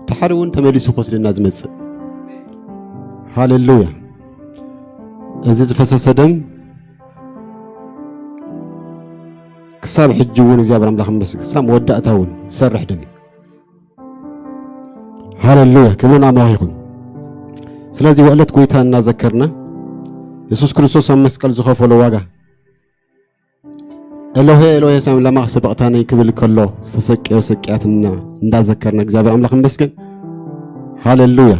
ድሓር እውን ተመሊሱ ክወስደና ዝመጽእ። ሃሌሉያ። እዚ ዝፈሰሰ ደም ክሳብ ሕጂ እውን እግዚኣብሔር ኣምላኽ ይመስገን፣ ክሳብ መወዳእታ እውን ዝሰርሕ ደም እዩ። ሃሌሉያ፣ ክብሪ ንኣምላኽ ይኹን። ስለዚ ውዕለት ጎይታ እናዘከርና የሱስ ክርስቶስ ኣብ መስቀል ዝኸፈሎ ዋጋ ኤሎሄ ኤሎሄ ሳም ለማኽ ሰበቕታኒ ክብል ከሎ ዝተሰቀዮ ሰቅያትና እንዳዘከርና እግዚኣብሔር ኣምላኽ ይመስገን። ሃሌሉያ።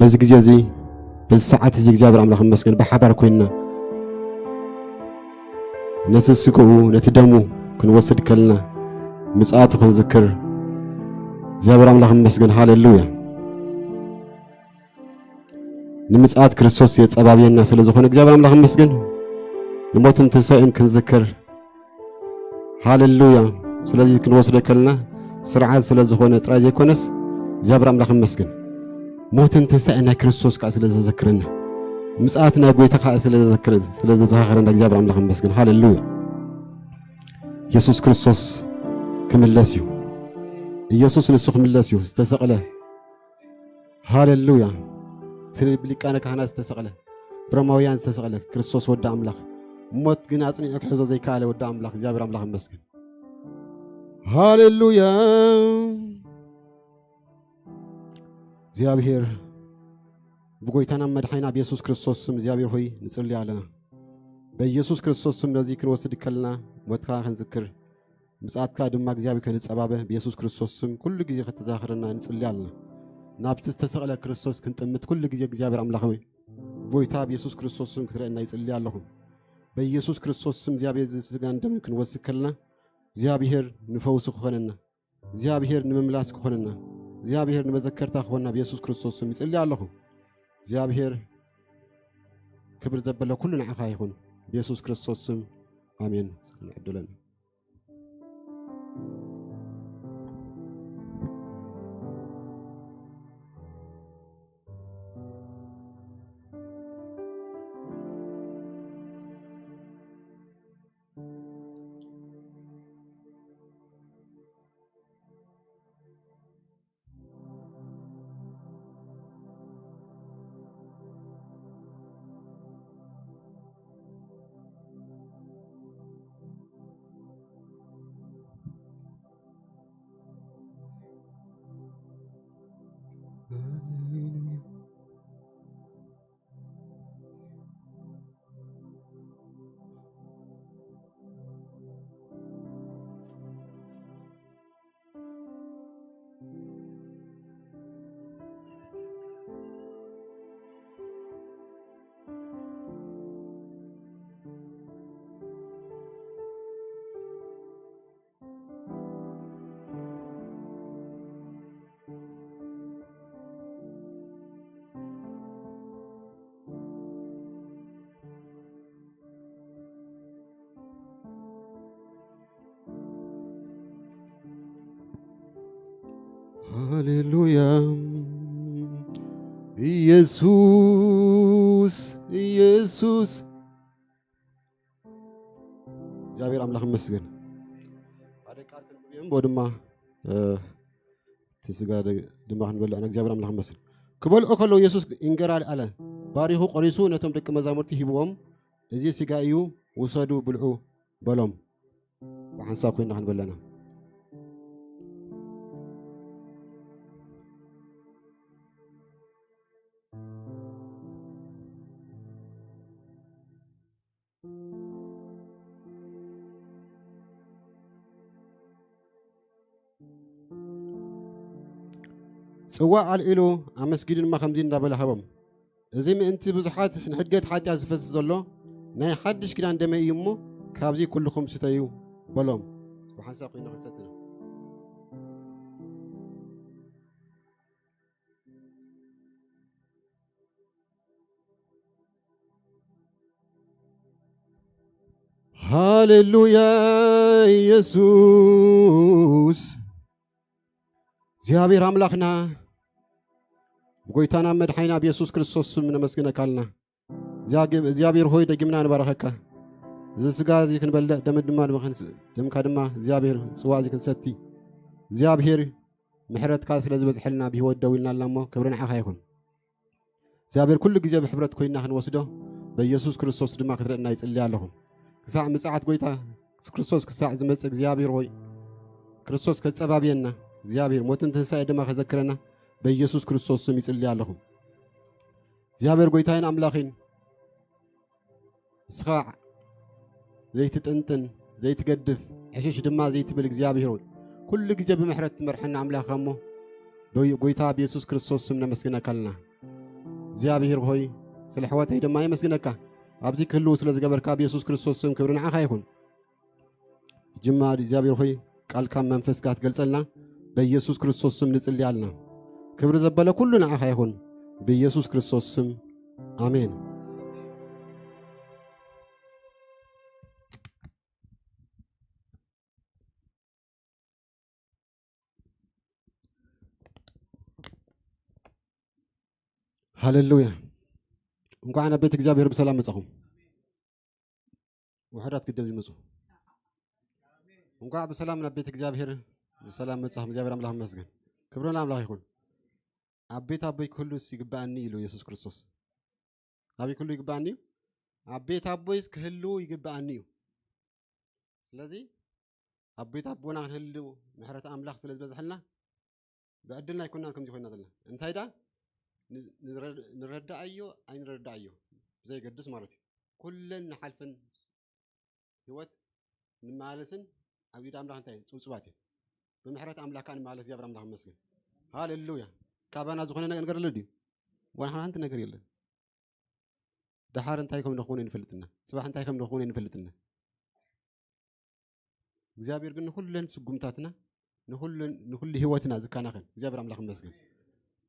በዚ ግዜ እዚ፣ በዚ ሰዓት እዚ እግዚኣብሔር ኣምላኽ ይመስገን ብሓባር ኮይንና ነቲ ስግኡ ነቲ ደሙ ክንወስድ ከለና ምጽኣቱ ክንዝክር እግዚኣብሔር ኣምላኽ ይመስገን። ሃሌሉያ። ንምጽኣት ክርስቶስ የጸባብየና ስለ ዝኾነ እግዚኣብሔር ኣምላኽ ይመስገን። ንሞትን ትንሳኤን ክንዝክር። ሃሌሉያ። ስለዚ ክንወስዶ ከለና ስርዓት ስለ ዝኾነ ጥራይ ዘይኮነስ እግዚኣብሔር ኣምላኽ ይመስገን። ሞትን ትንሳኤን ናይ ክርስቶስ ከኣ ስለ ዘዘክረና፣ ምጽኣት ናይ ጎይታ ከኣ ስለ ዘዘክረ-፣ ስለ ዘዘኻኸረና እግዚኣብሔር ኣምላኽ ይመስገን። ሃሌሉያ። ኢየሱስ ክርስቶስ ክምለስ እዩ። ኢየሱስ ንሱ ክምለስ እዩ ዝተሰቕለ። ሃሌሉያ። እቲ ብሊቃነ ካህናት ዝተሰቕለ፣ ብሮማውያን ዝተሰቕለ ክርስቶስ ወዲ ኣምላኽ፣ ሞት ግን ኣጽኒዑ ክሕዞ ዘይከኣለ ወዲ ኣምላኽ እግዚኣብሔር ኣምላኽ ይመስገን። ሃሌሉያ። እግዚኣብሔር ብጎይታና መድሓይና ብየሱስ ክርስቶስ ስም እግዚኣብሔር ሆይ ንጽሊ ኣለና። በኢየሱስ ክርስቶስ ስም ነዚ ክንወስድ ከለና ሞትካ ክንዝክር፣ ምጽኣትካ ድማ እግዚኣብሔር ከንጸባበ ብየሱስ ክርስቶስ ስም ኩሉ ግዜ ከተዛኽረና ንጽሊ ኣለና። ናብቲ ዝተሰቕለ ክርስቶስ ክንጥምት ኩሉ ግዜ እግዚኣብሔር ኣምላኽ ሆይ፣ ጎይታ ብየሱስ ክርስቶስ ስም ክትረአና ይጽሊ ኣለኹ። በኢየሱስ ክርስቶስ ስም እግዚኣብሔር እዚ ስጋን ደምን ክንወስድ ከለና እግዚኣብሔር ንፈውሲ ክኾነና፣ እግዚኣብሔር ንምምላስ ክኾነና፣ እግዚኣብሔር ንመዘከርታ ክኾንና ብየሱስ ክርስቶስ ስም ይጽሊ ኣለኹ። እግዚኣብሔር ክብሪ ዘበለ ኩሉ ንዓኻ ይኹን። ብየሱስ ክርስቶስ ስም ኣሜን። ዕድለና። ሃሌሉያ። ኢየሱስ፣ ኢየሱስ። እግዚኣብሔር ኣምላኽ ይመስገን። ሓደ ቃል ክንብብ እምቦ ድማ፣ እ፣ እቲ ስጋ ደ-፣ ድማ ክንበልዕ ንእግዚኣብሔር ኣምላኽ ይመስል። ክበልዑ ከለዉ የሱስ እንጀራ ኣልዓለ፣ ባሪኹ ቆሪሱ ነቶም ደቂ መዛሙርቲ ሂብዎም፣ "እዚ ስጋ እዩ፣ ውሰዱ ብልዑ" በሎም። ብሓንሳብ ኮይና ክንበለና። ጽዋእ ኣልዒሉ ኣመስጊዱ ድማ ከምዚ እንዳበለ ሃቦም፣ "እዚ ምእንቲ ብዙሓት ንሕድገት ሓጢኣት ዝፈስስ ዘሎ ናይ ሓድሽ ኪዳን ደመይ እዩ እሞ፣ ካብዚ ኩልኹም ስተዩ" በሎም። ብሓንሳብ ኮይና ክንሰቲ ኢና። ሃሌሉያ ኢየሱስ። እግዚኣብሔር ኣምላኽና፣ ብጎይታና መድሓይና ብየሱስ ክርስቶስ ስም ነመስግነካ ኣለና። እግዚኣብ-፣ እግዚኣብሔር ሆይ፣ ደጊምና ንባረኸካ። እዚ ስጋ እዚ ክንበልዕ፣ ደም ድማ፣ ድማ ክንስ-፣ ደምካ ድማ እግዚኣብሔር፣ ጽዋ እዚ ክንሰቲ፣ እግዚኣብሔር ምሕረትካ ስለ ዝበዝሐልና ብህይወት ደው ኢልና ኣለና እሞ፣ ክብሪ ንዓኻ ይኹን። እግዚኣብሔር ኩሉ ግዜ ብሕብረት ኮይና ክንወስዶ፣ በኢየሱስ ክርስቶስ ድማ ክትረአና ይጽሊ ኣለኹ። ክሳዕ ምጽኣት ጎይታ ክርስቶስ ክሳዕ ዝመጽእ እግዚኣብሔር ሆይ፣ ክርስቶስ ከጸባብየና፣ እግዚኣብሔር ሞትን ትንሳኤ ድማ ከዘክረና፣ በኢየሱስ ክርስቶስ ስም ይጽሊ ኣለኹ። እግዚኣብሔር ጎይታይን ኣምላኽን፣ ንስኻ ዘይትጥንጥን፣ ዘይትገድፍ፣ ሕሽሽ ድማ ዘይትብል እግዚኣብሔር ሆይ፣ ኩሉ ግዜ ብምሕረት ትመርሐና ኣምላኽ እሞ፣ ዶይ-፣ ጎይታ ብየሱስ ክርስቶስ ስም ነመስግነካ ኣለና። እግዚኣብሔር ሆይ፣ ስለ ሕወተይ ድማ የመስግነካ። ኣብዚ ክህልው ስለ ዝገበርካ ብየሱስ ክርስቶስ ስም ክብሪ ንዓኻ ይኹን። ጅማ እግዚኣብሔር ሆይ፣ ቃልካ መንፈስካ ትገልጸልና፣ በየሱስ ክርስቶስ ስም ንጽሊ ኣለና። ክብሪ ዘበለ ኩሉ ንዓኻ ይኹን፣ ብየሱስ ክርስቶስ ስም፣ ኣሜን። ሃሌሉያ። እንኳዕ ናብ ቤት እግዚኣብሔር ብሰላም መጻኹም። ውሑዳት ግደብ ይመጹ። እንኳዕ ብሰላም ናብ ቤት እግዚኣብሔር ብሰላም መጻኹም። እግዚኣብሔር ኣምላኽ ይመስገን። ክብሪ ንኣምላኽ ይኹን። ኣብ ቤት ኣቦይ ክህሉስ ይግብኣኒ ኢሉ የሱስ ክርስቶስ። ኣበይ ክህሉ ይግብኣኒ እዩ? ኣብ ቤት ኣቦይስ ክህሉ ይግብኣኒ እዩ። ስለዚ ኣብ ቤት ኣቦና ክንህሉ ምሕረት ኣምላኽ ስለ ዝበዝሐልና ብዕድልና ኣይኮናን ከምዚ ኮይና ዘለና። እንታይ ደኣ ን-፣ ንረ-፣ ንረዳኣዮ ኣይንረዳኣዮ ብዘይገድስ ማለት እዩ። ኩለን ንሓልፈን ህይወት ንመላለስን ኣብ ኢድ ኣምላኽ እንታይ እዩ? ጽብጹባት እዩ። ብምሕረት ኣምላኽ ከኣ ንመላለስ እግዚኣብሔር ኣምላኽ ይመስገን። ሃሌሉያ። ካባና ዝኾነ ነገር ኣሎ ድዩ? ዋላ ሓንቲ ነገር የለን። ደሓር እንታይ ከም ንኸውን ኣይንፈልጥና። ጽባሕ እንታይ ከም ንኸውን ኣይንፈልጥና። እግዚኣብሔር ግን ንኹለን ስጉምታትና፣ ንኹለን፣ ንኹሉ ህይወትና ዝከናኸን እግዚኣብሔር ኣምላኽ ይመስገን።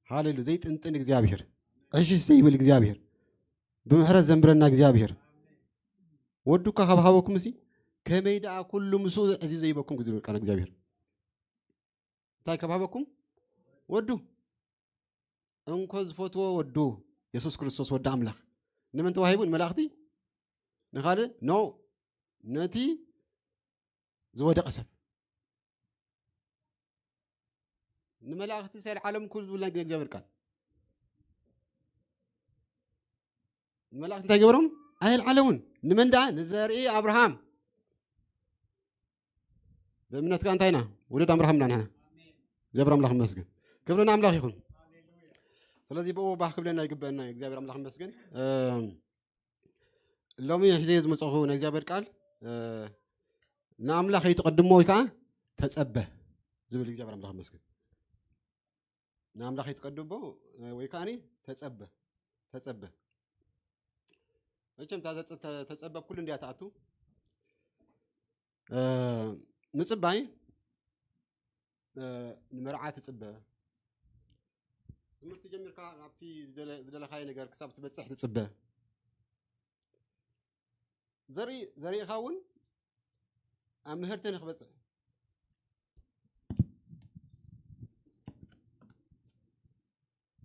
ሃሌሉ ዘይጥንጥን እግዚኣብሔር፣ ዕሽሽ ዘይብል እግዚኣብሔር፣ ብምሕረት ዘንብረና እግዚኣብሔር። ወዱ እኳ ካብ ሃበኩም እሲ ከመይ ደኣ ኩሉ ምስኡ ዕዚዙ ዘይበኩም ዝብል ቃል እግዚኣብሔር። እንታይ ካብ ሃበኩም? ወዱ። እንኮ ዝፈትዎ ወዱ የሱስ ክርስቶስ ወዲ ኣምላኽ ንመን ተዋሂቡ? ንመላእኽቲ? ንኻልእ? ኖ፣ ነቲ ዝወደቐ ሰብ። ንመላእኽቲ ሰልዓሎም ኩሉ ዝብል ናይ እግዚኣብሔር ቃል። ንመላእኽቲ እንታይ ገበሮም? ኣየልዓለውን። ንመን ደኣ? ንዘርኢ ኣብርሃም። ብእምነት ከኣ እንታይ ኢና? ውሉድ ኣምርሃም ኢና ንሕና። እግዚኣብሔር ኣምላኽ ይመስገን። ክብሪ ንኣምላኽ ይኹን። ስለዚ ብኡ ባህ ክብለና ይግበአና እዩ። እግዚኣብሔር ኣምላኽ ይመስገን። እም፣ ሎሚ ሒዘዮ ዝመጽኹ ናይ እግዚኣብሔር ቃል፣ እ፣ ንኣምላኽ ኣይትቐድሞ ወይ ከኣ ተጸበ ዝብል እግዚኣብሔር ኣምላኽ ይመስገን። ንኣምላኽ ኣይትቀድሞ ወይ ከኣ ተጸበ፣ ተጸበ። መቸም እታ ዘጸ-፣ ተ-፣ ተጸበ ኩሉ እንድያ ትኣቱ። እ፣ ምጽባይ፣ እ፣ ንመርዓ ትጽበ። ትምህርቲ ጀሚርካ ኣብቲ ዝደለ-፣ ዝደለኻዮ ነገር ክሳብ ትበጽሕ ትጽበ። ዘርኢ፣ ዘሪእኻ እውን ኣብ ምህርቲ ንኽበጽሕ፣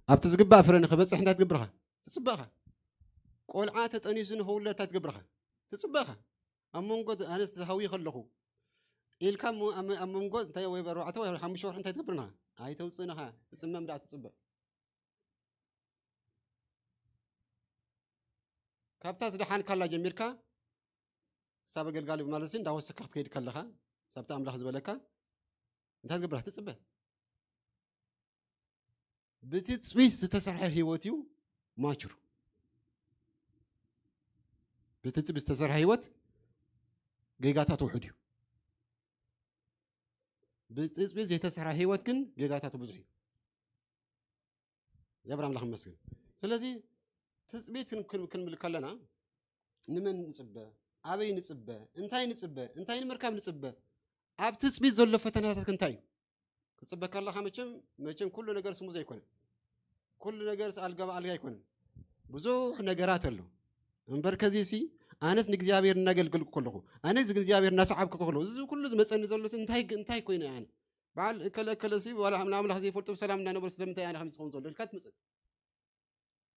ኣብቲ ዝግባእ ፍረ ንኽበጽሕ እንታይ ትገብርኻ? ትጽበኻ። ቆልዓ ተጠኒሱ ንኽውለድ እንታይ ትገብርኻ? ትጽበኻ። ኣብ መንጎ ኣነስ ዝሃዊ ከለኹ ኢልካ ሞ-፣ ኣብ፣ ኣብ መንጎ እንታይ ወይ ኣርባዕተ ወይ ሓሙሽተ ወርሒ እንታይ ትገብርና? ኣይተውጽእንኻ። ትጽመም ደኣ ትጽበ። ካብታ ዝደሓንካላ ጀሚርካ ክሳብ ኣገልጋሊ ማለት እንዳወሰካ ክትከይድ ከለኻ፣ ሳብቲ ኣምላኽ ዝበለካ እንታይ ትገብር? ትጽበ። ብትጽቢት ዝተሰርሐ ህይወት እዩ ማቹር። ብትጽቢት ዝተሰርሐ ህይወት ጌጋታት ውሑድ እዩ። ብትጽቢት ዘይተሰርሐ ህይወት ግን ጌጋታቱ ብዙሕ እዩ። እግዚኣብሔር ኣምላኽ ይመስገን። ስለዚ ትጽቢት ክን-፣ ክን-፣ ክንብል ከለና ንመን ንጽበ? ኣበይ ንጽበ? እንታይ ንጽበ? እንታይ ንምርካብ ንጽበ? ኣብ ትጽቢት ዘሎ ፈተናታት እንታይ እዩ? ክጽበ ከለኻ መቸም፣ መቸም ኩሉ ነገር ስሙዝ ኣይኮነን። ኩሉ ነገር ኣልጋ ብኣልጋ ኣይኮነን። ብዙሕ ነገራት ኣሎ። እምበር ከዚሲ ኣነስ ንእግዚኣብሔር እናገልገልኩ ከለኹ፣ ኣነስ እግዚኣብሔር እናሰዓብኩ ከለኹ፣ እዚ ኩሉ ዝመጸኒ ዘሎ እንታይ፣ እንታይ ኮይነ ኣነ? በዓል እከለ እከለ ሲ ዋላ ንኣምላኽ ዘይፈልጡ ብሰላም እናነበሩ ስለምንታይ ኣነ ከምዚ ዝኸውን ዘሎ ኢልካ ትመጽእ።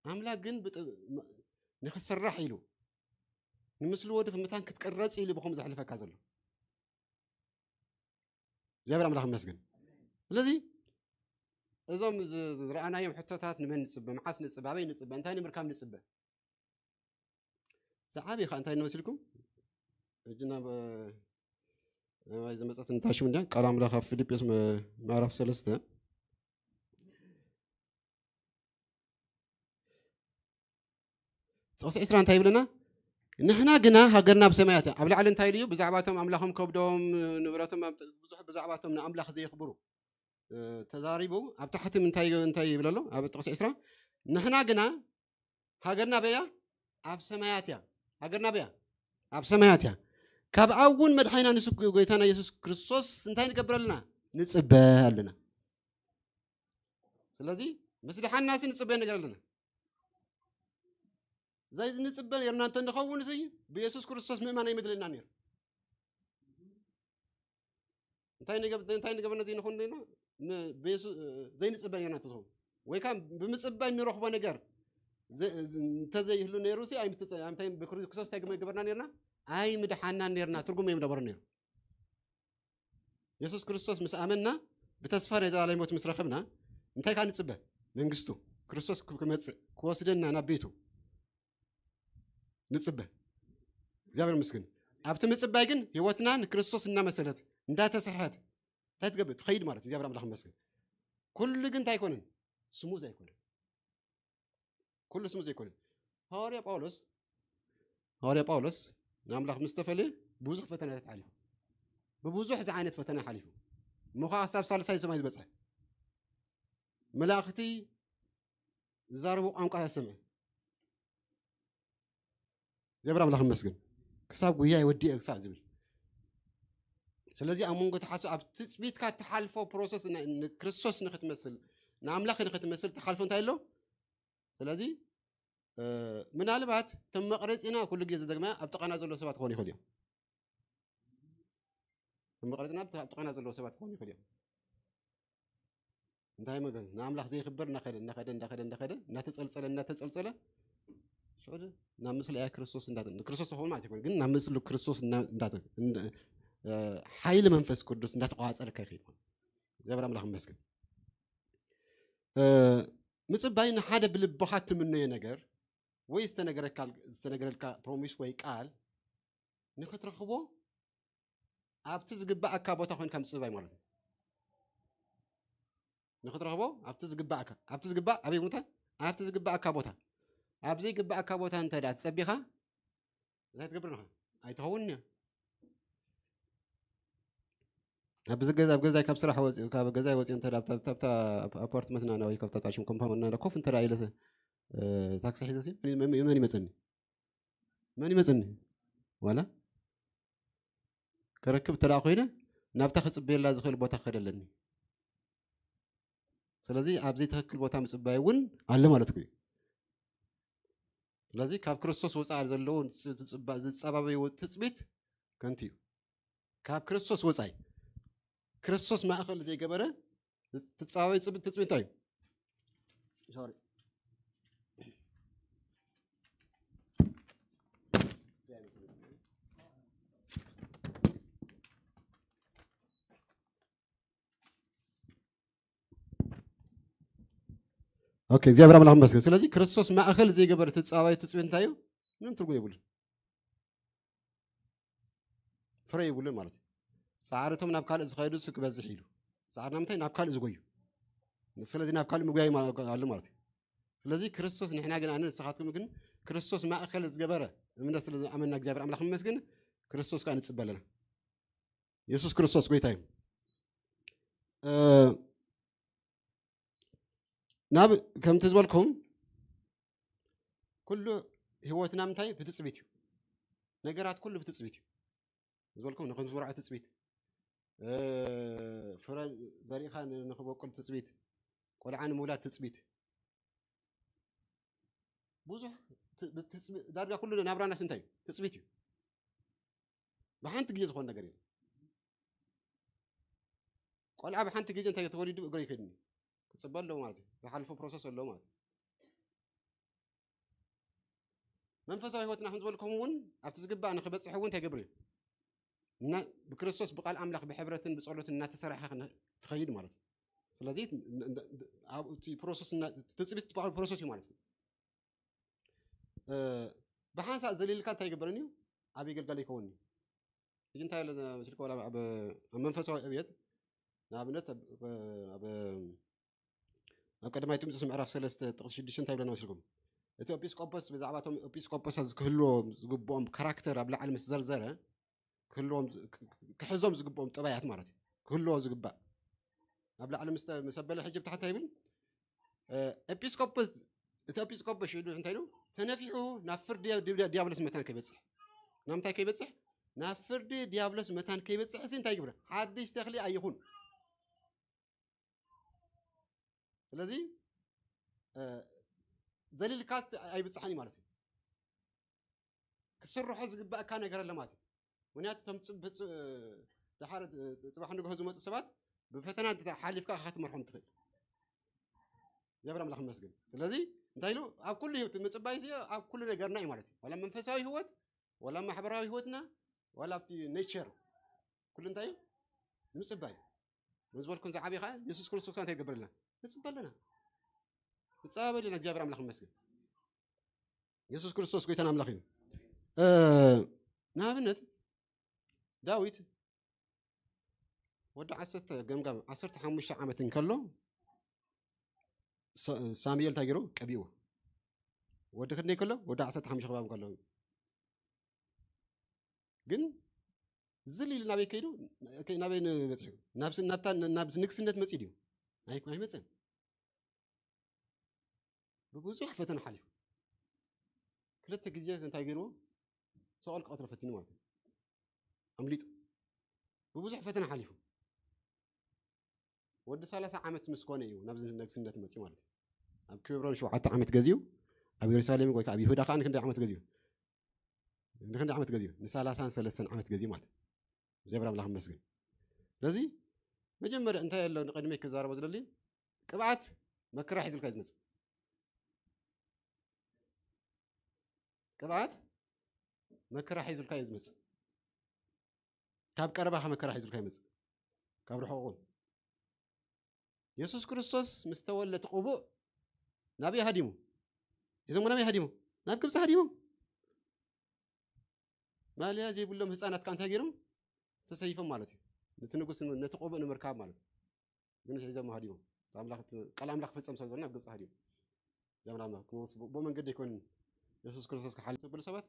ኣምላኽ ግን ብጥ-፣ ም-፣ ንኽትስራሕ ኢሉ፣ ንምስሊ ወዲ ምታን ክትቅረጽ ኢሉ ብኸምኡ ዘሕልፈካ ዘሎ። እግዚኣብሔር ኣምላኽ ይመስገን። ስለዚ እዞም ዝ-፣ ዝረኣናዮም ሕቶታት ንመን ንጽበ፣ መዓስ ንጽበ፣ ኣበይ ንጽበ፣ እንታይ ንምርካብ ንጽበ? ዝዓበየ ኸኣ እንታይ ንመስልኩም? ሕጂ ናብ፣ እ፣ ዝመጸት እንታሽም እንድያ፣ ቃል ኣምላኽ ኣብ ፊልጵስ መ-፣ ምዕራፍ ሰለስተ ጥቕሲ ዕስራ እንታይ ይብለና? ንሕና ግና ሃገርና ኣብ ሰማያት እያ። ኣብ ላዕሊ እንታይ ኢሉ እዩ? ብዛዕባቶም ኣምላኾም ከብዶም፣ ንብረቶም፣ ኣብ ብዙሕ ብዛዕባቶም ንኣምላኽ ዘየኽብሩ፣ እ፣ ተዛሪቡ። ኣብ ታሕቲ እንታይ፣ እንታይ ይብል ኣሎ? ኣብ ጥቕሲ ዕስራ፣ ንሕና ግና ሃገርና በያ ኣብ ሰማያት እያ። ሃገርና በያ ኣብ ሰማያት እያ። ካብ ኣብ እውን መድሓኒና ንሱ ጎይታና የሱስ ክርስቶስ እንታይ ንገብር ኣለና? ንጽበ ኣለና። ስለዚ ምስ ድሓንናሲ ንጽበ ነገር ኣለና። ዘይ ንጽበ ነርና እንተ ንኸውን፣ እዚ ብየሱስ ክርስቶስ ምእማን ኣይመድለና ነይሩ። እንታይ ንገብ-፣ እንታይ ንገበርና ዘይንኸውን ነርና? ም-፣ ብየሱ-፣ ዘይንጽበ ነርና እንተዝኸውን። ወይ ከዓ ብምጽባይ ንረኽቦ ነገር ዘ-፣ ዝ-፣ እንተዘይህሉ ነይሩ ሲ፣ ኣይምትጸ-፣ እንታይ ብክርስቶስ እንታይ ገበርና ነርና? ኣይምድሓና ነርና። ትርጉም እዮም ነበሩ ነይሩ። የሱስ ክርስቶስ ምስ ኣመንና፣ ብተስፋ ናይ ዘላለም ህይወት ምስ ረኸብና፣ እንታይ ከዓ ንጽበ? መንግስቱ። ክርስቶስ ክብ-፣ ክመጽእ፣ ክወስደና ናብ ቤቱ ንጽበ። እግዚኣብሔር ይመስገን። ኣብቲ ምጽባይ ግን ህይወትና ንክርስቶስ እናመሰለት፣ እንዳተሰርሐት፣ እንታይ ትገብር? ትኸይድ ማለት። እግዚኣብሔር ኣምላኽ ይመስገን። ኩሉ ግን እንታይ ኣይኮነን? ስሙዝ ኣይኮነን። ኩሉ ስሙዝ ኣይኮነን። ሃዋርያ ጳውሎስ፣ ሃዋርያ ጳውሎስ ንኣምላኽ ምስ ተፈልየ ብዙሕ ፈተናታት ሓሊፉ። ብብዙሕ ዝዓይነት ፈተና ሓሊፉ። እሞ ኸዓ ክሳብ ሳልሳይ ሰማይ ዝበጽሐ። መላእኽቲ ዝዛረቡ ቋንቋ ሰምዐ። እግዚኣብሔር ኣምላኽ ይመስገን። ክሳብ ጉያይ ወዲኤ ክሳብ ዝብል። ስለዚ ኣብ መንጎ ተሓስብ ኣብ ትጽቢትካ እትሓልፎ ፕሮሰስ ን-፣ ንክርስቶስ ንኽትመስል፣ ንኣምላኽ ንኽትመስል እትሓልፎ እንታይ ኣሎ? ስለዚ፣ እ፣ ምናልባት እቶም መቕረጺና ኩሉ ግዜ ዝደግመ ኣብ ጥቓና ዘሎ ሰባት ክኾኑ ይኽእሉ እዮም። እቶም መቕረጺና ኣብ ጥቓና ዘለዉ ሰባት ክኾኑ ይኽእሉ እዮም። እንታይ መገ-፣ ንኣምላኽ ዘይኽበር እናኸደ፣ እናኸደ፣ እናኸደ፣ እናኸደ፣ እናተጸልጸለ፣ እናተጸልጸለ፣ ሽዑ ናብ ምስላ ክርስቶስ እንዳተ-፣ ክርስቶስ ተኾኑ ማለት ይኮን፣ ግን ናብ ምስሉ ክርስቶስ እና-፣ እንዳተ-፣ እንዳ-፣ እ፣ ሓይሊ መንፈስ ቅዱስ እንዳተቋጸረ ከይኸይድ ማለት። እግዚኣብሔር ኣምላኽ ይመስገን። እ፣ ምጽባይ ንሓደ ብልብኻ ትምነዮ ነገር ወይ ዝተነገረካ፣ ዝተነገረልካ ፕሮሚስ ወይ ቃል ንኽትረኽቦ ኣብቲ ዝግባኣካ ቦታ ኮይንካ ምጽባይ ማለት እዩ። ንኽትረኽቦ ኣብቲ ዝግባኣካ፣ ኣብቲ ዝግባእ ኣበይ ቦታ? ኣብቲ ዝግባኣካ ቦታ። ኣብ ዘይግባኣካ ቦታ እንተ ደኣ ትጸቢኻ፣ እንታይ ትገብር ኣለኻ? ኣይትኸውን እያ። ኣብ ብዚ ገዛ፣ ኣብ ገዛይ ካብ ስራሕ ወፂኡ፣ ካብ ገዛይ ወፂኡ እንተ ደኣ ኣብታ፣ ኣብታ፣ ኣብታ ኣፓርትመንትና ወይ ካብታ ጣሽም ኮምፓውንድ ኮፍ እንተ ደኣ ኢለ፣ እ፣ ታክሲ ሒዘ ሲ፣ መን፣ መን፣ መን ይመፀኒ? መን ይመፀኒ? ዋላ ከረክብ እንተ ደኣ ኮይነ፣ ናብታ ክጽበየላ ዝኽእል ቦታ ክኸድ ኣለኒ። ስለዚ ኣብ ዘይትኽክል ቦታ ምጽባይ እውን ኣሎ ማለት እዩ። ስለዚ ካብ ክርስቶስ ወጻኢ ዘለዉ ዝጽባ-፣ ዝጻባበዩ ትጽቢት ከንቱ እዩ። ካብ ክርስቶስ ወጻኢ፣ ክርስቶስ ማእከል ዘይገበረ ትጻባበዩ ትጽቢት እንታይ እዩ? ሶሪ። ኦኬ፣ እግዚኣብሔር ኣምላኽ ይመስገን። ስለዚ ክርስቶስ ማእከል ዘይገበረ ትጻባበዩ ትጽቢት እንታይ እዩ? ምንም ትርጉም የብሉን። ፍረ የብሉን ማለት እዩ። ጻዕርቶም ናብ ካልእ ዝኸዱ እሱ ክበዝሕ ኢሉ። ጻዕርና ምንታይ? ናብ ካልእ ዝጎዩ። ስለዚ ናብ ካልእ ምጉያይ ማ-፣ ኣሎ ማለት እዩ። ስለዚ ክርስቶስ ንሕና ግን፣ ኣነ ንስኻትኩም ግን ክርስቶስ ማእከል ዝገበረ እምነት ስለ ዝኣመንና እግዚኣብሔር ኣምላኽ ይመስገን፣ ክርስቶስ ከኣ ንጽበ ኣለና። የሱስ ክርስቶስ ጎይታ እዩ። እ፣ ናብ፣ ከምቲ ዝበልኩም ኩሉ ህይወትና ምንታይ? ብትጽቢት እዩ። ነገራት ኩሉ ብትጽቢት እዩ። ዝበልኩም ንኽንዝርዖ ትጽቢት፣ እ፣ ፍረ ዘሪእኻ ን-፣ ንኽበቁል ትጽቢት፣ ቆልዓ ንምውላድ ትጽቢት። ብዙሕ ት-፣ ብትጽቢ-፣ ዳርጋ ኩሉ ናብራናስ እንታይ እዩ? ትጽቢት እዩ። ብሓንቲ ግዜ ዝኾን ነገር የለን። ቆልዓ ብሓንቲ ግዜ እንታይ ተወሊዱ እግሩ ይከድን እዩ። ክጽበ ኣለዎ ማለት እዩ። ዝሓልፎ ፕሮሰስ ኣለዎ ማለት እዩ። መንፈሳዊ ህይወትና ከም ዝበልኩም እውን ኣብቲ ዝግባእ ንኽበጽሕ እውን እንታይ ይገብር እዩ? እና ብክርስቶስ ብቃል ኣምላኽ ብሕብረትን ብጸሎትን እናተሰራሕኻ ክነ-፣ ትኸይድ ማለት እዩ። ስለዚ ን-፣ ን-፣ ን-፣ ኣብ እቲ ፕሮሰስ እና-፣ ትጽቢት ዝበሃል ፕሮሰስ እዩ ማለት እዩ። እ፣ ብሓንሳእ ዘሊልካ እንታይ ይግበርን እዩ? ኣብ የገልጋል ይከውን እዩ። ሕጂ እንታይ ኣለ መሲልካ፣ ወላ ኣብ፣ ኣብ መንፈሳዊ ዕብየት፣ ንኣብነት ኣብ፣ ኣብ፣ ኣብ ቀዳማይ ጢሞቴዎስ ምዕራፍ ሰለስተ ጥቕሲ ሽዱሽተ እንታይ ይብለና መሲልኩም? እቲ ኤጲስቆጶስ ብዛዕባ እቶም ኤጲስቆጶሳት ክህልዎም ዝግብኦም ካራክተር ኣብ ላዕሊ ምስ ዘርዘረ፣ ክህልዎም ዝ- ክ- ክ- ክሕዞም ዝግብኦም ጥባያት ማለት እዩ። ክህልዎ ዝግባእ ኣብ ላዕሊ ምስ ተ- ምስ ኣበለ ሕጂ ብታሕታይ ይብል። ኤጲስቆጶስ፣ እቲ ኤጲስቆጶስ ሽዑ እንታይ ኢሉ? ተነፊሑ ናብ ፍርዲ ዲያ- ዲያብሎስ መታን ከይበፅሕ። ናብ ምንታይ ከይበፅሕ? ናብ ፍርዲ ዲያብሎስ መታን ከይበፅሕ ሲ እንታይ ይግብረ? ሓድሽ ተኽሊ ኣይኹን። ስለዚ ዘሊልካ ኣይብፅሓን እዩ ማለት እዩ። ክስርሖ ዝግባእካ ነገር ኣለ ማለት እዩ። ምክንያቱ እቶም ድሓር ፅባሕ ንግሆ ዝመፁ ሰባት ብፈተና ሓሊፍካ ክትመርሖም ትኽእል። እግዚኣብሔር ኣምላኽ ይመስገን። ስለዚ እንታይ ኢሉ? ኣብ ኩሉ ህይወት ምፅባይ ሲ ኣብ ኩሉ ነገርና እዩ ማለት እዩ። ዋላ መንፈሳዊ ህይወት፣ ዋላ ማሕበራዊ ህይወትና፣ ዋላ ኣብቲ ኔቸር ኩሉ እንታይ እዩ? ንምፅባይ እዩ። ንዝበልኩን ዝዓብይ ከዓ የሱስ ክርስቶስ እንታይ ይገብረልና? ንፅበ ኣለና። ንፀባበ ኣለና። እግዚኣብሔር ኣምላኽ ይመስገን። የሱስ ክርስቶስ ጎይታን ኣምላኽ እዩ። ንኣብነት ዳዊት ወዲ ዓሰርተ ገምጋም ዓሰርተ ሓሙሽተ ዓመት እንከሎ ሳሙኤል እንታይ ገይሩ? ቀቢዎ። ወዲ ክንደይ ከሎ? ወዲ ዓሰርተ ሓሙሽተ ከባቢ ከሎ። ግን ዝል ኢሉ ናበይ ከይዱ? ናበይ በፂሑ? ናብ ንግስነት መፂ ድዩ? ኣይመፀን። ብብዙሕ ፈተና ሓሊፉ። ክልተ ግዜ እንታይ ገይርዎ? ሰቐል ክቐትሎ ፈቲኑ ማለት እዩ። ኣምሊጡ። ብብዙሕ ፈተና ሓሊፉ። ወዲ ሰላሳ ዓመት ምስ ኮነ እዩ ናብዚ ነግስነት መፂ ማለት እዩ። ኣብ ኬብሮን ሸውዓተ ዓመት ገዚኡ፣ ኣብ የሩሳሌም ወይ ከዓ ኣብ ይሁዳ ከዓ ንክንደይ ዓመት ገዚኡ? ንክንደይ ዓመት ገዚኡ? ንሰላሳን ሰለስተን ዓመት ገዚኡ ማለት እዩ። እግዚኣብሔር ኣምላኽ ይመስገን። ስለዚ መጀመርያ እንታይ ኣሎ ንቅድመይ ክዛረቦ ዝደሊ? ቅብኣት መከራ ሒዙልካ እዩ ዝመፅእ። ቅብኣት መከራ ሒዙልካ እዩ ዝመፅእ። ካብ ቀረባኻ መከራ ሒዙልካ ይመፅእ፣ ካብ ርሑቕ እውን። የሱስ ክርስቶስ ምስ ተወልደ እቲ ቅቡእ ናበይ ሃዲሙ? ሒዞሞ ናበይ ሃዲሙ? ናብ ግብፂ ሃዲሙ። ማልያ ዘይብሎም ህፃናት ከዓ እንታይ ገይሮም? ተሰይፎም ማለት እዩ። ነቲ ንጉስ ን- ነቲ ቅቡእ ንምርካብ ማለት እዩ። ግን ሒዞሞ ሃዲሞም። እቲ ኣምላኽ እቲ ቃል ኣምላኽ ክፍፀም ስለ ዘሎ ናብ ግብፂ ሃዲሙ። እግዚኣብሔር ኣምላኽ ክመውስ ብኡ መንገዲ ኣይኮነን። የሱስ ክርስቶስ ክሓልፍ ተብሉ ሰባት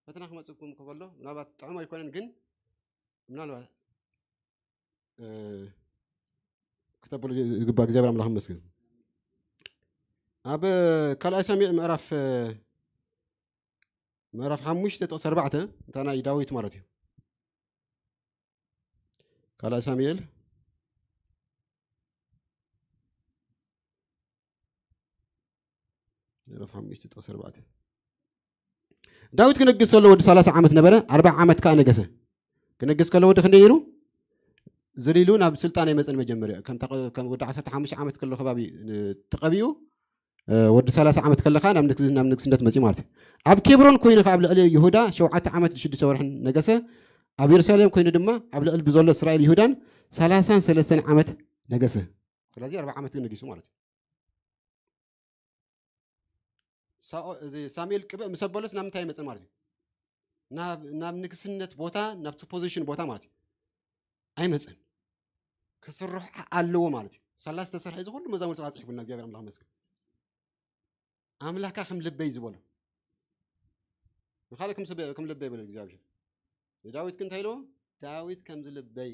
ፈተና ክመፅኩም ከሎ ምናልባት ጥዕሞ ኣይኮነን፣ ግን ምናልባት እ፣ ክተብሉ ዝግባእ እግዚኣብሔር ኣምላኽ ይመስገን። ኣብ ካልኣይ ሳሙኤል ምዕራፍ ምዕራፍ ሓሙሽተ ጥቕሲ ኣርባዕተ እንታይ ናይ ዳዊት ማለት እዩ። ካልኣይ ሳሙኤል ምዕራፍ ሓሙሽተ ጥቕሲ ኣርባዕተ። ዳዊት ክነግስ ከሎ ወዲ ሰላሳ ዓመት ነበረ፣ ኣርብዓ ዓመት ከዓ ነገሰ። ክነግስ ከሎ ወዲ ክንደይ ነይሩ? ዝሊሉ ናብ ስልጣን ኣይመፀን። መጀመርያ ከምታ ከም ወዲ ዓሰርተ ሓሙሽተ ዓመት ከሎ ከባቢ እ፣ ተቐቢኡ እ፣ ወዲ ሰላሳ ዓመት ከለካ ናብ ንግስ ናብ ንግስነት መፂ ማለት እዩ። ኣብ ኬብሮን ኮይኑ ካብ ልዕሊ ይሁዳ ሸውዓተ ዓመት ሽዱሽተ ወርሕን ነገሰ። ኣብ የሩሳሌም ኮይኑ ድማ ኣብ ልዕሊ ብዘሎ እስራኤል ይሁዳን ሰላሳን ሰለስተን ዓመት ነገሰ። ስለዚ ኣርብዓ ዓመት ግን ነጊሱ ማለት እዩ። ሳኦ- እዚ ሳሙኤል ቅብእ ምስ ኣበሎስ ናብ ምንታይ ይመፅእ ማለት እዩ? ናብ ናብ ንግስነት ቦታ ናብቲ ፖዚሽን ቦታ ማለት እዩ ኣይመፅን። ክስርሖ ኣለዎ ማለት እዩ። ሳላ ዝተሰርሐ እዚ ኩሉ መዛሙርቱ ከዓ ፅሒፉልና እግዚኣብሔር ኣምላኽ መስገን። ኣምላካ ከም ልበይ ዝበሎ ንካልእ ከም ሰብ- ከም ልበይ በለ እግዚኣብሔር። ንዳዊት ግን እንታይ ኢልዎ? ዳዊት ከምዚ ልበይ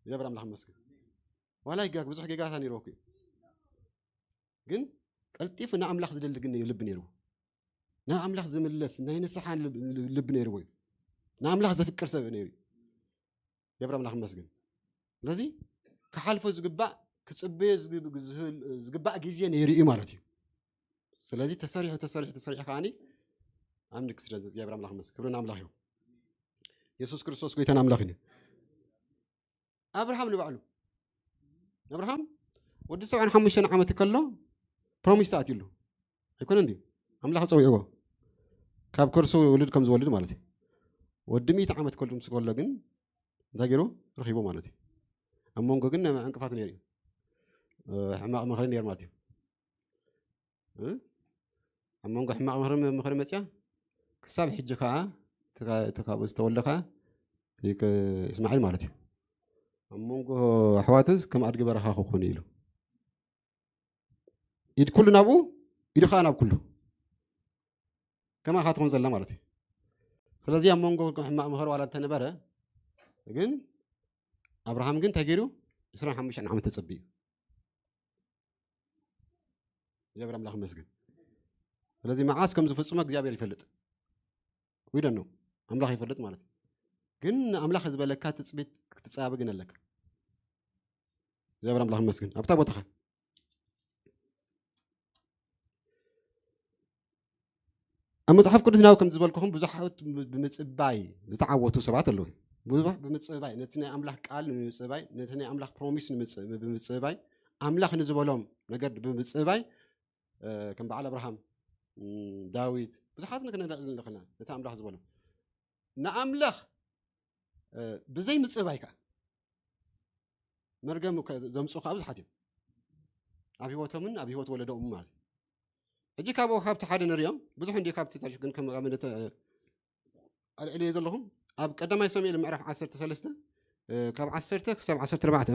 እግዚኣብሔር ኣምላኽ መስገን። ዋላ ይጋግ ብዙሕ ጌጋታ ነይርዎ እኮ እዩ። ግን ቀልጢፉ ንኣምላኽ ዝደሊ ግን ልቢ ነይርዎ። ናብ ኣምላኽ ዝምለስ ናይ ንስሓ ልብ- ልቢ ነይርዎ እዩ። ንኣምላኽ ዘፍቅር ሰብ ነይሩ እዩ። የብር ኣምላኽ ይመስገን። ስለዚ ክሓልፎ ዝግባእ ክፅበዮ ዝግ- ዝህል- ዝግባእ ግዜ ነይሩ እዩ ማለት እዩ። ስለዚ ተሰሪሑ ተሰሪሑ ተሰሪሑ ከዓኒ ኣብ ንግስነት እግዚኣብሔር ኣምላኽ ይመስገን። ክብሪ ንኣምላኽ እዩ። የሱስ ክርስቶስ ጎይታን ኣምላኽን እዩ። ኣብርሃም ንባዕሉ ኣብርሃም ወዲ ሰብዓን ሓሙሽተን ዓመት ከሎ ፕሮሚስ ተኣትዩሉ ኣይኮነን ድዩ? ኣምላኽ ፀዊዕዎ ካብ ከርሱ ውሉድ ከም ዝወልድ ማለት እዩ። ወዲ ሚእቲ ዓመት ከሉ ምስ ከሎ ግን እንታይ ገይሩ ረኺቡ ማለት እዩ። ኣብ መንጎ ግን ዕንቅፋት ነይሩ እዩ። ሕማቕ ምኽሪ ነይሩ ማለት እዩ። ኣብ መንጎ ሕማቕ ምኽሪ ምኽሪ መፅያ ክሳብ ሕጂ ከዓ እቲ ካብኡ ዝተወልደ ከዓ እስማዒል ማለት እዩ። ኣብ መንጎ ኣሕዋቱስ ከም ኣድጊ በረኻ ክኾኑ ኢሉ ኢድ ኩሉ ናብኡ ኢዱ ከዓ ናብ ኩሉ ከማኻ ትኾን ዘላ ማለት እዩ። ስለዚ ኣብ መንጎ ሕማቕ ምኽሪ ዋላ እንተነበረ ግን ኣብርሃም ግን እንታይ ገይሩ? ዕስራን ሓሙሽተን ዓመት ተጸቢዩ። እግዚኣብሔር ኣምላኽ ይመስገን። ስለዚ መዓስ ከም ዝፍጽሞ እግዚኣብሔር ይፈልጥ። We don't know። ኣምላኽ ይፈልጥ ማለት እዩ። ግን ንኣምላኽ ዝበለካ ትጽቢት ክትጻበ ግን ኣለካ። እግዚኣብሔር ኣምላኽ ይመስገን። ኣብታ ቦታኻ ኣብ መጽሓፍ ቅዱስ ናብ ከም ዝበልኩኹም ብዙሓት ብምጽባይ ዝተዓወቱ ሰባት ኣለዉ። ብዙሕ ብምጽባይ ነቲ ናይ ኣምላኽ ቃል ንምጽባይ ነቲ ናይ ኣምላኽ ፕሮሚስ ብምጽባይ ኣምላኽ ንዝበሎም ነገር ብምጽባይ ከም በዓል ኣብርሃም ዳዊት ብዙሓት ንክንርኢ ኣለና። ነቲ ኣምላኽ ዝበሎም ንኣምላኽ ብዘይ ምጽባይ ከዓ መርገም ዘምፅኡ ከዓ ብዙሓት እዮም ኣብ ህይወቶምን ኣብ ህይወት ወለዶምን ማለት እዩ። ሕጂ ካብኡ ካብቲ ሓደ ንሪኦም ብዙሕ እንዲ ካብቲ ታሪክ ግን ከም ኣብነት ኣልዕልዮ ዘለኹም ኣብ ቀዳማይ ሳሙኤል ምዕራፍ ዓሰርተ ሰለስተ ካብ ዓሰርተ ክሳብ ዓሰርተ ኣርባዕተ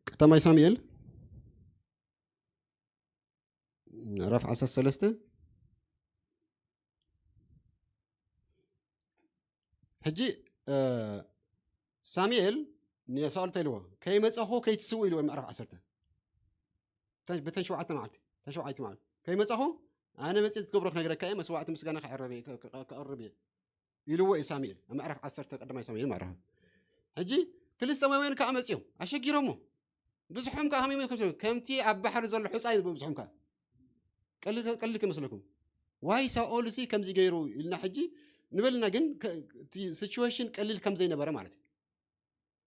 ቀዳማይ ሳሙኤል ምዕራፍ ዓሰርተ ሰለስተ ሕጂ ሳሙኤል ንሳኦል እንታይ ኢልዎ? ከይመፀኹ ከይትስውእ ኢልዎ። ምዕራፍ ዓሰርተ በተን ሸውዓተ መዓልቲ ተሸውዓይቲ መዓልቲ ከይመፀኹ ኣነ መፅእ ዝገብሮ ክነግረካ እየ። መስዋዕቲ ምስጋና ክዕረብ እየ ክቐርብ እየ ኢልዎ እዩ ሳሙኤል ኣብ ምዕራፍ ዓሰርተ ቀዳማይ ሳሙኤል ምዕራፍ። ሕጂ ፍልስጤማውያን ከዓ መፅኦም ኣሸጊሮሞ ብዙሖም ከዓ ሃሚሞ ከም ከምቲ ኣብ ባሕሪ ዘሎ ሑፃ እዩ ብዙሖም ከዓ ቀልል ከመስለኩም ዋይ ሳኦል ሲ ከምዚ ገይሩ ኢልና ሕጂ ንበልና ግን ሲቹዌሽን ቀሊል ከም ዘይነበረ ማለት እዩ።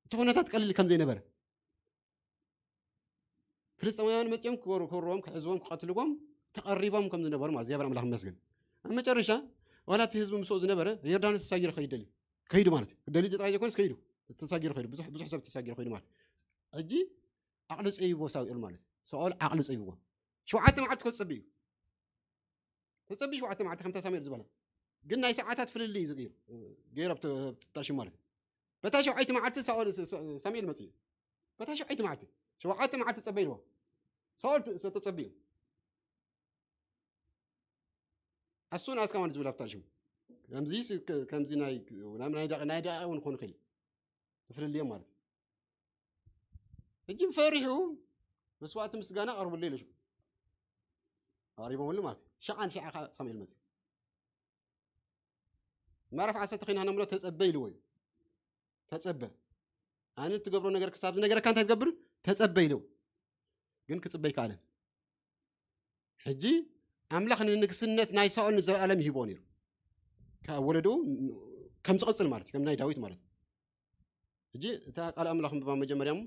እቲ ኩነታት ቀሊል ከም ዘይነበረ ፍልስጤማውያን መፅኦም ክወርዎም ክሕዝዎም ክቐትልዎም ተቐሪቦም ከም ዝነበሩ ማለት እግዚኣብሔር ኣምላኽ ይመስገን። ኣብ መጨረሻ ዋላ እቲ ህዝቢ ምስኡ ዝነበረ ዮርዳኖስ ተሳጊሩ ከይደልዩ ከይዱ ማለት እዩ። ክደልዩ ጥራይ ዘይኮነስ ከይዱ ተሳጊሩ ከይዱ ብዙሕ ብዙሕ ሰብ ተሳጊሩ ከይዱ ማለት እዩ። ሕጂ ዓቕሊ ፀይብዎ ሳውኤል ማለት እዩ። ሳኦል ዓቕሊ ፀይብዎ ሸውዓተ መዓልቲ ከፅቢ እዩ ተፀቢ ሸውዓተ መዓልቲ ከምታ ሳሙኤል ዝበላ ግን ናይ ሰዓታት ፍልልይ እዩ ዝገይሩ ገይሩ ኣብቲ ታሽም ማለት እዩ። በታ ሸውዓይቲ መዓልቲ ሳኦል ሳሙኤል መፅኡ በታ ሸውዓይቲ መዓልቲ ሸውዓተ መዓልቲ ፀበ ኢልዎ ሳኦል ተፀቢዩ ኣሱን ኣስካማን ዝብል ኣብታ ሽሙ ከምዚ ከምዚ ናይ ናይ ደቂ እውን ክኾኑ ይኽእል ትፍልልዮም ማለት እዩ። ሕጂ ፈሪሑ መስዋእቲ ምስጋና ኣቕርብሉ ኢሉ ኣቕሪቦምሉ ማለት እዩ። ሸዓን ሸዓ ከዓ ሳሙኤል መፅኡ ምዕራፍ ዓሰርተ ኸይና ነምሎ ተፀበ ኢልዎ እዩ። ተፀበ ኣነ ትገብሮ ነገር ክሳብ ዝነገረካ እንታይ ትገብር ተፀበ ኢልዎ ግን ክፅበ ይከኣለን። ሕጂ ኣምላኽ ንንግስነት ናይ ሳኦል ንዘለኣለም ይህቦ ነይሩ ካብ ወለድኡ ከም ዝቐፅል ማለት እዩ ከም ናይ ዳዊት ማለት እዩ። ሕጂ እታ ቃል ኣምላኽ ምባ መጀመርያ እሞ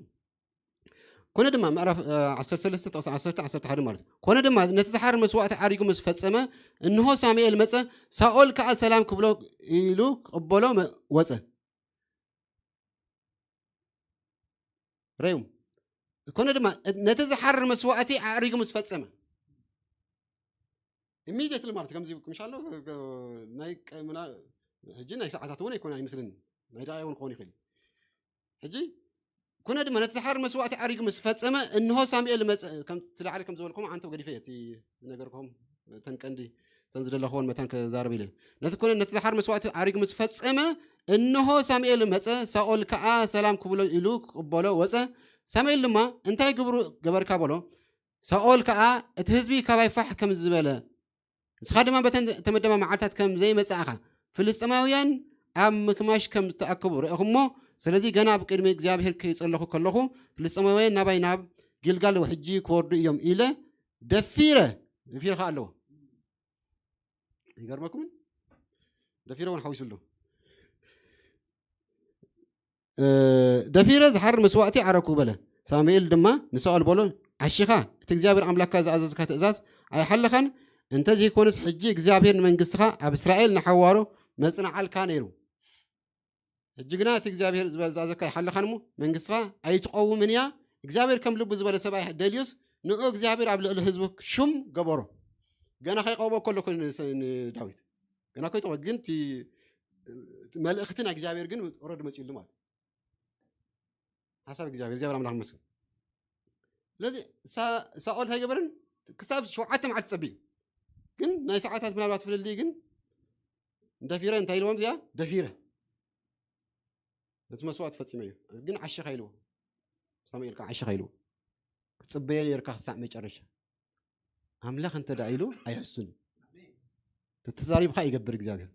ኮነ ድማ ምዕራፍ ዓሰርተ ሰለስተ ጥቕሲ ዓሰርተ ዓሰርተ ሓደ ማለት እዩ። ኮነ ድማ ነቲ ዝሓር መስዋእቲ ዓሪጉ ምስ ፈጸመ እንሆ ሳሙኤል መጸ፣ ሳኦል ከኣ ሰላም ክብሎ ኢሉ ክቕበሎ ወጸ። ረዩም ኮነ ድማ ነቲ ዝሓር መስዋእቲ ኣዕሪጉ ምስ ፈጸመ ኢሚዲየትሊ ማለት ከምዚ ምሻሎ ናይ ቀምና ሕጂ ናይ ሰዓታት እውን ኣይኮነ ኣይመስለኒ ናይ ደቃ እውን ክኾን ይኽእል። ሕጂ ኩነ ድማ ነቲ ዝሓር መስዋእቲ ዓሪጉ ምስ ፈጸመ እንሆ ሳሙኤል መጸ። ከምቲ ላዕሊ ከም ዝበልኩም ኣንተ ገዲፈ እቲ ዝነገርኩም እተን ቀንዲ እተን ዝደለኽዎን መታን ክዛረብ ኢለ ነቲ ኩነ ነቲ ዝሓር መስዋእቲ ዓሪጉ ምስ ፈጸመ እንሆ ሳሙኤል መጸ። ሳኦል ከኣ ሰላም ክብሎ ኢሉ ክቕበሎ ወጸ። ሳሙኤል ድማ እንታይ ግብሩ ገበርካ በሎ። ሳኦል ከኣ እቲ ህዝቢ ካባይ ፋሕ ከም ዝበለ ንስኻ ድማ በተን ተመደባ መዓልታት ከም ዘይመጻእኻ ፍልስጥማውያን ኣብ ምክማሽ ከም ዝተኣከቡ ርኢኹሞ። ስለዚ ገና ኣብ ቅድሚ እግዚኣብሔር ከይጸለኹ ከለኹ ፍልስጥማውያን ናባይ ናብ ጊልጋል ሕጂ ክወርዱ እዮም ኢለ ደፊረ ደፊረ ከኣ ኣለዎ። ይገርመኩምን ደፊረ እውን ሓዊሱ ኣሎ። ደፊረ ዝሓርድ መስዋእቲ ዓረኩ በለ። ሳሙኤል ድማ ንሳኦል በሎ፣ ዓሺኻ እቲ እግዚኣብሔር ኣምላኽካ ዝኣዘዝካ ትእዛዝ ኣይሓለኻን፣ እንተዘይኮነስ ሕጂ እግዚኣብሔር ንመንግስትኻ ኣብ እስራኤል ንሓዋሩ መጽንዓልካ ነይሩ። ሕጂ ግና እቲ እግዚኣብሔር ዝኣዘዝካ ኣይሓለኻን እሞ መንግስትኻ ኣይትቐውምን እያ። እግዚኣብሔር ከም ልቡ ዝበለ ሰብኣይ ደልዩስ ንዑ እግዚኣብሔር ኣብ ልዕሊ ህዝቡ ሹም ገበሮ። ገና ከይቐውሞ ከሎ ኮይኑ ንዳዊት ገና ኮይጠወ ግን እቲ መልእኽቲ ናይ እግዚኣብሔር ግን ኦረድ መፅሉ ማለት ሓሳብ እግዚኣብሔር እግዚኣብሔር ኣምላኽ መስል ስለዚ ሳኦል እንታይ ገበርን ክሳብ ሸውዓተ መዓልቲ ጸብዩ። ግን ናይ ሰዓታት ምናልባት ፍልልይ ግን ደፊረ እንታይ ኢልዎም እዚኣ ደፊረ ነቲ መስዋእቲ ፈጺመ እዩ። ግን ዓሽኻ ኢልዎ ሳሙኤል ከዓ ዓሽኻ ኢልዎ። ክጽበየ ነርካ ክሳዕ መጨረሻ። ኣምላኽ እንተ ደኣ ኢሉ ኣይሕሱን። ተተዛሪብካ ይገብር እግዚኣብሔር።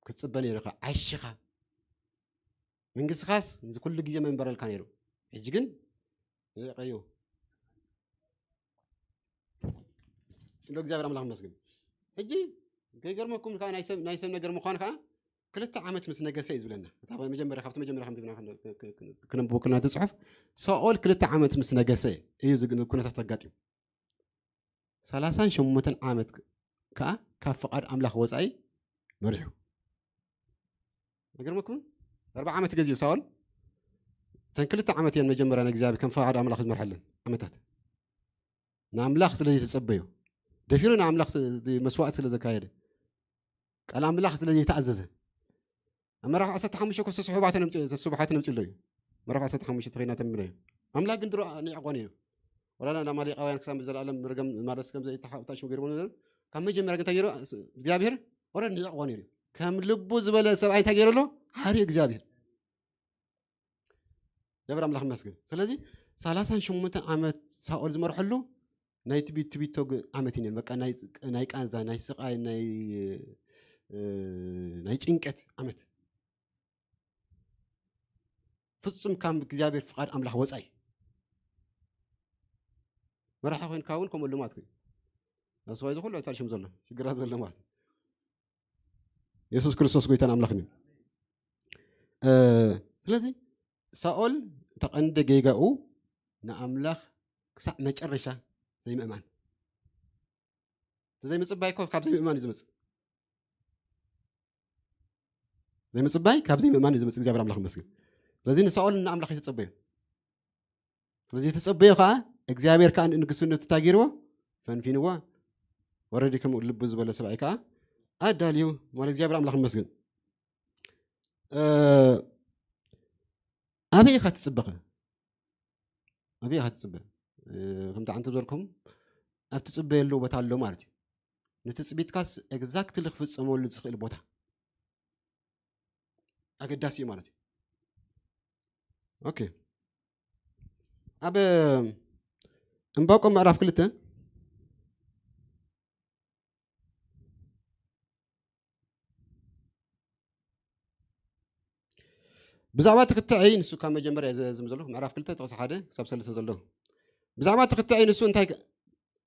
ክትጽበ ነርካ ዓሽኻ። መንግስትኻስ እዚ ኩሉ ግዜ መንበረልካ ነይሩ። ሕጂ ግን ይቐዩ። እንዶ እግዚኣብሔር ኣምላኽ መስግን። ሕጂ ከይገርመኩም ከዓ ናይ ሰብ ናይ ሰብ ነገር ምዃን ከዓ ክልተ ዓመት ምስ ነገሰ እዩ ዝብለና። እታ መጀመርያ ካብቲ መጀመርያ ከም ክነንብቦ ከለና እቲ ጽሑፍ ሳኦል ክልተ ዓመት ምስ ነገሰ እዩ እዚ ኩነታት ኣጋጢሙ። ሰላሳን ሸሞንተን ዓመት ከዓ ካብ ፍቓድ ኣምላኽ ወፃኢ መሪሑ። ይገርመኩም ኣርባዓ ዓመት ገዚኡ ሳኦል እተን ክልተ ዓመት እየን መጀመርያ ንእግዚኣብሔር ከም ፍቓድ ኣምላኽ ዝመርሐለን ዓመታት። ንኣምላኽ ስለ ዘይተጸበዩ ደፊሩ ንኣምላኽ መስዋዕት ስለ ዘካየደ ቃል ኣምላኽ ስለ ዘይተኣዘዘ ኣብ መራፍ ዓሰርተ ሓሙሽተ ኮስተ ስሑባትን ስቡሓትን ኣምፅሎ እዩ። መራፍ ዓሰርተ ሓሙሽተ ተኸይና ተምረ እዩ። ኣምላኽ ግን ድሮ ንዕቆን እዩ። ወላ ንኣማሌቃውያን ክሳብ ዘለኣለም መርገም ማለስ ከም ዘይተሓውታ ሽም ገይርዎ ነበር። ካብ መጀመርያ ግን እንታይ ገይሩ እግዚኣብሔር ወላ ንዕቆን እዩ። ከም ልቡ ዝበለ ሰብኣይ እንታይ ገይሩ ኣሎ? ሓርዩ እግዚኣብሔር። እግዚኣብሔር ኣምላኽ ይመስገን። ስለዚ ሰላሳን ሸሞንተን ዓመት ሳኦል ዝመርሐሉ ናይ ትቢት ትቢት ተግ ዓመት እዩ ነይሩ። በቃ ናይ ናይ ቃንዛ ናይ ስቃይ ናይ ናይ ጭንቀት ዓመት ፍጹም ካብ እግዚኣብሔር ፍቃድ ኣምላኽ ወጻኢ መራሒ ኮይንካ እውን ከምኡ ልማት ኮይኑ ኣብ ሰብኣይ ዝኩሉ ኣይታልሽም ዘሎ ሽግራት ዘሎ ማለት የሱስ ክርስቶስ ጎይታን ኣምላኽን እዩ። ስለዚ ሳኦል ተቐንደ ጌጋኡ ንኣምላኽ ክሳዕ መጨረሻ ዘይምእማን። እቲ ዘይምጽባይ እኮ ካብ ዘይምእማን እዩ ዝመጽእ። ዘይምጽባይ ካብ ዘይምእማን እዩ ዝመጽእ። እግዚኣብሔር ኣምላኽ ይመስገን። ስለዚ ንሳኦል ንኣምላኽ የተጸበዮ። ስለዚ የተጸበዮ ከዓ እግዚኣብሔር ከዓ ንንግስነቱ ታጊርዎ ፈንፊንዎ። ወረዲ ከምኡ ልቡ ዝበለ ሰብኣይ ከዓ ኣዳልዩ ማለት እግዚኣብሔር ኣምላኽ ይመስገን። ኣበይ ኢኻ ትጽበኸ? ኣበይ ኢኻ ትጽበ? ከምቲ ዓንተ ዘልኩም ኣብ ትጽበየሉ ቦታ ኣሎ ማለት እዩ። ንትጽቢትካስ ኤግዛክትሊ ክፍጸመሉ ዝኽእል ቦታ ኣገዳሲ እዩ ማለት እዩ። ኦኬ ኣብ እምባቆም ምዕራፍ ክልተ ብዛዕባ እቲ ክትዕ ንሱ ካብ መጀመርያ ዘዝም ዘለኹ ምዕራፍ ክልተ ጥቕሲ ሓደ ክሳብ ሰለስተ ዘለኹ ብዛዕባ እቲ ክትዕ ንሱ እንታይ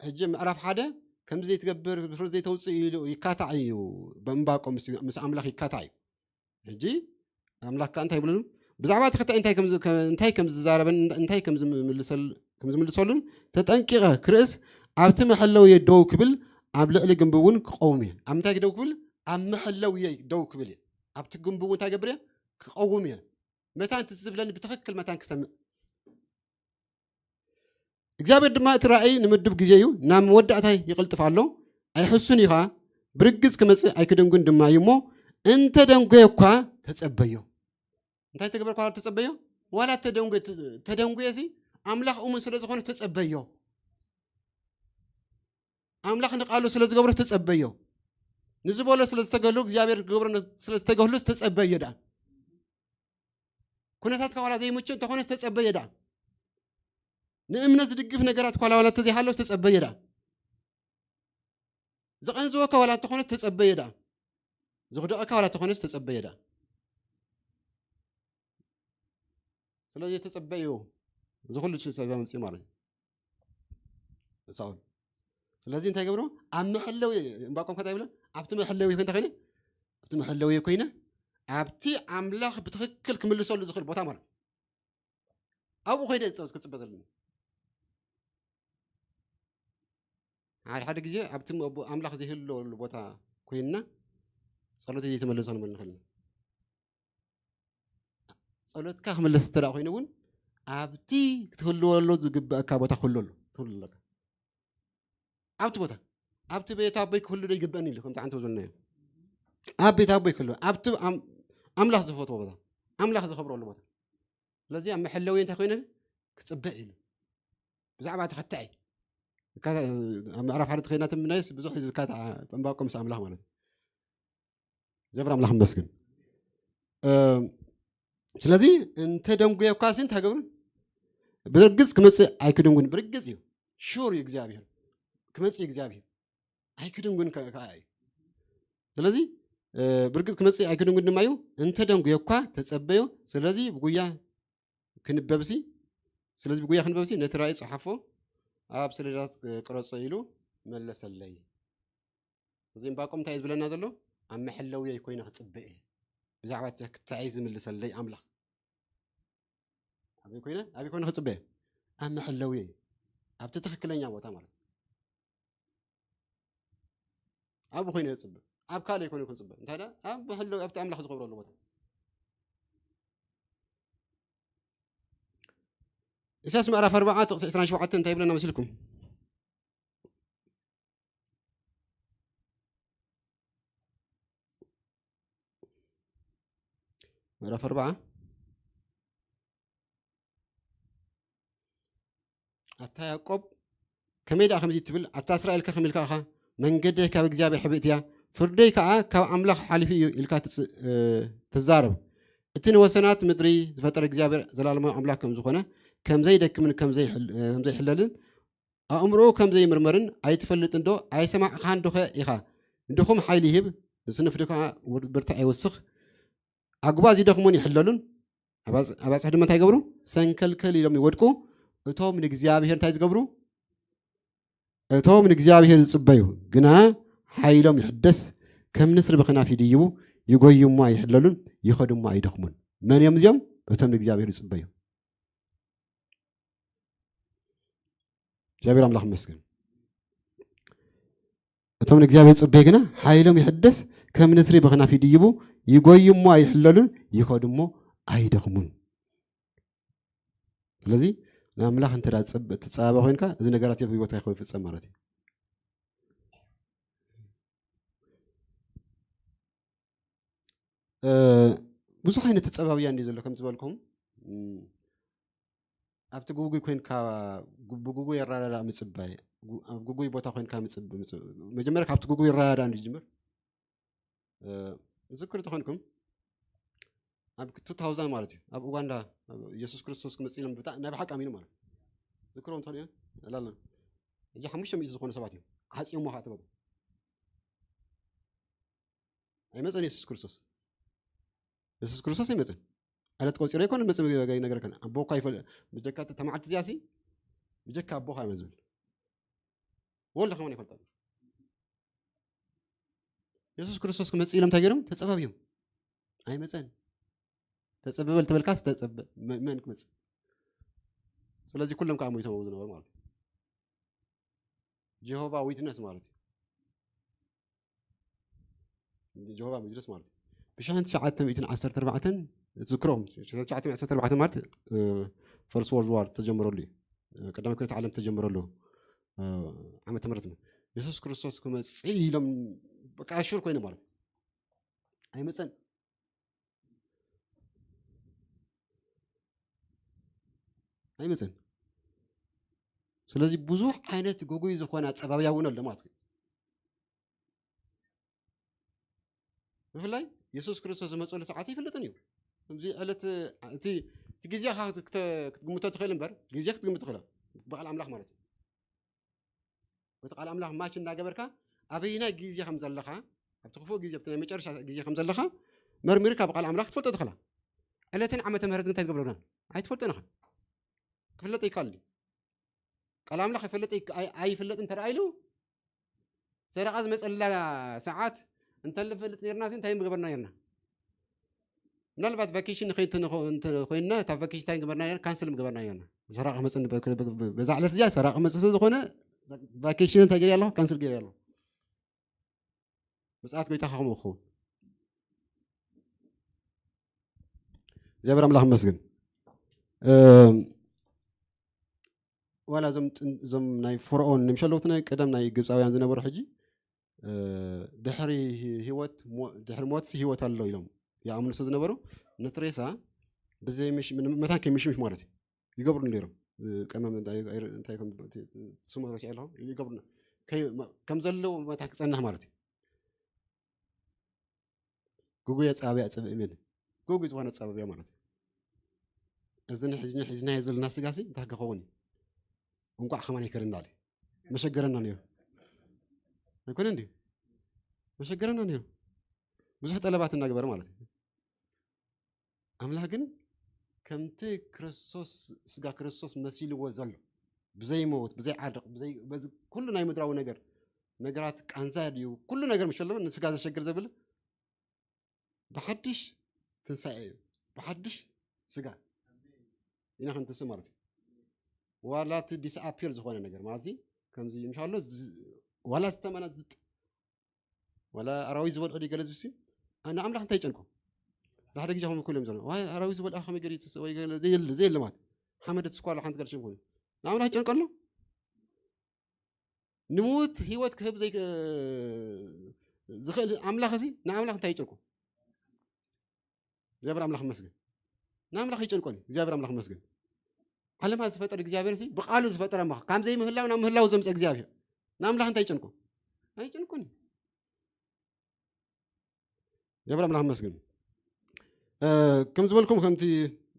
ሕጂ ምዕራፍ ሓደ ከምዚ ዘይትገብር ብፍርድ ዘይተውፅእ ኢሉ ይካታዕ እዩ። ብእምባቆም ምስ ኣምላኽ ይካታዕ እዩ። ሕጂ ኣምላኽ ከዓ እንታይ ይብሉ? ብዛዕባ እቲ ክትዕ እንታይ ከም ዝዛረበን እንታይ ከም ዝምልሰሉን ተጠንቂቐ ክርእስ ኣብቲ መሐለውየ ደው ክብል ኣብ ልዕሊ ግንቢ እውን ክቐውም እየ። ኣብ ምንታይ ደው ክብል? ኣብ መሐለውየ ደው ክብል እየ። ኣብቲ ግንቢ እውን እንታይ ገብር እየ? ክቐውም እየ። መታን እቲ ዝብለኒ ብትኽክል መታን ክሰምዕ እግዚኣብሔር ድማ እቲ ራእይ ንምድብ ግዜ እዩ፣ ናብ መወዳእታ ይቕልጥፍ ኣሎ። ኣይሕሱን እዩ ኸዓ፣ ብርግጽ ክመጽእ ኣይክደንጉን ድማ እዩ እሞ፣ እንተ ደንጎየ እኳ ተጸበዮ። እንታይ ተግበር እኳ ተጸበዮ? ዋላ ተደንጎየ ተደንጎየ ሲ ኣምላኽ እሙን ስለ ዝኾነ ተጸበዮ። ኣምላኽ ንቃሉ ስለ ዝገብሮ ተጸበዮ። ንዝበሎ ስለ ዝተገሉ እግዚኣብሔር ክገብሮ ስለ ዝተገሉ ተጸበዮ ደኣ። ኩነታትካ ዋላ ዘይምቹ እንተኾነ ዝተጸበየ ደኣ። ንእምነት ዝድግፍ ነገራት ኳላ ዋላ እንተዘይሃሎ ዝተጸበየ ደኣ። ዝቐንዝወካ ዋላ እንተኾነ ዝተጸበየ ደኣ። ዝኽድቐካ ዋላ እንተኾነ ዝተጸበየ ደኣ። ስለዚ የተጸበዩ እዚ ኩሉ ሰብ መምጽእ ማለት እዩ። ሳኦል ስለዚ እንታይ ገብሮ ኣብ መሐለዊ እምባቆም ከታ ይብሎ ኣብቲ መሐለዊ እንታይ ኮይነ ኣብቲ መሐለዊ ኮይነ ኣብቲ ኣምላኽ ብትኽክል ክምልሰሉ ዝኽእል ቦታ ማለት እዩ። ኣብኡ ኮይነ ጸሎት ክጽበ ዘለኒ ሓደ ሓደ ግዜ ኣብቲ ኣምላኽ ዘይህልወሉ ቦታ ኮይንና ጸሎት እየተመለሰ ክንብል ንኽእል ኢና። ጸሎትካ ክምለስ እንተ ኮይኑ እውን ኣብቲ ክትህልወሉ ዝግበአካ ቦታ ክህሉ ኣሎ ትህሉ ኣለካ። ኣብቲ ቦታ ኣብቲ ቤት ኣቦይ ክህሉ ዶ ይግበአኒ ኢሉ ከምቲ ዓንተ ዝበልናዮ ኣብ ቤት ኣቦይ ክህሉ ኣብቲ ኣምላኽ ዝፈትዎ ቦታ ኣምላኽ ዝኸብረሉ ቦታ ስለዚ ኣብ መሐለዊ እንታይ ኮይነ ክጽበ ኢሉ ብዛዕባ ተኸታይ እካ-፣ ኣብ ምዕራፍ ሓደ ተኸይድና ትምናይስ ብዙሕ እዩ ዝካታዕ ዕምባቆም ምስ ኣምላኽ ማለት እዩ። እግዚኣብሔር ኣምላኽ ይመስገን። እ፣ ስለዚ እንተ ደንጉየ እኳ ሲ እንታይ ገብሩ? ብርግጽ ክመጽእ ኣይክደንጉን። ብርግጽ እዩ። ሹር እዩ እግዚኣብሔር። ክመጽእ እዩ እግዚኣብሔር። ኣይክደንጉን ከ-፣ ከኣ እዩ። ስለዚ፣ እ፣ ብርግጽ ክመጽእ ኣይክደንጉን ድማ እዩ። እንተ ደንጉየ እኳ ተጸበዮ። ስለዚ ብጉያ ክንበብሲ፣ ስለዚ ብጉያ ክንበብሲ ነቲ ራእይ ጸሓፎ፣ ኣብ ሰሌዳታት ቅረጾ ኢሉ መለሰለይ። እዚ ዕምባቆም እንታይ እዩ ዝብለና ዘሎ? ኣብ መሐለውየይ ኮይነ ክጽበ እየ። ብዛዕባ እቲ ክታዕይ ዝምልሰለይ ኣምላኽ። ኣበይ ኮይነ? ኣበይ ኮይነ ክጽበ እየ? ኣብ መሐለውየይ። ኣብቲ ትኽክለኛ ቦታ ማለት እዩ። ኣብኡ ኮይነ ክጽበ። ኣብ ካልእ ኮይነ ክጽበ። እንታይ ደኣ? ኣብ መሐለዊ፣ ኣብቲ ኣምላኽ ዝኸብረሉ ቦታ። ኢሳያስ ምዕራፍ ኣርባዓ ጥቕሲ ዕስራን ሸውዓተን እንታይ ይብለና መሲልኩም? ምዕራፍ ኣርባዓ። ኣታ ያዕቆብ፣ ከመይ ደኣ ከምዚ ትብል? ኣታ እስራኤልከ ከመይ ኢልካ ኢኻ? መንገደይ ካብ እግዚኣብሔር ሕብእቲ እያ፣ ፍርደይ ከኣ ካብ ኣምላኽ ሓሊፉ እዩ ኢልካ ትጽ-፣ እ፣ ትዛረብ። እቲ ንወሰናት ምድሪ ዝፈጠረ እግዚኣብሔር ዘላለማዊ ኣምላኽ ከም ዝኾነ፣ ከም ዘይደክምን ከም ዘይሕል-፣ እ፣ ከም ዘይሕለልን፣ ኣእምሮኡ ከም ዘይምርመርን ኣይትፈልጥን ዶ? ኣይሰማዕካን ዶኸ ኢኻ? ንድኹም ሓይሊ ይህብ፣ ንስኑፍ ድማ ውር-፣ ብርታዕ ይውስኽ። ኣጉባዝ ይደኽሙን ይሕለሉን፣ ኣባጽ-፣ ኣባጽሕ ድማ እንታይ ይገብሩ? ሰንከልከል ኢሎም ይወድቁ። እቶም ንእግዚኣብሔር እንታይ ዝገብሩ? እቶም ንእግዚኣብሔር ዝጽበዩ ግና ሓይሎም ይሕደስ፣ ከም ንስሪ ብኽናፍ ይድይቡ፣ ይጎዩ እሞ ኣይሕለሉን፣ ይኸዱ እሞ ኣይደኽሙን። መን እዮም እዚኦም? እቶም ንእግዚኣብሔር ዝጽበዩ። እግዚኣብሔር ኣምላኽ ይመስገን። እቶም ንእግዚኣብሔር ዝጽበዩ ግና ሓይሎም ይሕደስ፣ ከም ንስሪ ብኽናፍ ይድይቡ፣ ይጎዩ እሞ ኣይሕለሉን፣ ይኸዱ እሞ ኣይደኽሙን። ስለዚ ንኣምላኽ እንተ ደኣ ትጽብ-፣ ትጸባበ ኮይንካ፣ እዚ ነገራት ኣብ ህይወትካ ይኸውን ይፍጸም ማለት እዩ። እ፣ ብዙሕ ዓይነት ተጸባብያ እንድዩ ዘሎ፣ ከም ዝበልኩም፣ እም፣ ኣብቲ ግጉይ ኮይንካ፣ ግ-፣ ብግጉይ ኣረዳድኣ ምጽባይ፣ ግ-፣ ኣብ ግጉይ ቦታ ኮይንካ ምጽብ-፣ ምጽ-፣ መጀመርያ ካብቲ ግጉይ ኣረዳድኣ እንድዩ ዝጅምር። እ፣ ዝክሪ ተኾንኩም፣ ኣብ ቱ ታውዛንድ ማለት እዩ፣ ኣብ ኡጋንዳ፣ ኣብ የሱስ ክርስቶስ ክመጽእ ኢሎም ብጣ-፣ ናይ ብሓቂ ኣሚኑ ማለት እዩ። ዝክርዎም ትኽእሉ እዮም? ኣላልና። ሕጂ ሓሙሽተ ሚእቲ ዝኾኑ ሰባት እዮም። ዓጽዮሞ ኸዓ ትበሉ። ኣይመጸን የሱስ ክርስቶስ። የሱስ ክርስቶስ ኣይመጸን። ዕለት ቆጺሩ ኣይኮነን መጸ ነገር ከነ። ኣቦ እኳ ይፈል-፣ ብጀካ እታ መዓልቲ እዚኣ ሲ፣ ብጀካ ኣቦ ኸዓ እየ ዝብል። ወልድ ከማን ይፈልጠና። የሱስ ክርስቶስ ክመጽእ ኢሎም እንታይ ገይሮም? ተጸባብዮም። ኣይመጸን። ተጸበበ ልተበልካስ ተጸበ። መ-፣ መን ክመጽእ? ስለዚ ኩሎም ከኣ ሞይቶም ኣብኡ ዝነበሩ ማለት እዩ። ጀሆቫ ዊትነስ ማለት እዩ። ጀሆቫ ዊትነስ ማለት እዩ። ብሽሕን ትሽዓተ ሚእትን ዓሰርተ ኣርባዕተን ትዝክሮም፣ ሽሕን ትሽዓተ ሚእትን ዓሰርተ ኣርባዕተን ማለት፣ እ፣ ፈርስት ወርልድ ዋር ተጀመረሉ እዩ። እ፣ ቀዳማይ ኩናት ዓለም ተጀመረሉ፣ እ፣ ዓመተ ምህረት ነው። የሱስ ክርስቶስ ክመጽእ ኢሎም በቃ ሹር ኮይኑ ማለት እዩ። ኣይመጸን። ኣይመጸን። ስለዚ ብዙሕ ዓይነት ግጉይ ዝኾነ ኣጸባብያ እውን ኣሎ ማለት እዩ። ብፍላይ የሱስ ክርስቶስ ዝመጸሉ ሰዓት ኣይፍለጥን እዩ። ከምዚ ዕለት፣ እቲ፣ እቲ ግዜኻ ክተ-፣ ክትግምቶ ትኽእል እምበር፣ ግዜ ክትግምት ትኽእል። በቃል ኣምላኽ ማለት እዩ። በቲ ቃል ኣምላኽ ማች እንዳገበርካ፣ ኣበየናይ ግዜ ከም ዘለኻ፣ ኣብቲ ክፉእ ግዜ፣ ኣብቲ ናይ መጨረሻ ግዜ ከም ዘለኻ መርሚርካ ብቃል ኣምላኽ ክትፈልጦ ትኽእላ። ዕለትን ዓመተ ምህረትን እንታይ ትገብረና? ኣይትፈልጦን ኢኻ። ክፍለጥ ይከኣል ድዩ? ቃል ኣምላኽ ኣይፈለጥ ይክ-፣ ኣይ-፣ ኣይፍለጥ እንተ ደኣ ኢሉ፣ ሰረቓ ዝመጸላ ሰዓት እንተልፈልጥ ነርና ሲ እንታይ ምገበርና ነርና? ምናልባት ቫኬሽን ንኸይድ እንተ-፣ እንተ-፣ ኮይንና፣ እታ ቫኬሽን እንታይ ምገበርና ነርና? ካንስል ምገበርና ነርና። ሰረቓ ክመጽእ ንበ-፣ በ-፣ በ-፣ በዛ ዕለት እዚኣ ሰረቓ ክመጽእ ስለ ዝኾነ፣ ቫኬሽን እንታይ ገይረ ኣለኹ? ካንስል ገይረ ኣለኹ። ምጽኣት ጎይታኻ ከምኡ ክኸውን። እግዚኣብሔር ኣምላኽ ይመስገን። እም፣ ዋላ እዞም ጥን-፣ እዞም ናይ ፈርኦን ንምሸለውቲ ናይ ቀደም ናይ ግብፃውያን ዝነበሩ ሕጂ፣ እ፣ ድሕሪ ሂ-፣ ህይወት ሞ-፣ ድሕሪ ሞትሲ ህይወት ኣሎ ኢሎም ይኣምኑ ስለ ዝነበሩ፣ ነቲ ሬሳ ብዘይ ምሽ-፣ ምን-፣ መታን ከይምሽምሽ ማለት እዩ፣ ይገብሩ ነይሮም። ቀመም እንታይ ስሙ ረሲዐ ኣለኹ ይገብሩና ከም ዘለዉ መታ ክፀንሕ ማለት እዩ። ጉጉይ ኣጸባብያ ጽብእ እሜን ጉጉይ ዝኾነ ኣጸባብያ ማለት እዩ። እዚ ንሕዝኒ ሕዝናዮ ዘለና ስጋሲ እንታይ ክኸውን እዩ? እንቋዕ ከማን ኣይከደና ኣለ። መሸገረና ነይሩ። ኣይኮነ እንዲ? መሸገረና ነይሩ። ብዙሕ ጠለባት እናገበረ ማለት እዩ። ኣምላኽ ግን ከምቲ ክርስቶስ፣ ስጋ ክርስቶስ መሲልዎ ዘሎ፣ ብዘይ ሞት፣ ብዘይ ዓርቕ፣ ብዘይ፣ በዚ ኩሉ ናይ ምድራዊ ነገር፣ ነገራት ቃንዛ ድዩ፣ ኩሉ ነገር ምሸሎ ንስጋ ዘሸግር ዘብል ብሓድሽ ትንሳኤ እዩ። ብሓድሽ ስጋ ኢና ክንትንስእ ማለት እዩ። ዋላ እቲ ዲስኣፒር ዝኾነ ነገር ማለት እዚ ከምዚ ምሻሎ ዝ-፣ ዋላ ዝተመና ዝጥ-፣ ዋላ ኣራዊት ዝበልዑ ድዩ ገለ ዝብሲ፣ ኣ-፣ ንኣምላኽ እንታይ ይጨንቆ? ሓደ ግዜ ከም ክሉ እዮም ዘሎ። ዋይ ኣራዊት ዝበልዑ ከመይ ገይሩ ይትንስእ ወይ ገለ ዘየለ፣ ዘየለ ማለት። ሓመድ ትስኳሉ ሓንቲ ገለ ሽም ኮይኑ። ንኣምላኽ ይጨንቀሉ? ንምዉት ህይወት ክህብ ዘይ-፣ ዝኽእል ኣምላኽ እዚ ንኣምላኽ እንታይ ይጨንቆ? እግዚኣብሔር ኣምላኽ ይመስገን። ንኣምላኽ ይጨንቆን እዩ። እግዚኣብሔር ኣምላኽ ይመስገን። ዓለማት ዝፈጠረ እግዚኣብሔር ሲ ብቃሉ ዝፈጠረ ኣምላኽ፣ ካብ ዘይምህላው ናብ ምህላው ዘምፀ እግዚኣብሔር ንኣምላኽ እንታይ ይጨንቆ? ኣይጨንቆን እዩ። እግዚኣብሔር ኣምላኽ ይመስገን። እ፣ ከም ዝበልኩም ከምቲ፣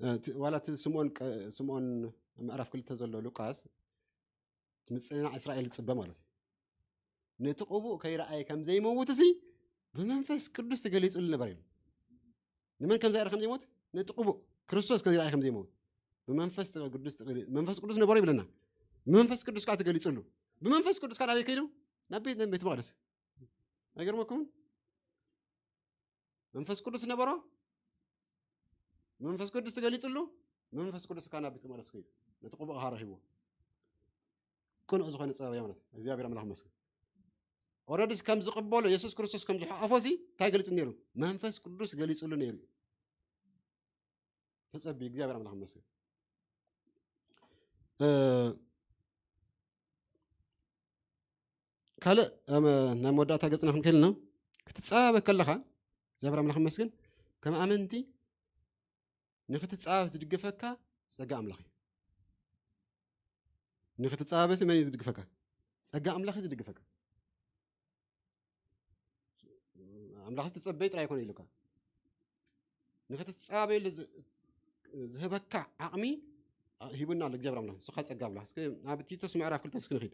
እ፣ እቲ፣ ዋላ እቲ ስምዖን ቀ-፣ ስምዖን ምዕራፍ ክልተ ዘሎ ሉቃስ፣ ምጽንናዕ እስራኤል ዝጽበ ማለት እዩ። ነቲ ቅቡእ ከይረኣየ ከም ዘይመውት እዚ ብመንፈስ ቅዱስ ተገሊጹሉ ነበር እዩ። ንመን ከም ዘይረኣየ ከም ዘይሞት? ነቲ ቅቡእ ክርስቶስ ከይረኣየ ከም ዘይመውት ብመንፈስ ቅዱስ ተገሊ-፣ መንፈስ ቅዱስ ነበሮ ይብለና። ብመንፈስ ቅዱስ ከዓ ተገሊጹሉ። ብመንፈስ ቅዱስ ከዓ ናበይ ከይዱ? ናብ ቤት፣ ናብ ቤት መቕደስ። ኣይገርመኩምን? መንፈስ ቅዱስ ነበሮ። መንፈስ ቅዱስ ተገሊጹሉ። መንፈስ ቅዱስ ከዓ ናብ ቤት መቕደስ ከይዱ። ነቲ ቅቡእ ከዓ ረኺብዎ። ቅኑዕ ዝኾነ ጸባብያ ማለት እዩ። እግዚኣብሔር ኣምላኽ ይመስገን። ኦረዲስ ከም ዝቕበሎ፣ የሱስ ክርስቶስ ከም ዝሓቆፎ ሲ እንታይ ገሊጹ ነይሩ? መንፈስ ቅዱስ ገሊጹሉ ነይሩ እዩ። ተጸቢ እግዚኣብሔር ኣምላኽ ይመስገን። እ፣ ካልእ፣ ኣመ-፣ ናይ መወዳእታ ገጽና ክንከይድ ኣለና። ክትጸባበ ከለኻ፣ እግዚኣብሔር ኣምላኽ ይመስገን፣ ከም ኣመንቲ ንክትጸባበ ዝድግፈካ ጸጋ ኣምላኽ እዩ። ንክትጸባበሲ መን እዩ ዝድግፈካ? ጸጋ ኣምላኽ እዩ ዝድግፈካ። ኣምላኽ ትጸበይ ጥራይ ኣይኮነ ኢሉካ። ንክትጸባበየሉ ዝ-፣ ዝህበካ ዓቕሚ ሂቡና ኣሎ እግዚኣብሔር ኣምላኽ። ንስኻ ጸጋ ኣምላኽ። እስከ ናብ ቲቶስ ምዕራፍ ክልተ እስኪ ንኺድ።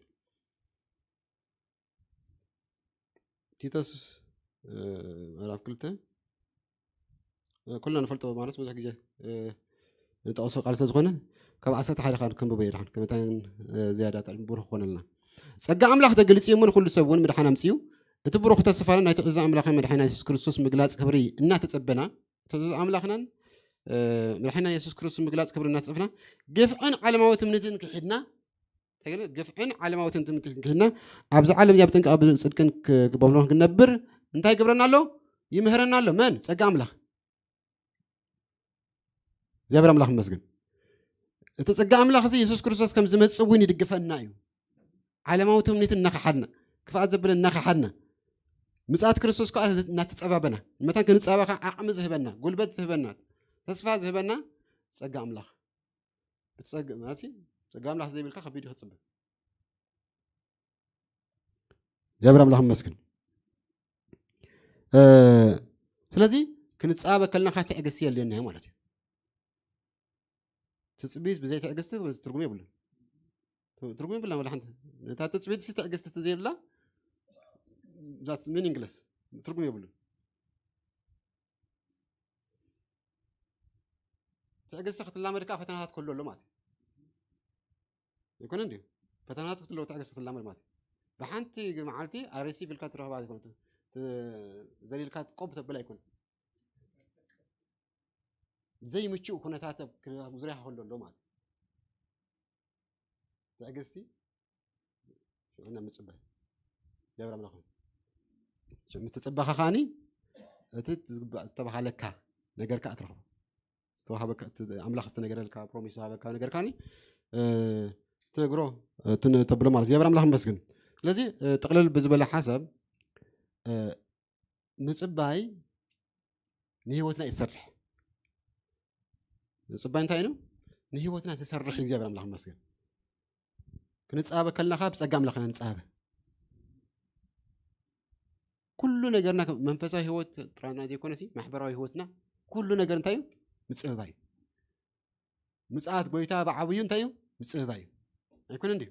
ቲቶስ፣ እ፣ ምዕራፍ ክልተ፣ እ፣ ኩልና ንፈልጦ ማለት ብዙሕ ግዜ፣ እ፣ ንጠቕሶ ቃል ስለ ዝኾነ ካብ ዓሰርተ ሓደ ካብ ክንብቦ እየ ድሓን። ከመታን፣ እ፣ ዝያዳ ብሩኽ ክኾነልና። ጸጋ ኣምላኽ ተገሊጹ እዩ እሞ ንኹሉ ሰብ እውን ምድሓን ኣምጺኡ። እቲ ብሩኽ ተስፋን ናይ ትእዛዝ ኣምላኽን መድሓኒና የሱስ ክርስቶስ ምግላጽ ክብሪ እናተጸበና፣ ትእዛዝ ኣምላኽናን፣ እ፣ መድሓኒና የሱስ ክርስቶስ ምግላጽ ክብሪ እናተጸበና፣ ግፍዕን ዓለማዊ ትምኒትን ክሒድና፣ እንታይ ገለ? ግፍዕን ዓለማዊ ትምኒትን ክሒድና፣ ኣብዚ ዓለም እዚኣ ብጥንቃቐ ብጽድቅን ክ-፣ ክበብሎን ክንነብር እንታይ ይገብረና ኣሎ? ይምህረና ኣሎ። መን? ጸጋ ኣምላኽ። እግዚኣብሔር ኣምላኽ ይመስገን። እቲ ጸጋ ኣምላኽ እዚ የሱስ ክርስቶስ ከም ዝመጽእ እውን ይድግፈና እዩ። ዓለማዊ ትምኒት እናኸሓድና፣ ክፍኣት ዘብለ እናኸሓድና፣ ምጽኣት ክርስቶስ ከኣ እናተጸባበና፣ መታን ክንጸባበ ከኣ ዓቕሚ ዝህበና፣ ጉልበት ዝህበና፣ ተስፋ ዝህበና ጸጋ ኣምላኽ። ብትጸግ-፣ ማለት ጸጋ ኣምላኽ ዘይብልካ ከቢድ እዩ ክጽበ። እግዚኣብሔር ኣምላኽ ይመስገን። እ፣ ስለዚ ክንጸባበ ከለና ከኣ ትዕግስቲ የድልየና እዩ ማለት እዩ። ትጽቢት ብዘይ ትዕግስቲ ትርጉም የብሉን። ት-፣ ትርጉም የብላን ወላ ሓንቲ። ነታ ትጽቢት ሲ ትዕግስቲ ተዘይብላ፣ that's meaningless። ትርጉም የብሉን። ትዕግስቲ ክትላመድ ከኣ ፈተናታት ክህሉ ኣሎ ማለት እዩ። ኣይኮነን ድዩ? ፈተናታት ክትህልዎ ትዕግስቲ ክትላመድ ማለት እዩ። ብሓንቲ መዓልቲ ኣሬሲቭ ኢልካ ትረኽባ ኣይኮነትን። ት-፣ ዘሊልካ ቆብ ተብል ኣይኮነን። ዘይምቹእ ኩነታት ኣብ ክ-፣ ኣብ ዙርያኻ ክህሉ ኣሎ ማለት እዩ። ትዕግስቲ ሽዑ ናብ ምጽባይ። እግዚኣብሔር ኣምላኽ። ሽዑ ምስ ተጸበኻ ከኣኒ እቲ ዝግባእ ዝተባሃለካ ነገር ከኣ ትረኽቦ። ዝተዋሃበካ፣ እቲ ኣምላኽ ዝተነገረልካ፣ ፕሮሚስ ዝሃበካ ነገር ከኣኒ፣ እ፣ ትነግሮ፣ እ፣ ትነ-፣ ተብሎ ማለት እዩ። እግዚኣብሔር ኣምላኽ ይመስገን። ስለዚ፣ እ፣ ጥቕልል ብዝበለ ሓሳብ፣ እ፣ ምጽባይ ንህይወትና እዩ ዝሰርሕ። ምጽባይ እንታይ ነው? ንህይወትና ዝሰርሕ እዩ እግዚኣብሔር ኣምላኽ ይመስገን። ክንጸባበ ከለና ከኣ ብጸጋ ኣምላኽ ኢና ንጸባበ። ኩሉ ነገርና ከ-፣ መንፈሳዊ ህይወት ጥራና ዘይኮነሲ፣ ማሕበራዊ ህይወትና ኩሉ ነገር እንታይ እዩ? ምጽብባይ እዩ። ምጽኣት ጎይታ ብዓብዩ እንታይ እዩ? ምጽብባይ እዩ። ኣይኮነን ድዩ?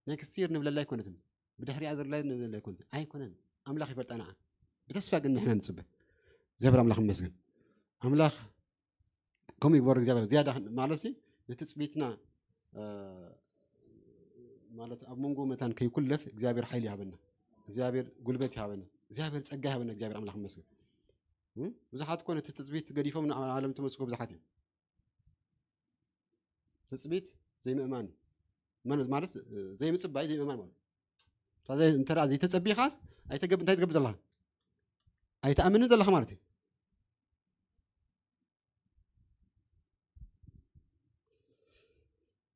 ኔክስት ይር ንብለላ ኣይኮነትን። ብድሕሪኣ ዘላ ንብለላ ኣይኮነትን። ኣይኮነን። ኣምላኽ ይፈልጣ ንዓ። ብተስፋ ግን ንሕና ንጽበ። እግዚኣብሔር ኣምላኽ ይመስገን። ኣምላኽ ከምኡ ይግበሩ እግዚኣብሔር። ዝያዳ ማለትሲ ንትጽቢትና፣ እ፣ ማለት ኣብ መንጎ መታን ከይኩለፍ እግዚኣብሔር ሓይሊ ይሃበና። እግዚኣብሔር ጉልበት ይሃበና። እግዚኣብሔር ጸጋ ይሃበና። እግዚኣብሔር ኣምላኽ ይመስገን። እ? ብዙሓት እኮ ነቲ ትጽቢት ገዲፎም ንዓለም ተመስጎ ብዙሓት እዮም። ትጽቢት ዘይምእማን እዩ። መን-፣ ማለት፣ እ፣ ዘይምጽባይ ዘይምእማን ማለት እዩ። እንተ ዘይ-፣ እንተ ደኣ ዘይተጸቢኻስ ኣይተገብ-፣ እንታይ ትገብር ዘለኻ? ኣይትኣምንን ዘለኻ ማለት እዩ።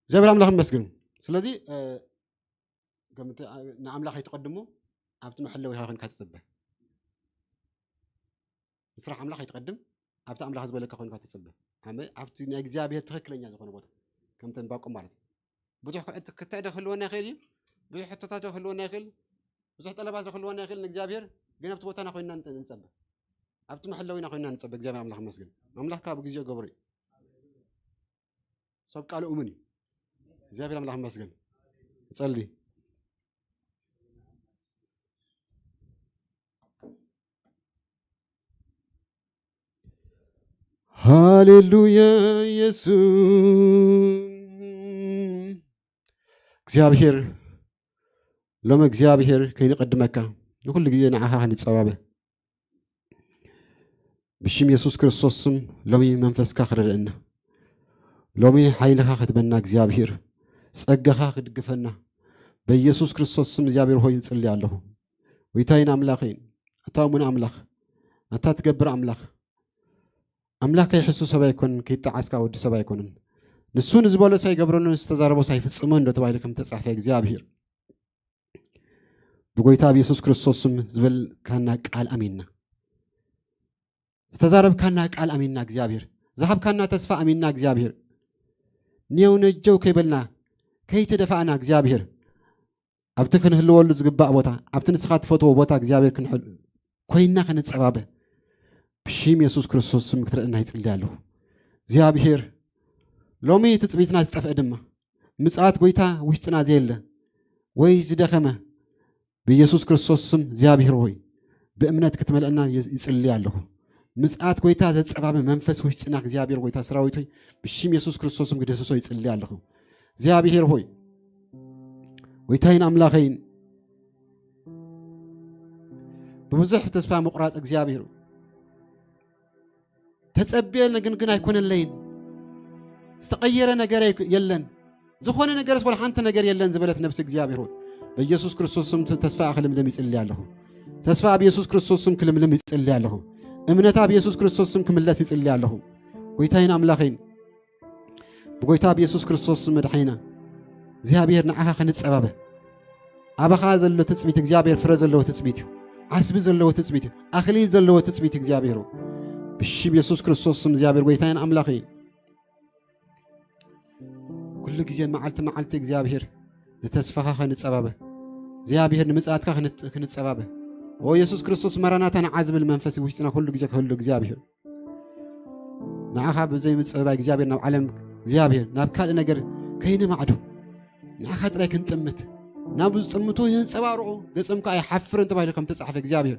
እግዚኣብሔር ኣምላኽ ይመስገን። ስለዚ፣ እ፣ ከም እቲ፣ እ፣ ንኣምላኽ ኣይትቐድሞ፣ ኣብቲ መሐለዊ ኢኻ ኮይንካ ትጽበ። ንስራሕ ኣምላኽ ኣይትቐድም፣ ኣብቲ ኣምላኽ ዝበለካ ኮይንካ ትጽበ። ኣመ-፣ ኣብቲ ናይ እግዚኣብሔር ትኽክለኛ ዝኾነ ቦታ፣ ከምቲ ዕንባቆም ማለት እዩ። ብዙሕ ክዕት-፣ ክትዕደ ክህልወና ይኽእል እዩ፣ ብዙሕ ሕቶታት ዶ ክህልወና ይኽእል፣ ብዙሕ ጠለባት ዶ ክህልወና ይኽእል ንእግዚኣብሔር፣ ግን ኣብቲ ቦታና ኮይንና ንጠ-፣ ንጸበ። ኣብቲ መሐለዊና ኮይንና ንጸበ። እግዚኣብሔር ኣምላኽ ይመስገን። ኣምላኽ ካብ ግዜኡ ገብሩ እዩ። ሰብ ቃሉ እሙን እዩ። እግዚኣብሔር ኣምላኽ ይመስገን። ንጸሊ። ሃሌሉያ ኢየሱስ። እግዚኣብሔር፣ ሎሚ እግዚኣብሔር ከይንቐድመካ ንኹሉ ግዜ ንዓኻ ክንጸባበ ብሽም የሱስ ክርስቶስ ስም ሎሚ መንፈስካ ክረድአና፣ ሎሚ ሓይልኻ ክትበና እግዚኣብሔር፣ ጸጋኻ ክድግፈና በኢየሱስ ክርስቶስ ስም እግዚኣብሔር ሆይ እጽሊ ኣለኹ። ጎይታይን ኣምላኸይን፣ ኣታ እሙን ኣምላኽ፣ ኣታ ትገብር ኣምላኽ፣ ኣምላኽ ከይሕሱ ሰብ ኣይኮንን፣ ከይጠዓስካ ወዲ ሰብ ኣይኮንን። ንሱ ንዝበሎስ ኣይገብረን፣ ዝተዛረቦስ ኣይፍጽሞን እንዶ ተባሂሉ ከም ተጻሕፈ እግዚኣብሔር ብጎይታ ኣብ የሱስ ክርስቶስ ስም ዝበልካና ቃል ኣሚንና። ዝተዛረብካና ቃል ኣሚንና እግዚኣብሔር። ዝሃብካና ተስፋ ኣሚንና እግዚኣብሔር። ኔው ነጀው ከይበልና ከይተደፋእና እግዚኣብሔር ኣብቲ ክንህልወሉ ዝግባእ ቦታ፣ ኣብቲ ንስኻ ትፈትዎ ቦታ እግዚኣብሔር ክንሕል-፣ ኮይንና ክንጸባበ ብሽም የሱስ ክርስቶስ ስም ክትረእና ይጽሊ ኣለኹ። እግዚኣብሔር ሎሚ ትጽቢትና ዝጠፍአ ድማ ምጽኣት ጎይታ ውሽጥና ዘየለ ወይ ዝደኸመ ብኢየሱስ ክርስቶስ ስም እግዚኣብሔር ሆይ ብእምነት ክትመልአና ይ-፣ ይጽሊ ኣለኹ። ምጽኣት ጎይታ ዘጸባበ መንፈስ ውሽጥና እግዚኣብሔር ጎይታ ሰራዊት ሆይ ብሽም የሱስ ክርስቶስ ስም ክድህስሶ ይጽሊ ኣለኹ። እግዚኣብሔር ሆይ ጎይታይን ኣምላኸይን ብብዙሕ ተስፋ ምቑራጽ እግዚኣብሔር ተጸብየ ግን፣ ግን ኣይኮነለይን። ዝተቐየረ ነገር ኣይ-፣ የለን። ዝኾነ ነገርስ ወላ ሓንቲ ነገር የለን ዝበለት ነብሲ እግዚኣብሔር ሆይ፣ በኢየሱስ ክርስቶስ ስም ተ-፣ ተስፋ ክልምልም ይጽሊ ኣለኹ። ተስፋ ኣብ የሱስ ክርስቶስ ስም ክልምልም ይጽሊ ኣለኹ። እምነታ ኣብ የሱስ ክርስቶስ ስም ክምለስ ይጽሊ ኣለኹ። ጎይታይን ኣምላኸይን፣ ብጎይታ ብየሱስ ክርስቶስ ስም መድሓኒና እግዚኣብሔር ንዓኻ ክንጸባበ። ኣባኻ ዘሎ ትጽቢት እግዚኣብሔር ፍረ ዘለዎ ትጽቢት እዩ። ዓስቢ ዘለዎ ትጽቢት እዩ። ኣኽሊል ዘለዎ ትጽቢት እግዚኣብሔር እዩ። ብሽም የሱስ ክርስቶስ ስም እግዚኣብሔር ጎይታዬን ኣምላኸይን ኩሉ ግዜ መዓልቲ መዓልቲ እግዚኣብሔር ንተስፋኻ ክንጸባበ፣ እግዚኣብሔር ንምጽኣትካ ክንጽ-፣ ክንጸባበ። ኦ የሱስ ክርስቶስ መራናታ ንዓ ዝብል መንፈስ ውሽጥና ኩሉ ግዜ ክህሉ እግዚኣብሔር ንዓኻ ብዘይ ምጽብባይ እግዚኣብሔር ናብ ዓለም እግዚኣብሔር ናብ ካልእ ነገር ከይንማዕዱ ንዓኻ ጥራይ ክንጥምት ናብ ዝጥምቱ የንጸባርቑ ገጾም ከኣ ኣይሓፍርን ተባሂሉ ከም ተጻሕፈ እግዚኣብሔር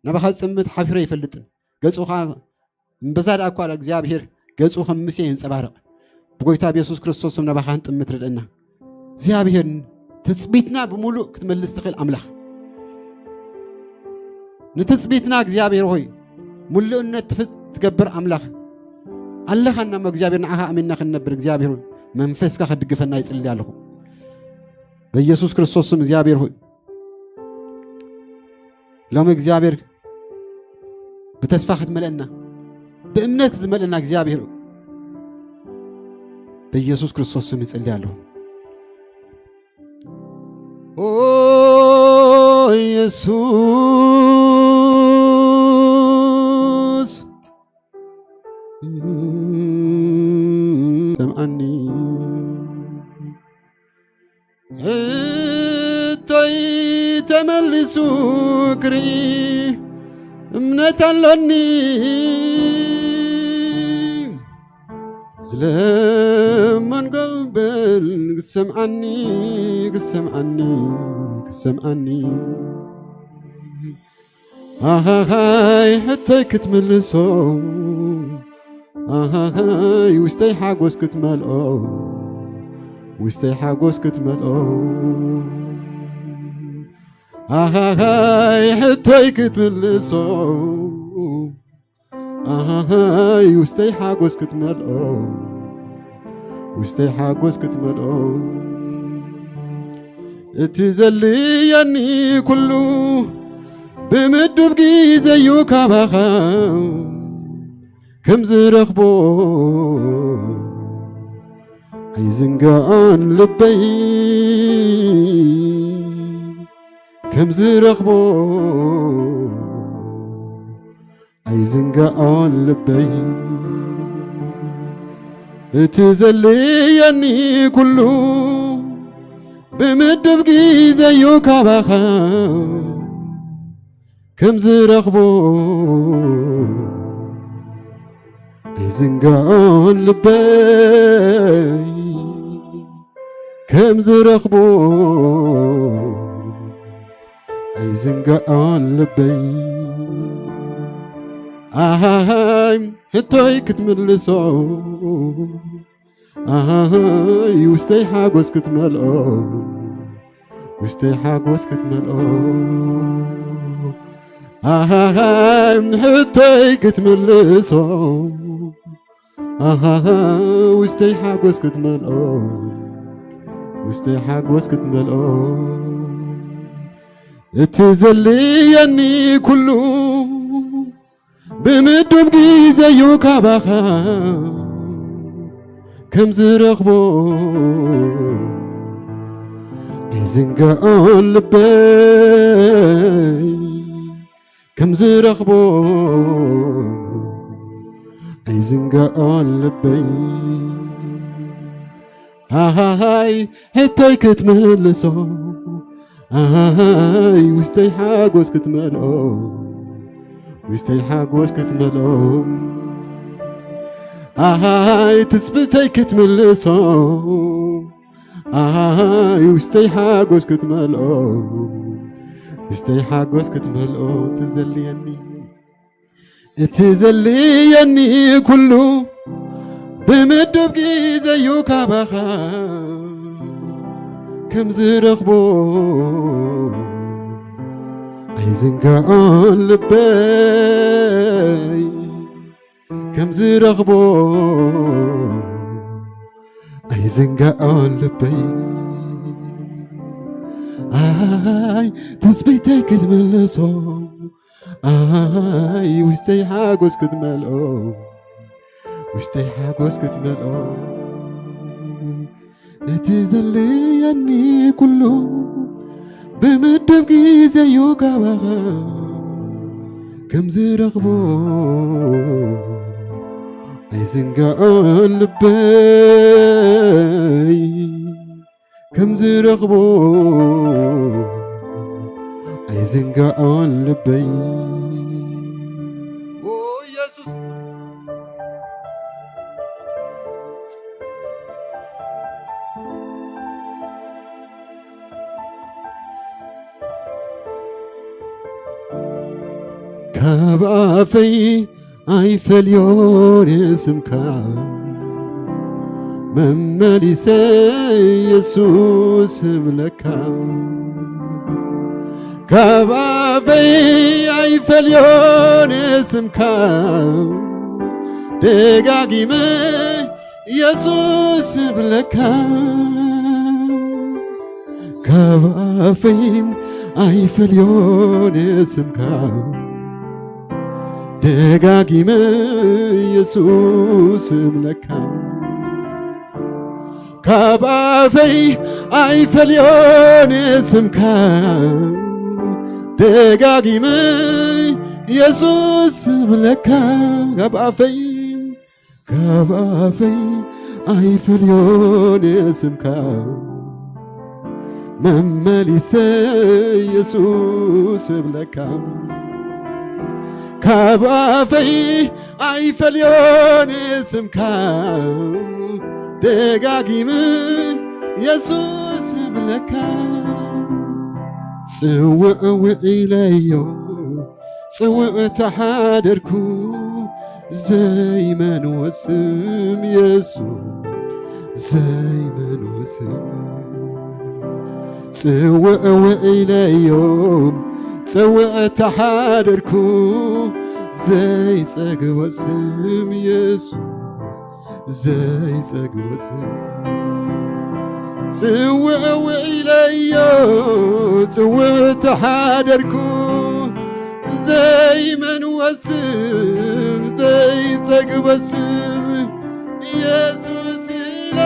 ናባኻ ዝጥምት ሓፊረ ኣይፈልጥን ገጹ ኸኣ እምበዛ ደኣ እኳ እግዚኣብሔር ገጹ ከም ሙሴ የንጸባርቕ ብጎይታ ብየሱስ ክርስቶስ ስም ናባኻ ክንጥምት ርድእና እግዚኣብሔር ትጽቢትና ብምሉእ ክትመልስ ትኽእል ኣምላኽ ንትጽቢትና እግዚኣብሔር ሆይ ምሉእነት ትፍት ትገብር ኣምላኽ ኣለኻና እሞ እግዚኣብሔር ንዓኻ ኣሚንና ክንነብር እግዚኣብሔር ሆይ መንፈስካ ክትድግፈና ይጽሊ ኣለኹ በኢየሱስ ክርስቶስ ስም እግዚኣብሔር ሆይ ሎሚ እግዚኣብሔር ብተስፋ ክትመልአና ብእምነት ክትመልአና እግዚኣብሔር በኢየሱስ ክርስቶስ ስም ይጽሊ ኣለኹ ኦ ኢየሱስ ሕቶይ ተመሊሱ ክርኢ እምነት ኣሎኒ። ስለመንጎ በል ክሰምዓኒ፣ ክሰምዓኒ፣ ክሰምዓኒ። ኣሃሃይ ሕቶይ ክትምልሶ፣ ኣሃሃይ ውሽጠይ ሓጎስ ክትመልኦ፣ ውሽጠይ ሓጎስ ክትመልኦ። ኣሃሃይ ሕቶይ ክትምልሶ፣ ኣሃሃይ ውሽጠይ ሓጎስ ክትመልኦ፣ ውሽጠይ ሓጎስ ክትመልኦ። እቲ ዘልየኒ ኩሉ ብምዱብ ግዜዩ ካባኻ ከም ዝረኽቦ ኣይዝንጋዖን ልበይ፣ ከም ዝረኽቦ ኣይዝንጋዖን ልበይ። እቲ ዘልየኒ ኩሉ ብምድብ ግዜዩ ካባኻ ከም ዝረኽቦ ኣይዝንጋዖን ልበይ፣ ከም ዝረኽቦ ኣይዝንጋዖን ልበይ። ኣሃሃይ ሕቶይ ክትምልሶ፣ ኣሃሃይ ውሽጠይ ሓጎስ ክትመልኦ፣ ውሽጠይ ሓጎስ ክትመልኦ። ኣሃሃይ ሕቶይ ክትምልሶ፣ ኣሃሃ ውሽጠይ ሓጎስ ክትመልኦ፣ ውሽጠይ ሓጎስ ክትመልኦ። እቲ ዘልየኒ ኩሉ ብምዱብ ግዜዩ ካባኻ ከም ዝረኽቦ ኣይዝንጋዖን ልበይ፣ ከም ዝረኽቦ ኣይዝንጋዖን ልበይ። ኣሃሃይ ሕቶይ ክትምልሶ፣ ኣሃሃይ ውሽጠይ ሓጎስ ክትመልኦ፣ ውሽጠይ ሓጎስ ክትመልኦ። ኣሃሃይ ትጽቢተይ ክትምልሶ፣ ኣሃሃይ ውሽጠይ ሓጎስ ክትመልኦ፣ ውሽጠይ ሓጎስ ክትመልኦ። እቲ ዘልየኒ፣ እቲ ዘልየኒ ኩሉ ብምድብ ግዜዩ ካባኻ ከም ዝረኽቦ ኣይዝንጋዖን ልበይ፣ ከም ዝረኽቦ ኣይዝንጋዖን ልበይ። ኣይ ትጽቢተይ ክትምልሶ፣ ኣይ ውሽጠይ ሓጎስ ክትመልኦ፣ ውሽጠይ ሓጎስ ክትመልኦ። እቲ ዘልየኒ ኩሉ ብምድብ ግዜዩ ካባኻ ከም ዝረኽቦ ኣይዝንጋዖን ልበይ፣ ከም ዝረኽቦ ኣይዝንጋዖን ልበይ። ኦ ኢየሱስ። ካብ ኣፈይ ኣይፈልዮን ስምካ፣ መመሊሰ የሱስ እብለካ። ካብ ኣፈይ ኣይፈልዮን ስምካ፣ ደጋጊመ የሱስ እብለካ። ካብ ኣፈይ ኣይፈልዮን ስምካ፣ ደጋጊመ የሱስ እብለካ። ካብ ኣፈይ ኣይፈልዮን ስምካ፣ ደጋጊመ የሱስ እብለካ። ካብ ኣፈይ፣ ካብ ኣፈይ ኣይፈልዮን ስምካ፣ መመሊሰ የሱስ እብለካ፣ ካብ ኣፈይ ኣይፈልዮን ስምካ፣ ደጋጊመ የሱስ እብለካ። ጽውዕ ውዒለዮ፣ ጽውዕ ተሓደርኩ፣ ዘይመንዎ ስም የሱስ፣ ዘይመንዎ ስም። ጽውዕ ውዒለዮ፣ ጽውዕ ተሓደርኩ፣ ዘይጸግቦ ስም የሱስ፣ ዘይጸግቦ ስም። ጽውዕ ውዒለዮ፣ ጽውዕ ተሓደርኩ፣ ዘይመንዎ ስም፣ ዘይጸግቦ ስም፣ የሱስ ኢለ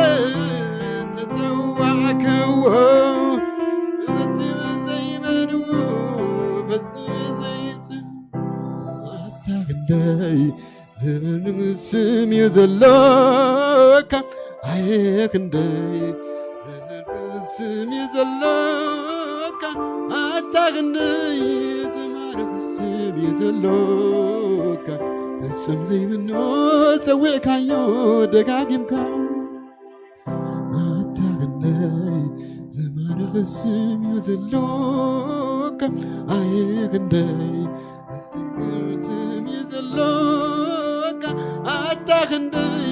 ተጸዋዕክዎ። ፈጺመ ዘይመንዎ፣ ፈጺመ ዘይጽ-፣ ኣታ ክንደይ ዝብል ስም እዩ ዘሎካ፣ ኣየ ክንደይ ዝብል ስም እዩ ዘሎካ፣ ኣታ ክንደይ ዝማርኽ ስም እዩ ዘሎካ። ፍጹም ዘይምኖ ጸዊዕካዮ ደጋጊምካ፣ ኣታ ክንደይ ዝማርኽ ስም እዩ ዘሎካ፣ ኣየ ክንደይ ዘስተንክር ስም እዩ ዘሎካ፣ ኣታ ክንደይ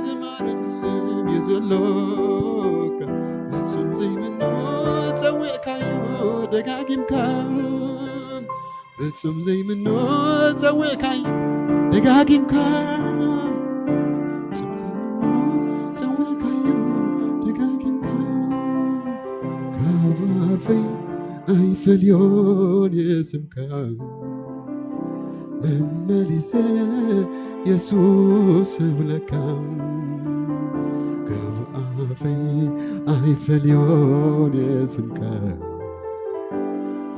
ዝማርኽ ስም እዩ ዘሎካ። ፍጹም ዘይምኖ ጸዊዕካዮ ደጋጊምካ፣ ፍጹም ዘይምኖ ጸዊዕካዮ ደጋጊምካ፣ ፍጹም ዘይምኖ ጸዊዕካዮ ደጋጊምካ። ካብ ኣፈይ ኣይፈልዮን የስምካ፣ መመሊሰ የሱስ እብለካ። ካብ ኣፈይ ኣይፈልዮን የስምካ፣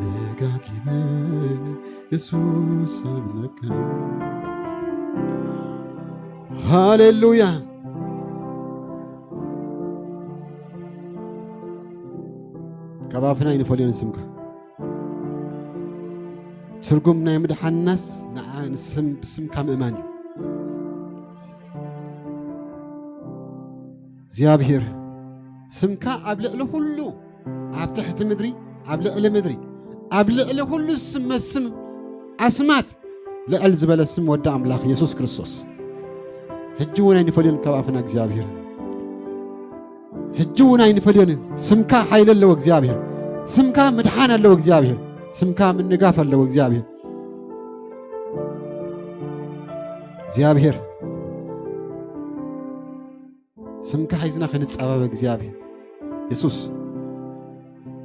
ደጋጊመ የሱስ እብለካ። ሃሌሉያ። ካብ ኣፍና ኣይንፈልዮን ስምካ። ትርጉም ናይ ምድሓንናስ ንዓ-፣ ንስም-፣ ብስምካ ምእማን እዩ። እግዚኣብሔር ስምካ ኣብ ልዕሊ ኩሉ፣ ኣብ ትሕቲ ምድሪ፣ ኣብ ልዕሊ ምድሪ፣ ኣብ ልዕሊ ኩሉ ዝስመ ስም ኣስማት ልዕል ዝበለ ስም ወዲ ኣምላኽ የሱስ ክርስቶስ። ሕጂ እውን ኣይንፈልዮን ካብ ኣፍና እግዚኣብሔር። ሕጂ እውን ኣይንፈልዮን። ስምካ ሓይሊ ኣለዎ እግዚኣብሔር። ስምካ ምድሓን ኣለዎ እግዚኣብሔር። ስምካ ምንጋፍ ኣለዎ እግዚኣብሔር። እግዚኣብሔር ስምካ ሒዝና ክንጸባበ እግዚኣብሔር የሱስ፣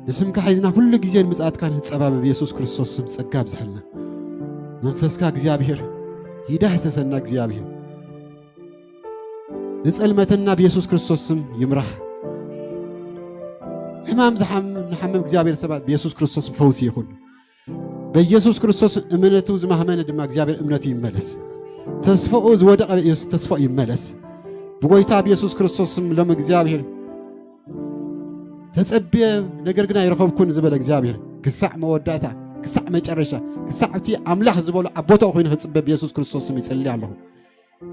ንስምካ ሒዝና ኩሉ ግዜ ንምጽኣትካ ንጸባበ ብየሱስ ክርስቶስ ስም ጸጋ ኣብዝሐልና። መንፈስካ እግዚኣብሔር ይዳህሰሰና እግዚኣብሔር። ዝጸልመተና ብየሱስ ክርስቶስ ስም ይምራሕ። ሕማም ዝሓም-፣ ንሓምም እግዚኣብሔር ሰባት ብየሱስ ክርስቶስ ስም ፈውሲ ይኹን። በኢየሱስ ክርስቶስ እምነቱ ዝማህመነ ድማ እግዚኣብሔር እምነቱ ይመለስ። ተስፋኡ ዝወደቐ በኢየሱስ ተስፋኡ ይመለስ። ብጎይታ ብኢየሱስ ክርስቶስ ስም ሎም እግዚኣብሔር ተጸብየ ነገር ግን ኣይረኸብኩን ዝበለ እግዚኣብሔር ክሳዕ መወዳእታ፣ ክሳዕ መጨረሻ፣ ክሳዕ እቲ ኣምላኽ ዝበሎ ኣብ ቦታኡ ኮይኑ ክጽበ ብኢየሱስ ክርስቶስ ስም ይጽሊ ኣለኹ።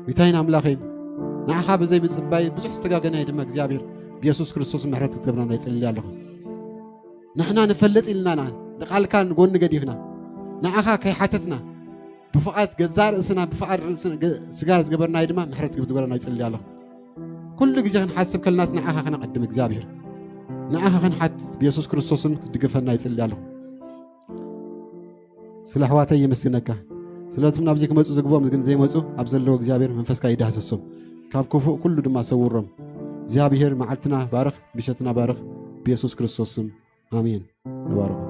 ጌታዬን ኣምላኸይን ንዓኻ ብዘይ ምጽባይ ብዙሕ ዝተጋገናይ ድማ እግዚኣብሔር ብኢየሱስ ክርስቶስ ምሕረት ክትገብረና ይጽሊ ኣለኹ። ንሕና ንፈልጥ ኢልናና ንቓልካ ንጎኒ ገዲፍና ንዓኻ ከይሓተትና ብፍቓድ ገዛእ ርእስና ብፍቓድ ርእስና ገ-፣ ስጋ ዝገበርናይ ድማ ምሕረት ክትገብረና ይጽሊ ኣለኹ። ኩሉ ግዜ ክንሓስብ ከለናስ ንዓኻ ክነቐድም እግዚኣብሔር ንዓኻ ክንሓትት ብየሱስ ክርስቶስን ክትድግፈና ይጽሊ ኣለኹ። ስለ ኣሕዋተይ የመስግነካ። ስለቶም ናብዚ ክመጹ ዝግብኦም ግን ዘይመጹ ኣብ ዘለዎ እግዚኣብሔር መንፈስካ ይዳህሰሶም። ካብ ክፉእ ኩሉ ድማ ሰውሮም። እግዚኣብሔር መዓልትና ባርኽ፣ ምሸትና ባርኽ። ብየሱስ ክርስቶስ ስም ኣሜን። ተባረኹ።